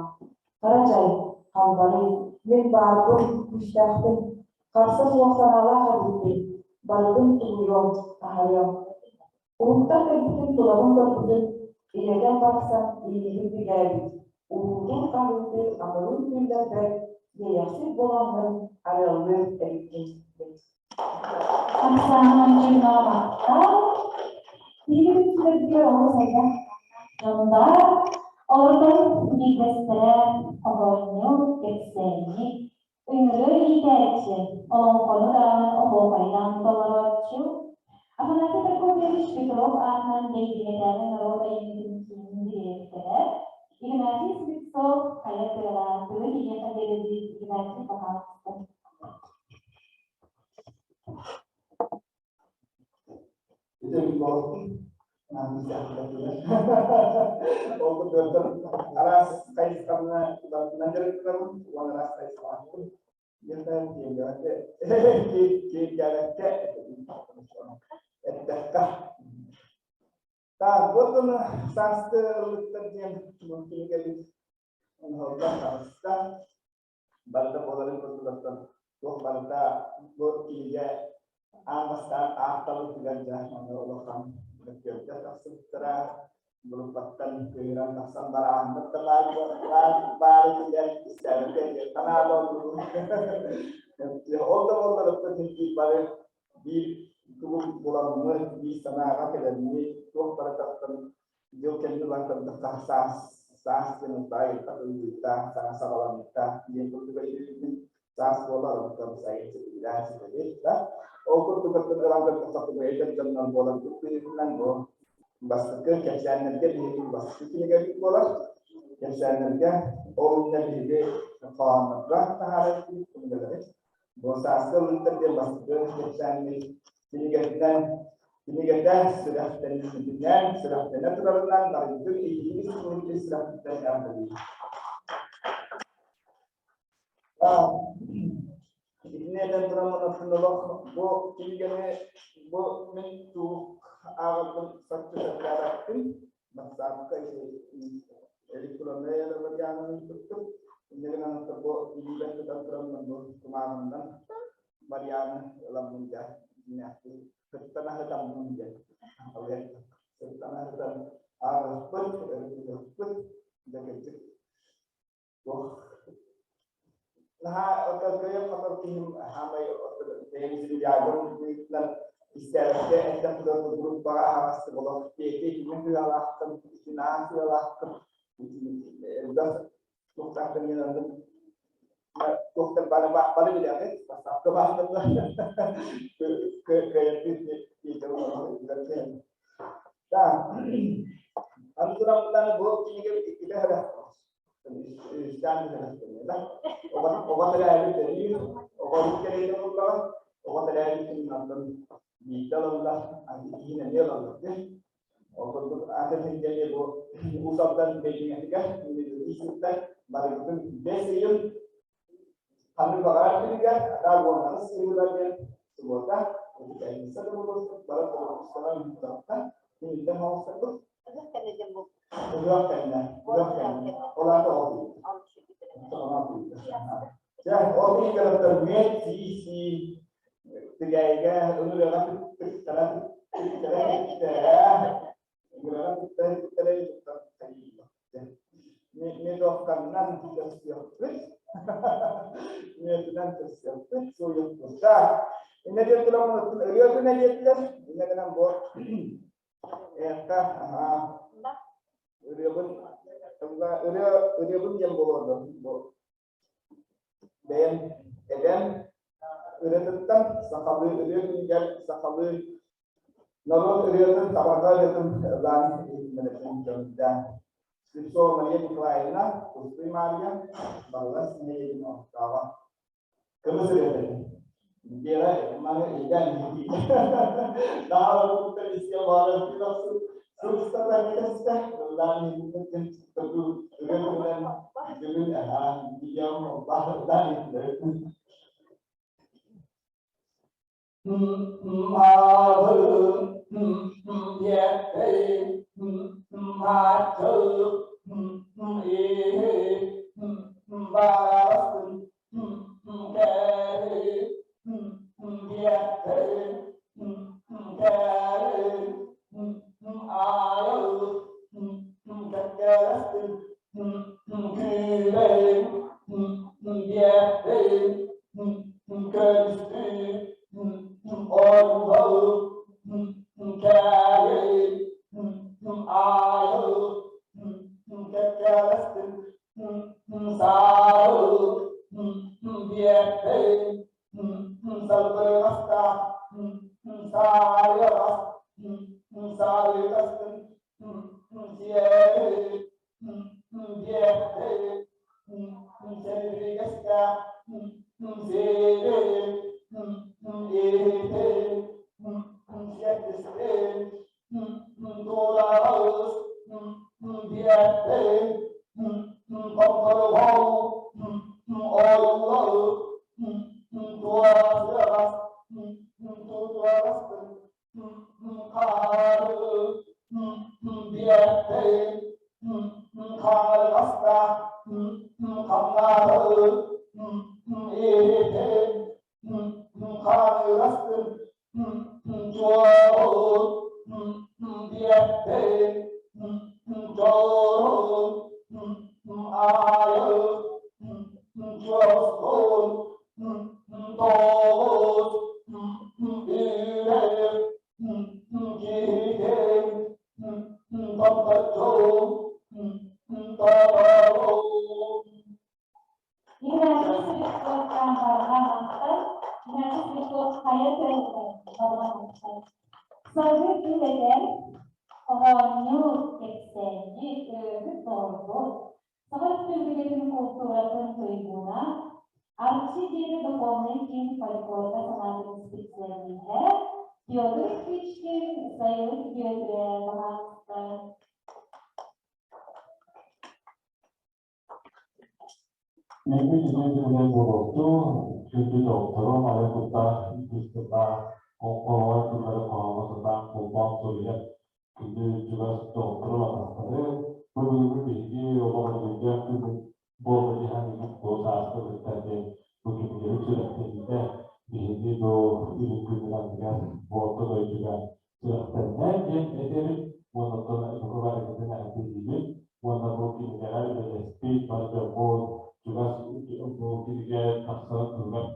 Хара дьай, халбарый, мин баарбын, күүстээхпин, харса суох санаалаах эбиппин, барытын тулуйуом, аһарыам. Уһуктан кэлбитин тулабын көрбүтүм, ийэтэ барахсан илиибин бигээбит, уһуутуур-хаһыытыыр амырыын түүллэрбэр иэйэхсит буоламмын арыаллыыр эбиккин диэбит. Оксана Чернова. Биһиги күннэргэ олус элбэх дьон баар. Олортон биирдэстэрэ хоһоонньут, кэпсээнньик, Ыҥырыы иитээччи, олоҥхону даҕаны оһуохайдаан толорооччу Афанасий Прокопьевич Петров аатынан Бэйдиҥэтээҕи норуот айымньытын киинин дириэктэрэ Игнатий Слепцов хайа тыалаан тылы киниэхэ биэрэбит Игнатий пожалуйста. Үтүө күн буолуохтун. Ол курдук араас хайысханан дьарыктанабын уонна араас хайысхалаахпын. Кииргээбэккэ эттэххэ. Так, вот он сааскы ыллыктар диэн кинигэбит оҥоһуллан таҕыста. Барыта буоларын курдугаттан туох барыта бу кинигэ аан бастаан аатталытыгар дьэ аны улахан мөккүөрдэр тахсыбыттара группаттан кыыран тахсан барааннар да баар баар этилэр истээбэккэ ханаада ол да буоллар биир бары биир тугу буламмыт биир санааҕа кэлэммит туох барытаттан дьыл кэннэ ылан көрдөххө саас саас диэн ылбаайыта ыллыыта саҥа саҕаламмыта диэн курдук өйдүүбүн саас буолар онтон сайын ситигилээн ситэбит да ол курдук ылан көрдөххө эдэр дьоннор буолан быһыытынан бу бастакы кэпсээннэргэ биһиги бастакы кинигэбит буолар кэпсээннэргэ ол иннэ биһиги хоһооннорго таһаарар кинигэлэри бу сааскы ыллыктар диэн бастакы кэпсээннэр кинигэтинэн кинигэтэ сүрэхтэнэн сүрэхтэнэ турарынан барыгытын итиини суруйуу сүрэхтэн эҕэрдэлиир. Итини этэн тураммын олох бу кинигэни бу мин туох ааҕарбын соччо сөбүлээбэппин. Бассаапка электроннай эрэ варианын туттум. Инньэ гынан бу илиибэр тутан тураммын бу кумааҕыннан варианы ыламмын дьэ сыттан аһытаммын диэн сыттан аһытан ааҕыахпыт, ырытыахпыт, дьэ кырдьык Наһаа кыайар-хотор киһим хаамай бэйэм землягым быһыытынан истээбэккэ эттэхпинэ группаҕа аһаҕастык олох тиэки итинник сыалаахтым, итинаа сыалаахтым, элбэх туохтаахтан гынанным туохтар бары бары билэҕит, бастакы бааллар кыайардыы тиэки Да, аны тураммытан бу кинигэ иккитэ үстээн да оҕо төрөөбүт төрүүр оҕо кэриэтэ буоллаҕа оҕо төрөөбүт күнүнэн биирдэ ылаллар иккиһин эмиэ ылаллар ол курдук атын сиргэ бу Уус Алдан бэйдиҥэтигэр сыттар барыгытын бэс ыйын ханнык баҕарар күнүгэр атаа уоннаҕыс ыйыгар диэн субуота пятница да буолуохтар бары оҕустаран ыытыахтар күнүттэн оҕустарбыт Ыһыах кэннэ диэн буолбут. Ыһыах кэннэ, ыһыах кэннэ. Ол аата ол Дьэ, ол иһигэр мүөт сии-сии тигээйгэ ынырыаҕа тыктара тиктэрэ тиктэрэ ынырыаҕа тиктэрэ тиктэрэ медовканнан көстүөхпүт мүөтүнэн көстүөхпүт суйуохпут так иннэ диэн туран ырыа күнэ диэтилэр иннэ гынан бу Эһэххэ, аһаа. Ырыабын, ырыа, ырыабын диэн буолуо бу. Бэйэм эбэм ырыатыттан сахалыы ырыа күнүгэр сахалыы норуот ырыатын, табарга ырыатын ыллаан иһитиннэрэрбин көҥүллээн. Слепцова Мария Николаевна, Кустуй Мария, Барылас нэһилиэгин олохтооҕо. Кымыс ырыата. Дела маны илдьэн Даҕаларбыттан искэ баара сылыстата кэстэ ыллаан иһитиннэрдим ырыа туһунан бүгүн аһаан видеом ыллаан иһитиннэрдим. Диэхтэйин хаҥырҕаста хамнааталы иһитин хаҥырастын чуорун диэхтэйин чорун айы чуостун тоҕус үрэх киһитин Игнатий Слепцовтан барҕа махтал, Игнатий Слепцов хайа тыалыгар барҕа махтал. Салгыы тыл этэр, хоһоонньут, кэпсээнньит, ырыаһыт доҕорбут, Саха Өрөспүүбүлүкэтин култууратын туйгуна, Арчы диэни духовнай киин фольклорга санаатын специалиһэ Петр Кычкин, Сайылык Бүөтүрэ баһаалыста. Үөрбүт үтүө буолуохтуу, күндү доҕотторум, айа куттаах иккис тыллаах, оҥхороҕой тыллары хоһооҥҥо сатаан холбоон суруйар күндү чугас доҕотторум, атастарым, бу бүгүҥҥү биһиги олоҕургуйдаах күммүт буолла диэн бүгүн бу сааскы кытта диэн бу кинигэбит сүрэхтэниитэ биһиги бу үрүҥ күнүн анныгар бу орто дойдуга сүрэхтэннэ диэн этэбит уонна оттон бука барыгытын эҕэрдэлиибит уонна бу кинигэҕэ үлэлэспит бар дьоммут чугас бу кинигэ тахсарын туһугар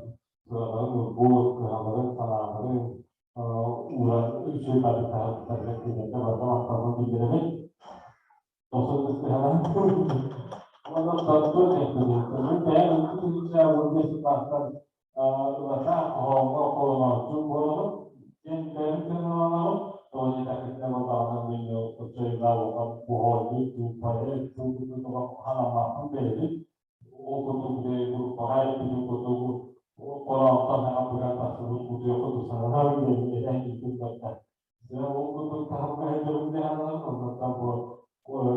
сыраларын уурбут, кыһаларын, санааларын ууран үчүгэй бардыктаһарбыттарыгар кинилэргэ барыта махталбын биллэрэбин. Тохсун кыһаларын Уонна тартын эккүнү бэйэм 2015 сыллаахтан ылата хоһооҥҥо холонооччу буолабын. Диэн бэйэм сыаналанабын. Тоҕо диэтэххитинэ буоллаҕына мин оччойга буһоойдуу тууппайы тууппутун ханаммаппын бэйэбин. Ол курдук группаҕа эппитин курдук хороонтон саҥа быган тахсыбыт утуйа курдук сананабын диэн этэн киирбит барда. Дьэ ол курдук таһымҥа сылдьабын дии оннуттан бу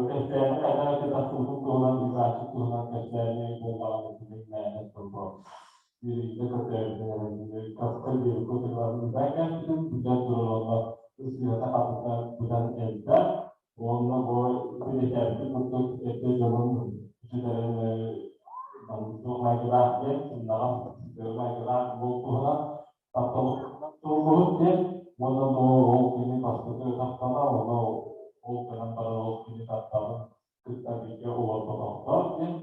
кэпсээни хайдах эрэ тахсыбытын туһунан ыытааччы туһунан кэпсээни буоллаҕына билин мээнэ турбу үөрүүтэ көтөөбүтүн көххө диэри кутугар ыытан кэлбитим бүтэн турар онно ысыһата хатыта быдан элбэх уонна бу билэтээбитин курдук эрдэ дьонун сүтэрэн туох майгылаах диэн сымнаҕас майгылаах буол туһунан тапталлаах диэн уонна ол кини бастакы таптала уонна ол гынан баран ол кини тапталын кытта бииргэ олорботохтор диэн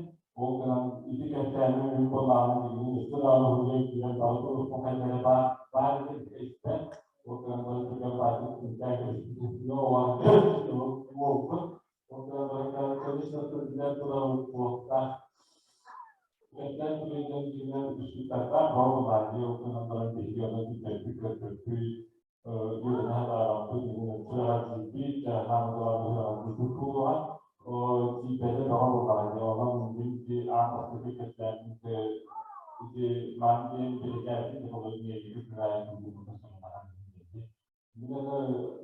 ол гынан ити кэпсээни мин буоллаҕына билигин өссө даҕаны уһуйан киирэн бары туруспун хайдары баар баар истэн ол гынан бары түргэн баайдык күндээн кэбиспитин уолбут ол гынан баран конечно билэн турар буолуохтаах Кэпсээн түгэнинэн дьиҥэр үстүктардаах баҕа ол гынан баран биһиги ону билбэппит, көрбөппүт, үөрэнэ сатаабаппыт, сүрэҕэлдьиирбит, хаамыгалаабыт буолуоҕа. Тиийбэтэ бөҕө буоллаҕа дии. Онон мин ити аан бастакы кэпсээммин ити маан диэн бэлиэтээбитим технология күнү курдук сананахан Мин аны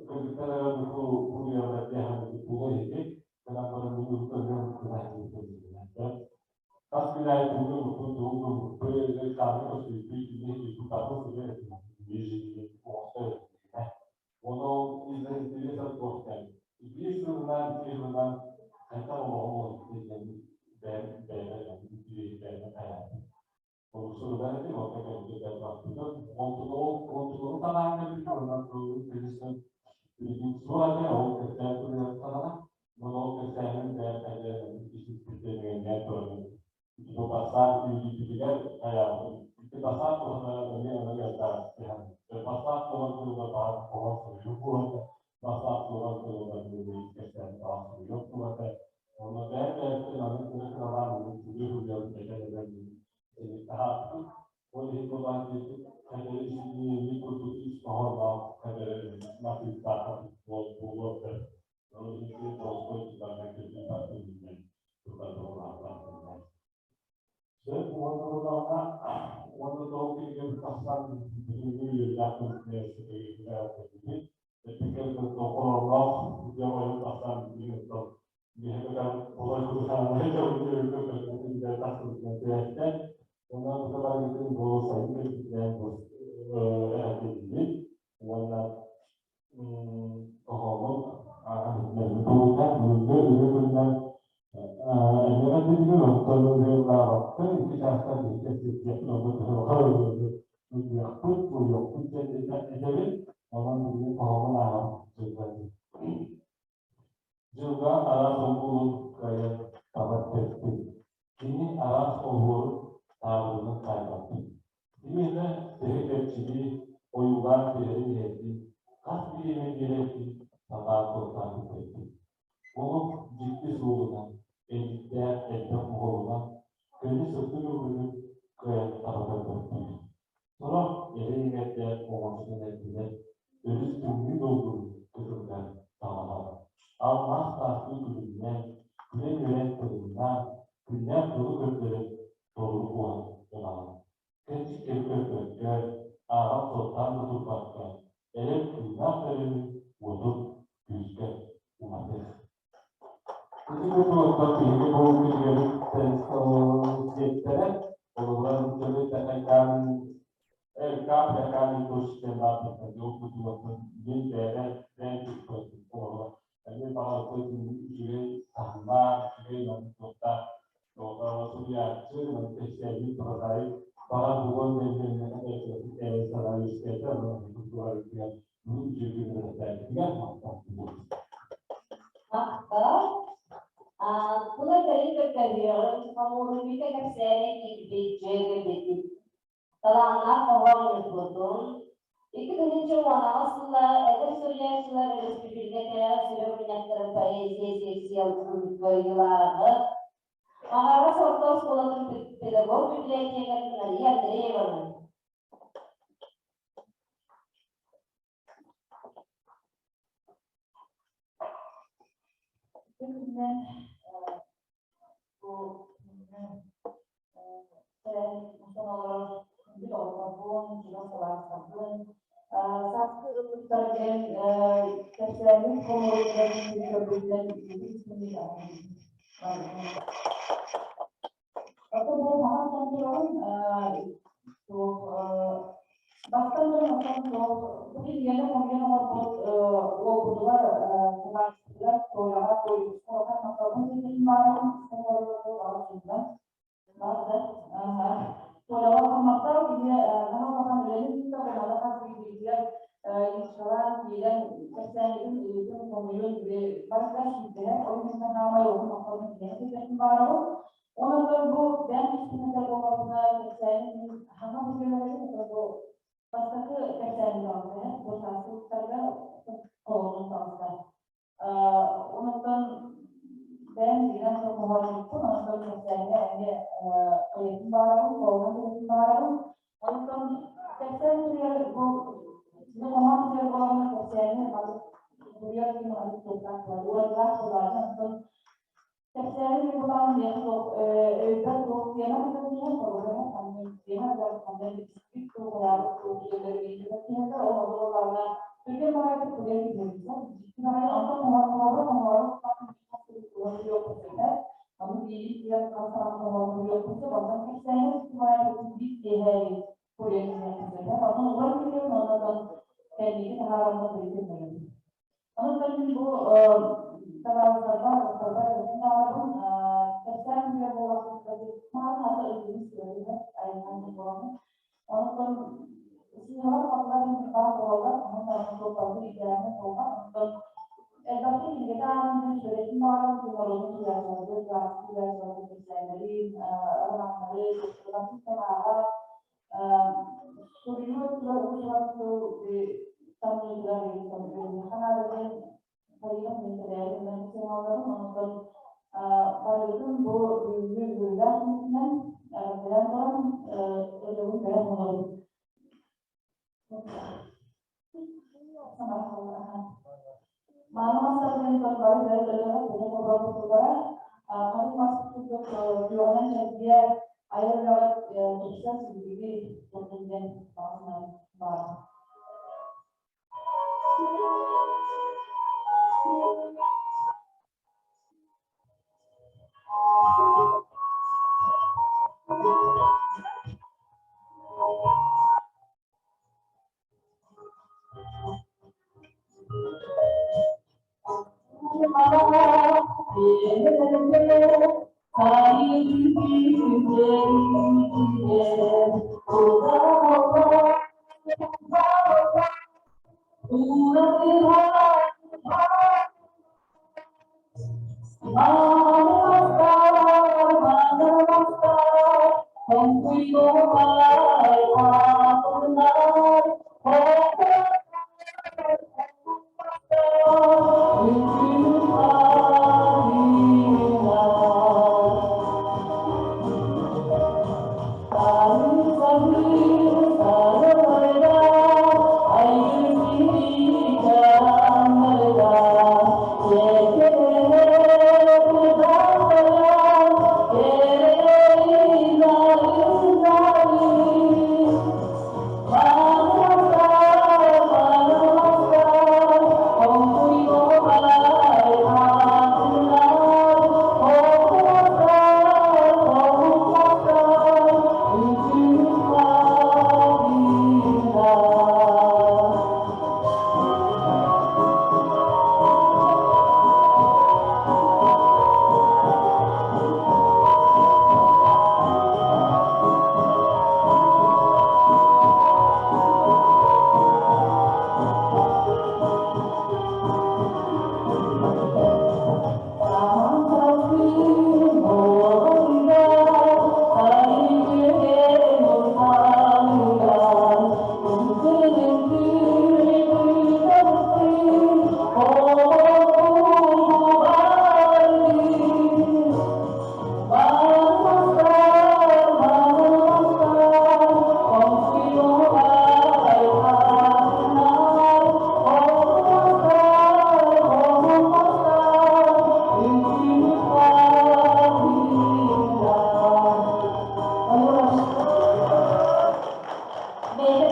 кыргыттар эрэ бу буруйалар диэхэ була иһити. Кынан баран мин урут көрүөм Хас күн аайы тугу гыммыппын, тугу гыммыппын, хааны көстүүппүн, кини иһиппин барытын суруйар этим. Оҥостор этим. Уонна ол из-за интереса туох диэн. Биир сылынан, икки сылынан хайдах олоҕум олорбута диэн бэйэм бэйэбэр бэйэбэр хайаатым. Суругар этим, онто кэлбит элбэхпитин. Онтуларын санаан кэлбитим, онон конечно, билигин суох этэ, ол кэпсээн суруйар саҕана. Уонна ол кэпсээнин бэйэм иккис туран ити бассаап үүнүүтүгэр хайаабытым. Ити бассаап туһана эмиэ ону элбэх Бассаап туһан тылыгар баар хоһоон суруйуу буолар. Бассаап туһан тылыгар кэпсээн баар суруйуох буолар. Онно бэйэ-бэйэбитин аны кыра-кыралаан суруйа-суруйа этэн-эбэн таһаартым. Ол иһин былаан диэки хайдары исинниэни курдук ис хоһоонноох хайдары матыыптаах буолуо этэ. Ол иһин толстой тутарга кэлбит бартыһыынан тутар буолаахтаах. Сөп уонна буоллаҕына уонна тоҕо кинигэбит тахсан билиҥҥи үөрүүлээх күнү Эпикет тоқоолоох дьоҕойун тахсан билигин уонна хоһоонун ааҕан. Тугунан бүгүҥҥү үлэ күнүнэн эһиэхэ бүгүн оттон ыһыылаабаппын икки чаастан бииргэ сылдьыахпын онно төһө ылыахпыт, буойуохпут диэн этэбин. Онон бүгүн хоһоон ааҕан дьылҕа Дьылҕа араас олбуорун кыайан таба тэппит. Кини араас олбуорун таабырынын таайбаппын. Биһиэнэ төһө кэрчиги ойуулаан биэрэрин иһэрдин, хас бириэмэ биэрэрбин сатаан суоттаан билбэппин. Олох дьикти суолунан, эдьиийдээх элбэх оҕолонон, көнө сырдык ыллыгын кыайан таба көрбөппүн. Сорох эрэй эҥэрдээх оҥостон эрдинэр, өрүс тымныы долгунун кытылыгар талаһар. Алмаас таастыы күлүмнээн, күлэн-үөрэн тылыннаан, күннээх дьолу көрдөрөн толору уһан ылаҕын. Кэрчик кэми көрбөккө, ааҕан-суоттаан да турбакка, эрэл кыыннаах бөрөнү уотун күүскэ уматыах. Ити курдук биһиги бу кинигэбит сиэттэрэ, олоҕуран нууччалыы Экамин Элкап Экамин диэн баартыттан дьыл мин бэйэбэр бэйэм туспа олоҕура. Эмиэ баҕар үчүгэй таһымнаах, үчүгэй маннык туохтаах суруйааччы, маннык кэпсээбит прозаик баҕар буолуон диэн санаа үөскээтэ, онон үчүгэй үөрэхтээбитигэр махтал. Махтал. Була кэлин көрдөһүөҕүм, хомуурунньука кэпсээнэ киирбит дьүөгэбитин. Талааннаах хоһоонньуппутун, 2018 сыллааҕы эдэр суруйааччылар өрөспүүбүлүкэтээҕи сүбэ мунньахтарын поэзия секцияларын кыайыылааҕы, Маҕарас орто оскуолатын педагог библиотекатын Мария Андрееваны. Күнүнэн бу тэрээһин олорор күндү доҕотторбун, чугас табаарыстарбын, сааскы ыллыктар диэн кэпсээнин хомуруйдан көрбүтүнэн Оттон бу маҕан турабын туох бастан туран оттон туох бу кинигэни хомуйан оҥорбут уолбутугар табаарыспытыгар Толяҕа Тойуска улахан махталбын тиэрдэтин баарым барда Толяҕа улахан махтал кини наһаа улахан үлэни ыытта уонна хас биирдиибитигэр личкалаан киирэн кэпсээннэрин ыытын хомуйун барыта сүүрдэһэр ол иһин санаамай улахан махталбын киниэхэ тиэрдэтин баарабын. Онон бу бэйэм түспүтүнэн буоллаҕына, кэпсээним мин хаҥа быһыыларым, бу бастакы кэпсээним таҕыста, бу сааскы холонун таҕыста. Онон бэйэм дьиҥинэн хоһоонньукпун, онон кэпсээҥҥэ эмиэ ыйытым баарабын, холонон ыйытым баарабын. Онон кэпсээн суруйар бу хоһоон суруйар буоллаҕына кэпсээни суруйар ким маннык тылтан уратылаах буолааччы, онтон Кэпсээни уйгулаан миэхэ суох өйбөр туох тиэмэ кытта тиһэн холобура ханнык тиэмэ да ханна билсибит туох ыйаабыт туох дьиэлэр бииргэ тиһэллэр ол олоҕуларына түргэн баҕайытык тугай киһиэхэ дьикти баҕайы онтон хоһоору хоһоору ону биирин тиһэн хас саҕан хоһоору суруйуохпун онтон кэпсээни дьикти баҕайытык биир киэһээри суруйан киһиэхэ онон улар киһиэн оннотон кэнники таһаараммын билигин көрөбүн. Онон мин бу табаарыстарбар, доҕотторбор этэн баҕарабын, кэпсээн билэр буоллахпытына, маҕан аата өйдүүр сүрэҕинэн айылҕан буоламмын. Онтон сыыһалар-халтылар баар буолаллар, онон даҕаны суоппарбын идеальнай буолбат. Онтон элбэхтик кинигэтэ ааҕан сүрэтин баҕарабын, туруорунун суруйааччыларбыт, классик суруйааччыларбыт кэпсээннэрин, романнары, систем ааҕар, Суруйуу өттүгэр уус-уран тыл таҥныытыгар ханаада диэн Карина мин тэрээһиннэн сыаналарым, онтон барыгытын бу бүгүҥҥү үөрүүлээх күммүтүнэн эҕэрдэлээн баран ырыабын бэлэх оҥоробун. Мааны мастарынан бары бары ырыаҕа көнө олорбуттара. Ханнык мас курдук күөҕүнэн чэлгийэ айар үлэҕэ тупса силигилии турдун диэн баҕа санаам баар. Бэйэтэ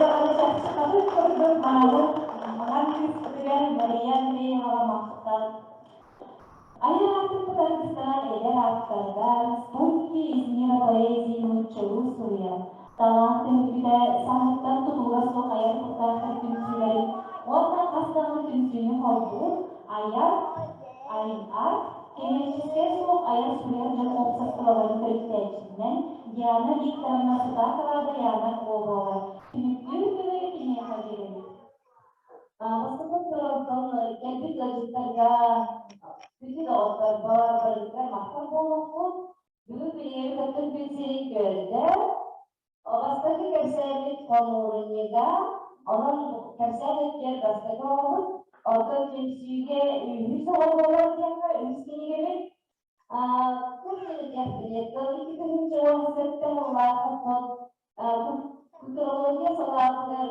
даҕаны чахчы хабыр курдук маалы маҥан кыыспытыгар Мария Андрееваҕа махтал. Айар аартыкпыт аргыстара эдэр ааптардар, спутники из мира поэзии нууччалыы суруйар, талаан түһүлгүтэ саҥаттан тутулуга суох айар куттаахтар түмсүүлэрин уонна хас даҕаны түмсүүнү холбуур айар, ай-арт, кэмиэрчискэй суох айар-суруйар дьон уопсастыбаларын төрүттээччитинэн Диана Викторовна Сутакова-Дайаана буолуоҕа. Түмүктүүр тылы киниэхэ биэрэбит. Бастакы туруортан кэлбит ыалдьыттарга, күндү доҕотторбор барыгытыгар махтал буолуохпут. Бүгүн кинигэбит оттон күн сирин көрдө. Бастакы кэпсээбит хомуурунньуга, онон кэпсээн өттүгэр бастакы оҕобут, оттон түмсүүгэ үһүс оҕо буолар диэххэ үһүс кинигэбит. Тыл сыллаахтан культурология салаатыгар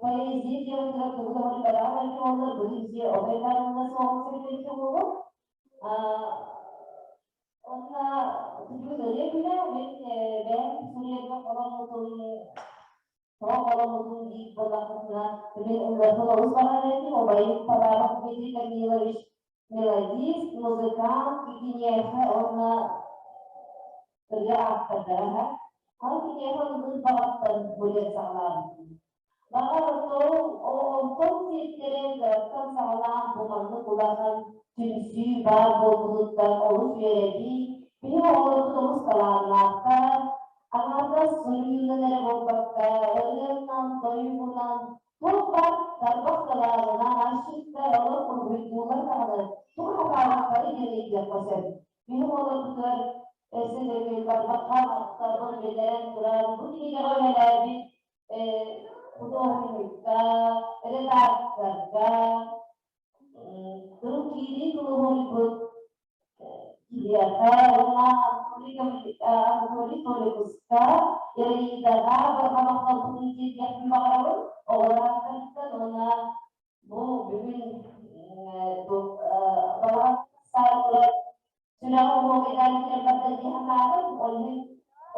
поэзия дьыалатыгар тугу даҕаны бараан буоллар, бу түмсүү обайдарына суоҕун сөбүлэһиэ буолуо. Онно күнү ырыа күнэ мин бэйэм суруйарга холоммутум Тоҕо холоммутум диир буоллахпытына, мин ыллыахпын олус баҕарар этим, убайым Подаров Дмитрий Корнилович мелодист, музыкант, киниэхэ уонна ырыа ааптардара. Ол киниэхэ ыллыыр баҕаттан буруйан саҕалаабытым. Баҕар онтон сиэттэрэн кыраттан саҕалаан бу маннык улахан түмсүү баар буолбутуттан олус үөрэбин. Биһи оҕолорбут олус талааннаахтар, Аҥаардас суруйуунан эрэ буолбакка, ырыанан, тойугунан, туох баар тарбах талаанынан асчыттар, олох уруһуйдуулар даҕаны тугу хатаабаттары диэн ыйдыахха сөп. Биһи оҕолорбутугар өссө төгүл барбахха махталбын биллэрэн туран, бу кинигэҕэ үлэлээбит худуоһунньукка, редакторга, тыл киирии тылы Киһиэхэ уонна Анатолий Толикуска, Ираидаҕа барҕа махталбытын тиэрдиэхпин баҕарабын. Оҕолор ааттарыттан уонна бу бүгүн балаҕан саалыгар сүрэҕим оһуокайдаан кэлэн барда дии санаатым. Ол иһин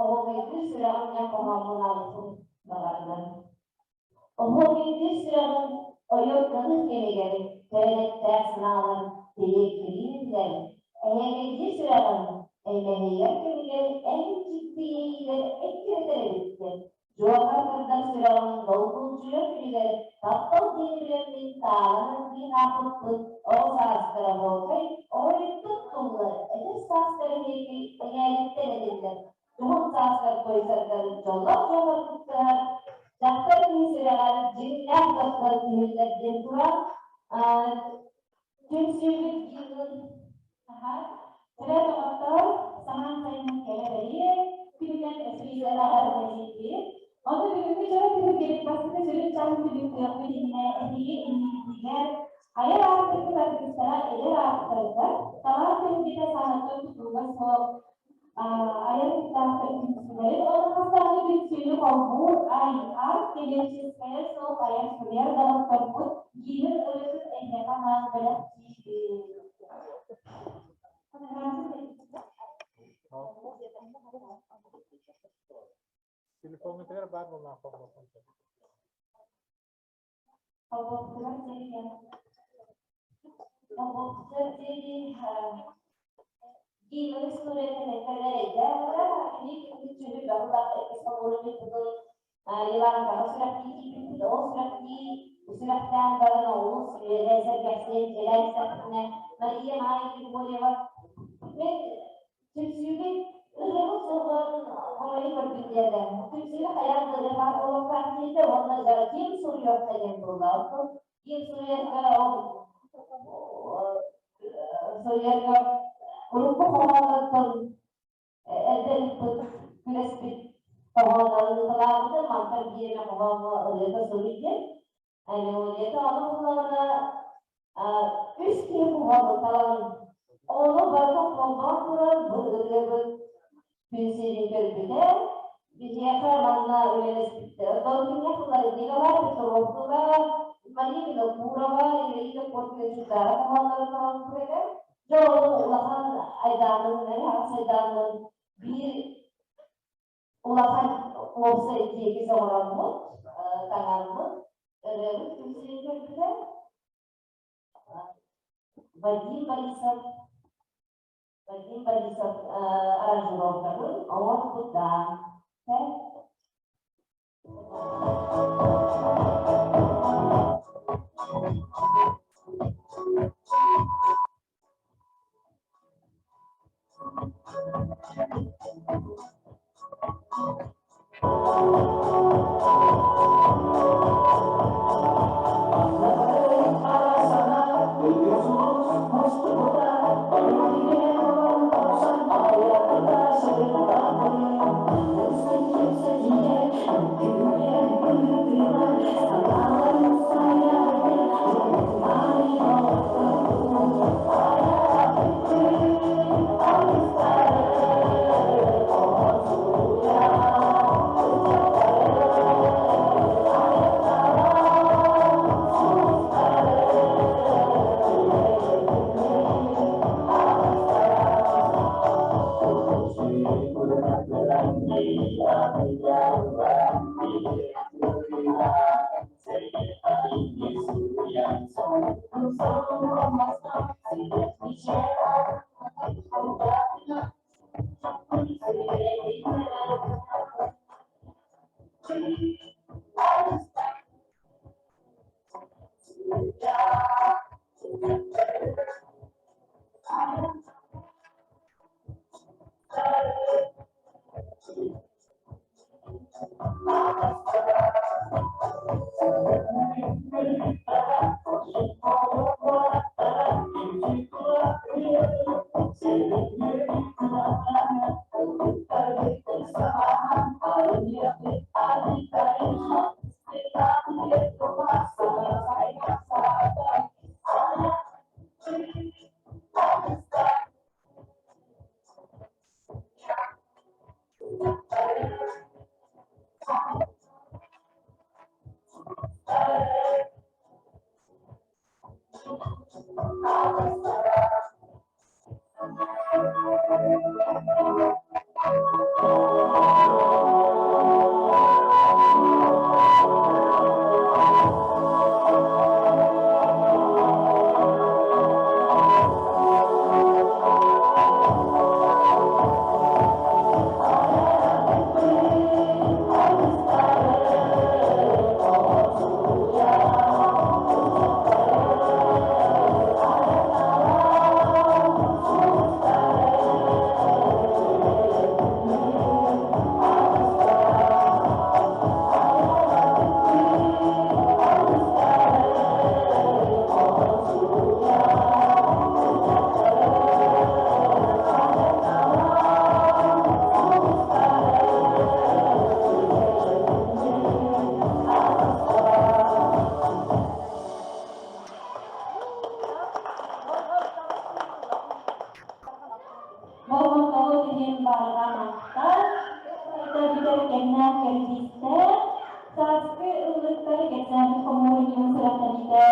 оһуокайдыыр сүрэҕим диэн хоһооммун ааҕыахпын баҕардым. Оһуокайдыыр сүрэҕим ойор кыһын кэмигэр төрөттээх санаалар тириэккирииллэр, эһээгэйдиир сүрэҕим эймэһийэр кэмигэр эн дьикти иэйиилэр эккирэтэр эбиттэр. Дьуохар тардар сүрэҕим долгулдьуйар күнүгэр таптал диэн билэммин таалан ылдыы хаалбыппыт оҕо сааскар оһуокай оройуттан туллар. иһиллэр. Дьоһун сааскар туойсаргар дьоллоох дьоллор кыттыһар, дьахтар киһи сүрэҕэр дьиҥнээх таптал түһүллэр диэн туран, түмсүүбүт гимнын Кэлэ доҕоттор, самаан сайынын кэлэ бэлиэ күнүнэн өсүйүлэҕэр бэлиэтиир. Ону бүгүҥҥү дьоро түһүлгэбит бастакы сүрүн чааһын түмүктүөхпүт иннинэ эһиги иннигитигэр айар аартыкпыт аргыстара эдэр ааптардар, талаан түһүлгэтэ саҥаттан тутууга суох айар куттаахтар түмсүүлэрин уонна хас даҕаны түмсүүнү холбуур ай арт кэлиэчэскэйэ суох айар суруйар доҕотторбут гимн ырыатын эһиэхэ анаан бэлэхтиибит. Телефоҥҥутугар баар буоллаах холбооххун сөп. Холбоохтугар диэри холбоохтугар диэри гимн историятын эрэйдээҕэ кини күчүһү баһылаах экспонуруйбутун Иланкаҕа сүрэхтии киирбиппит. Ол сүрэхтии сүрэхтээн баран олус үөрэ сэргэхсийэн дьиэлээн истэхпитинэ Мария Майя Григорьева мен түмсүүгэ ырыабыт суругун хомойу көрдүм диэтэ. Түмсүүгэ хайаан да ырыа баар буолуохтаах диэтэ уонна ким суруйуохха диэн буолла. Ким суруйарга ол суруйарга урукку хоһооннортон эрдэ ыыппыт күрэспит хоһооннорун ыыталаабытым, мантан биир эмэ хоһооҥҥо ырыата суруй диэн. Мелодията ону буллаҕына үс киһи хоһоону талан, ону барытын холбоон туран бу ырыабыт күн сирин көрбүтэ. Биһиэхэ манна үлэлэспиттэр. Доргуня Флоридилова, Петровкова, Мария Винокурова, Ираида Коркина-Чугдара хоһооннорун талан турар. Дьэ ол улахан айдаанын, аҕыс айдаанын биир улахан уопсай тиэкис оҥороммут, таҥарбыт, ырыабыт түмсүүнү көрбүтэ. Вадим Борисов Вадим Борисов аранжировкатын оҥорбута. барҕа махтал. Бүтэр кэмнээх кэрдиистээх сааскы ыллыктары кэпсээбит хомуурунньугун сүрэхтэниитэ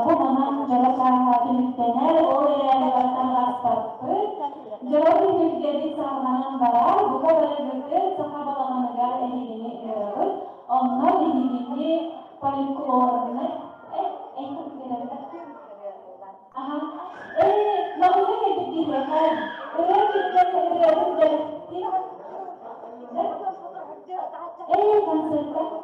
бу манан дьоро чааһа түмүктэнэр. Ол эрээри тарҕаспаппыт. Дьоро түһүлгэбит саҕаланан барар. Бука барыгытын саха балаҕаныгар эһигини ыҥырабыт. Онно биһигини фольклорнай Аха. Ээ, наҕылга кэлбит киһиэхэ ырыа киһиэхэ ырыатын бэлэхтиир. Ээ, концертка.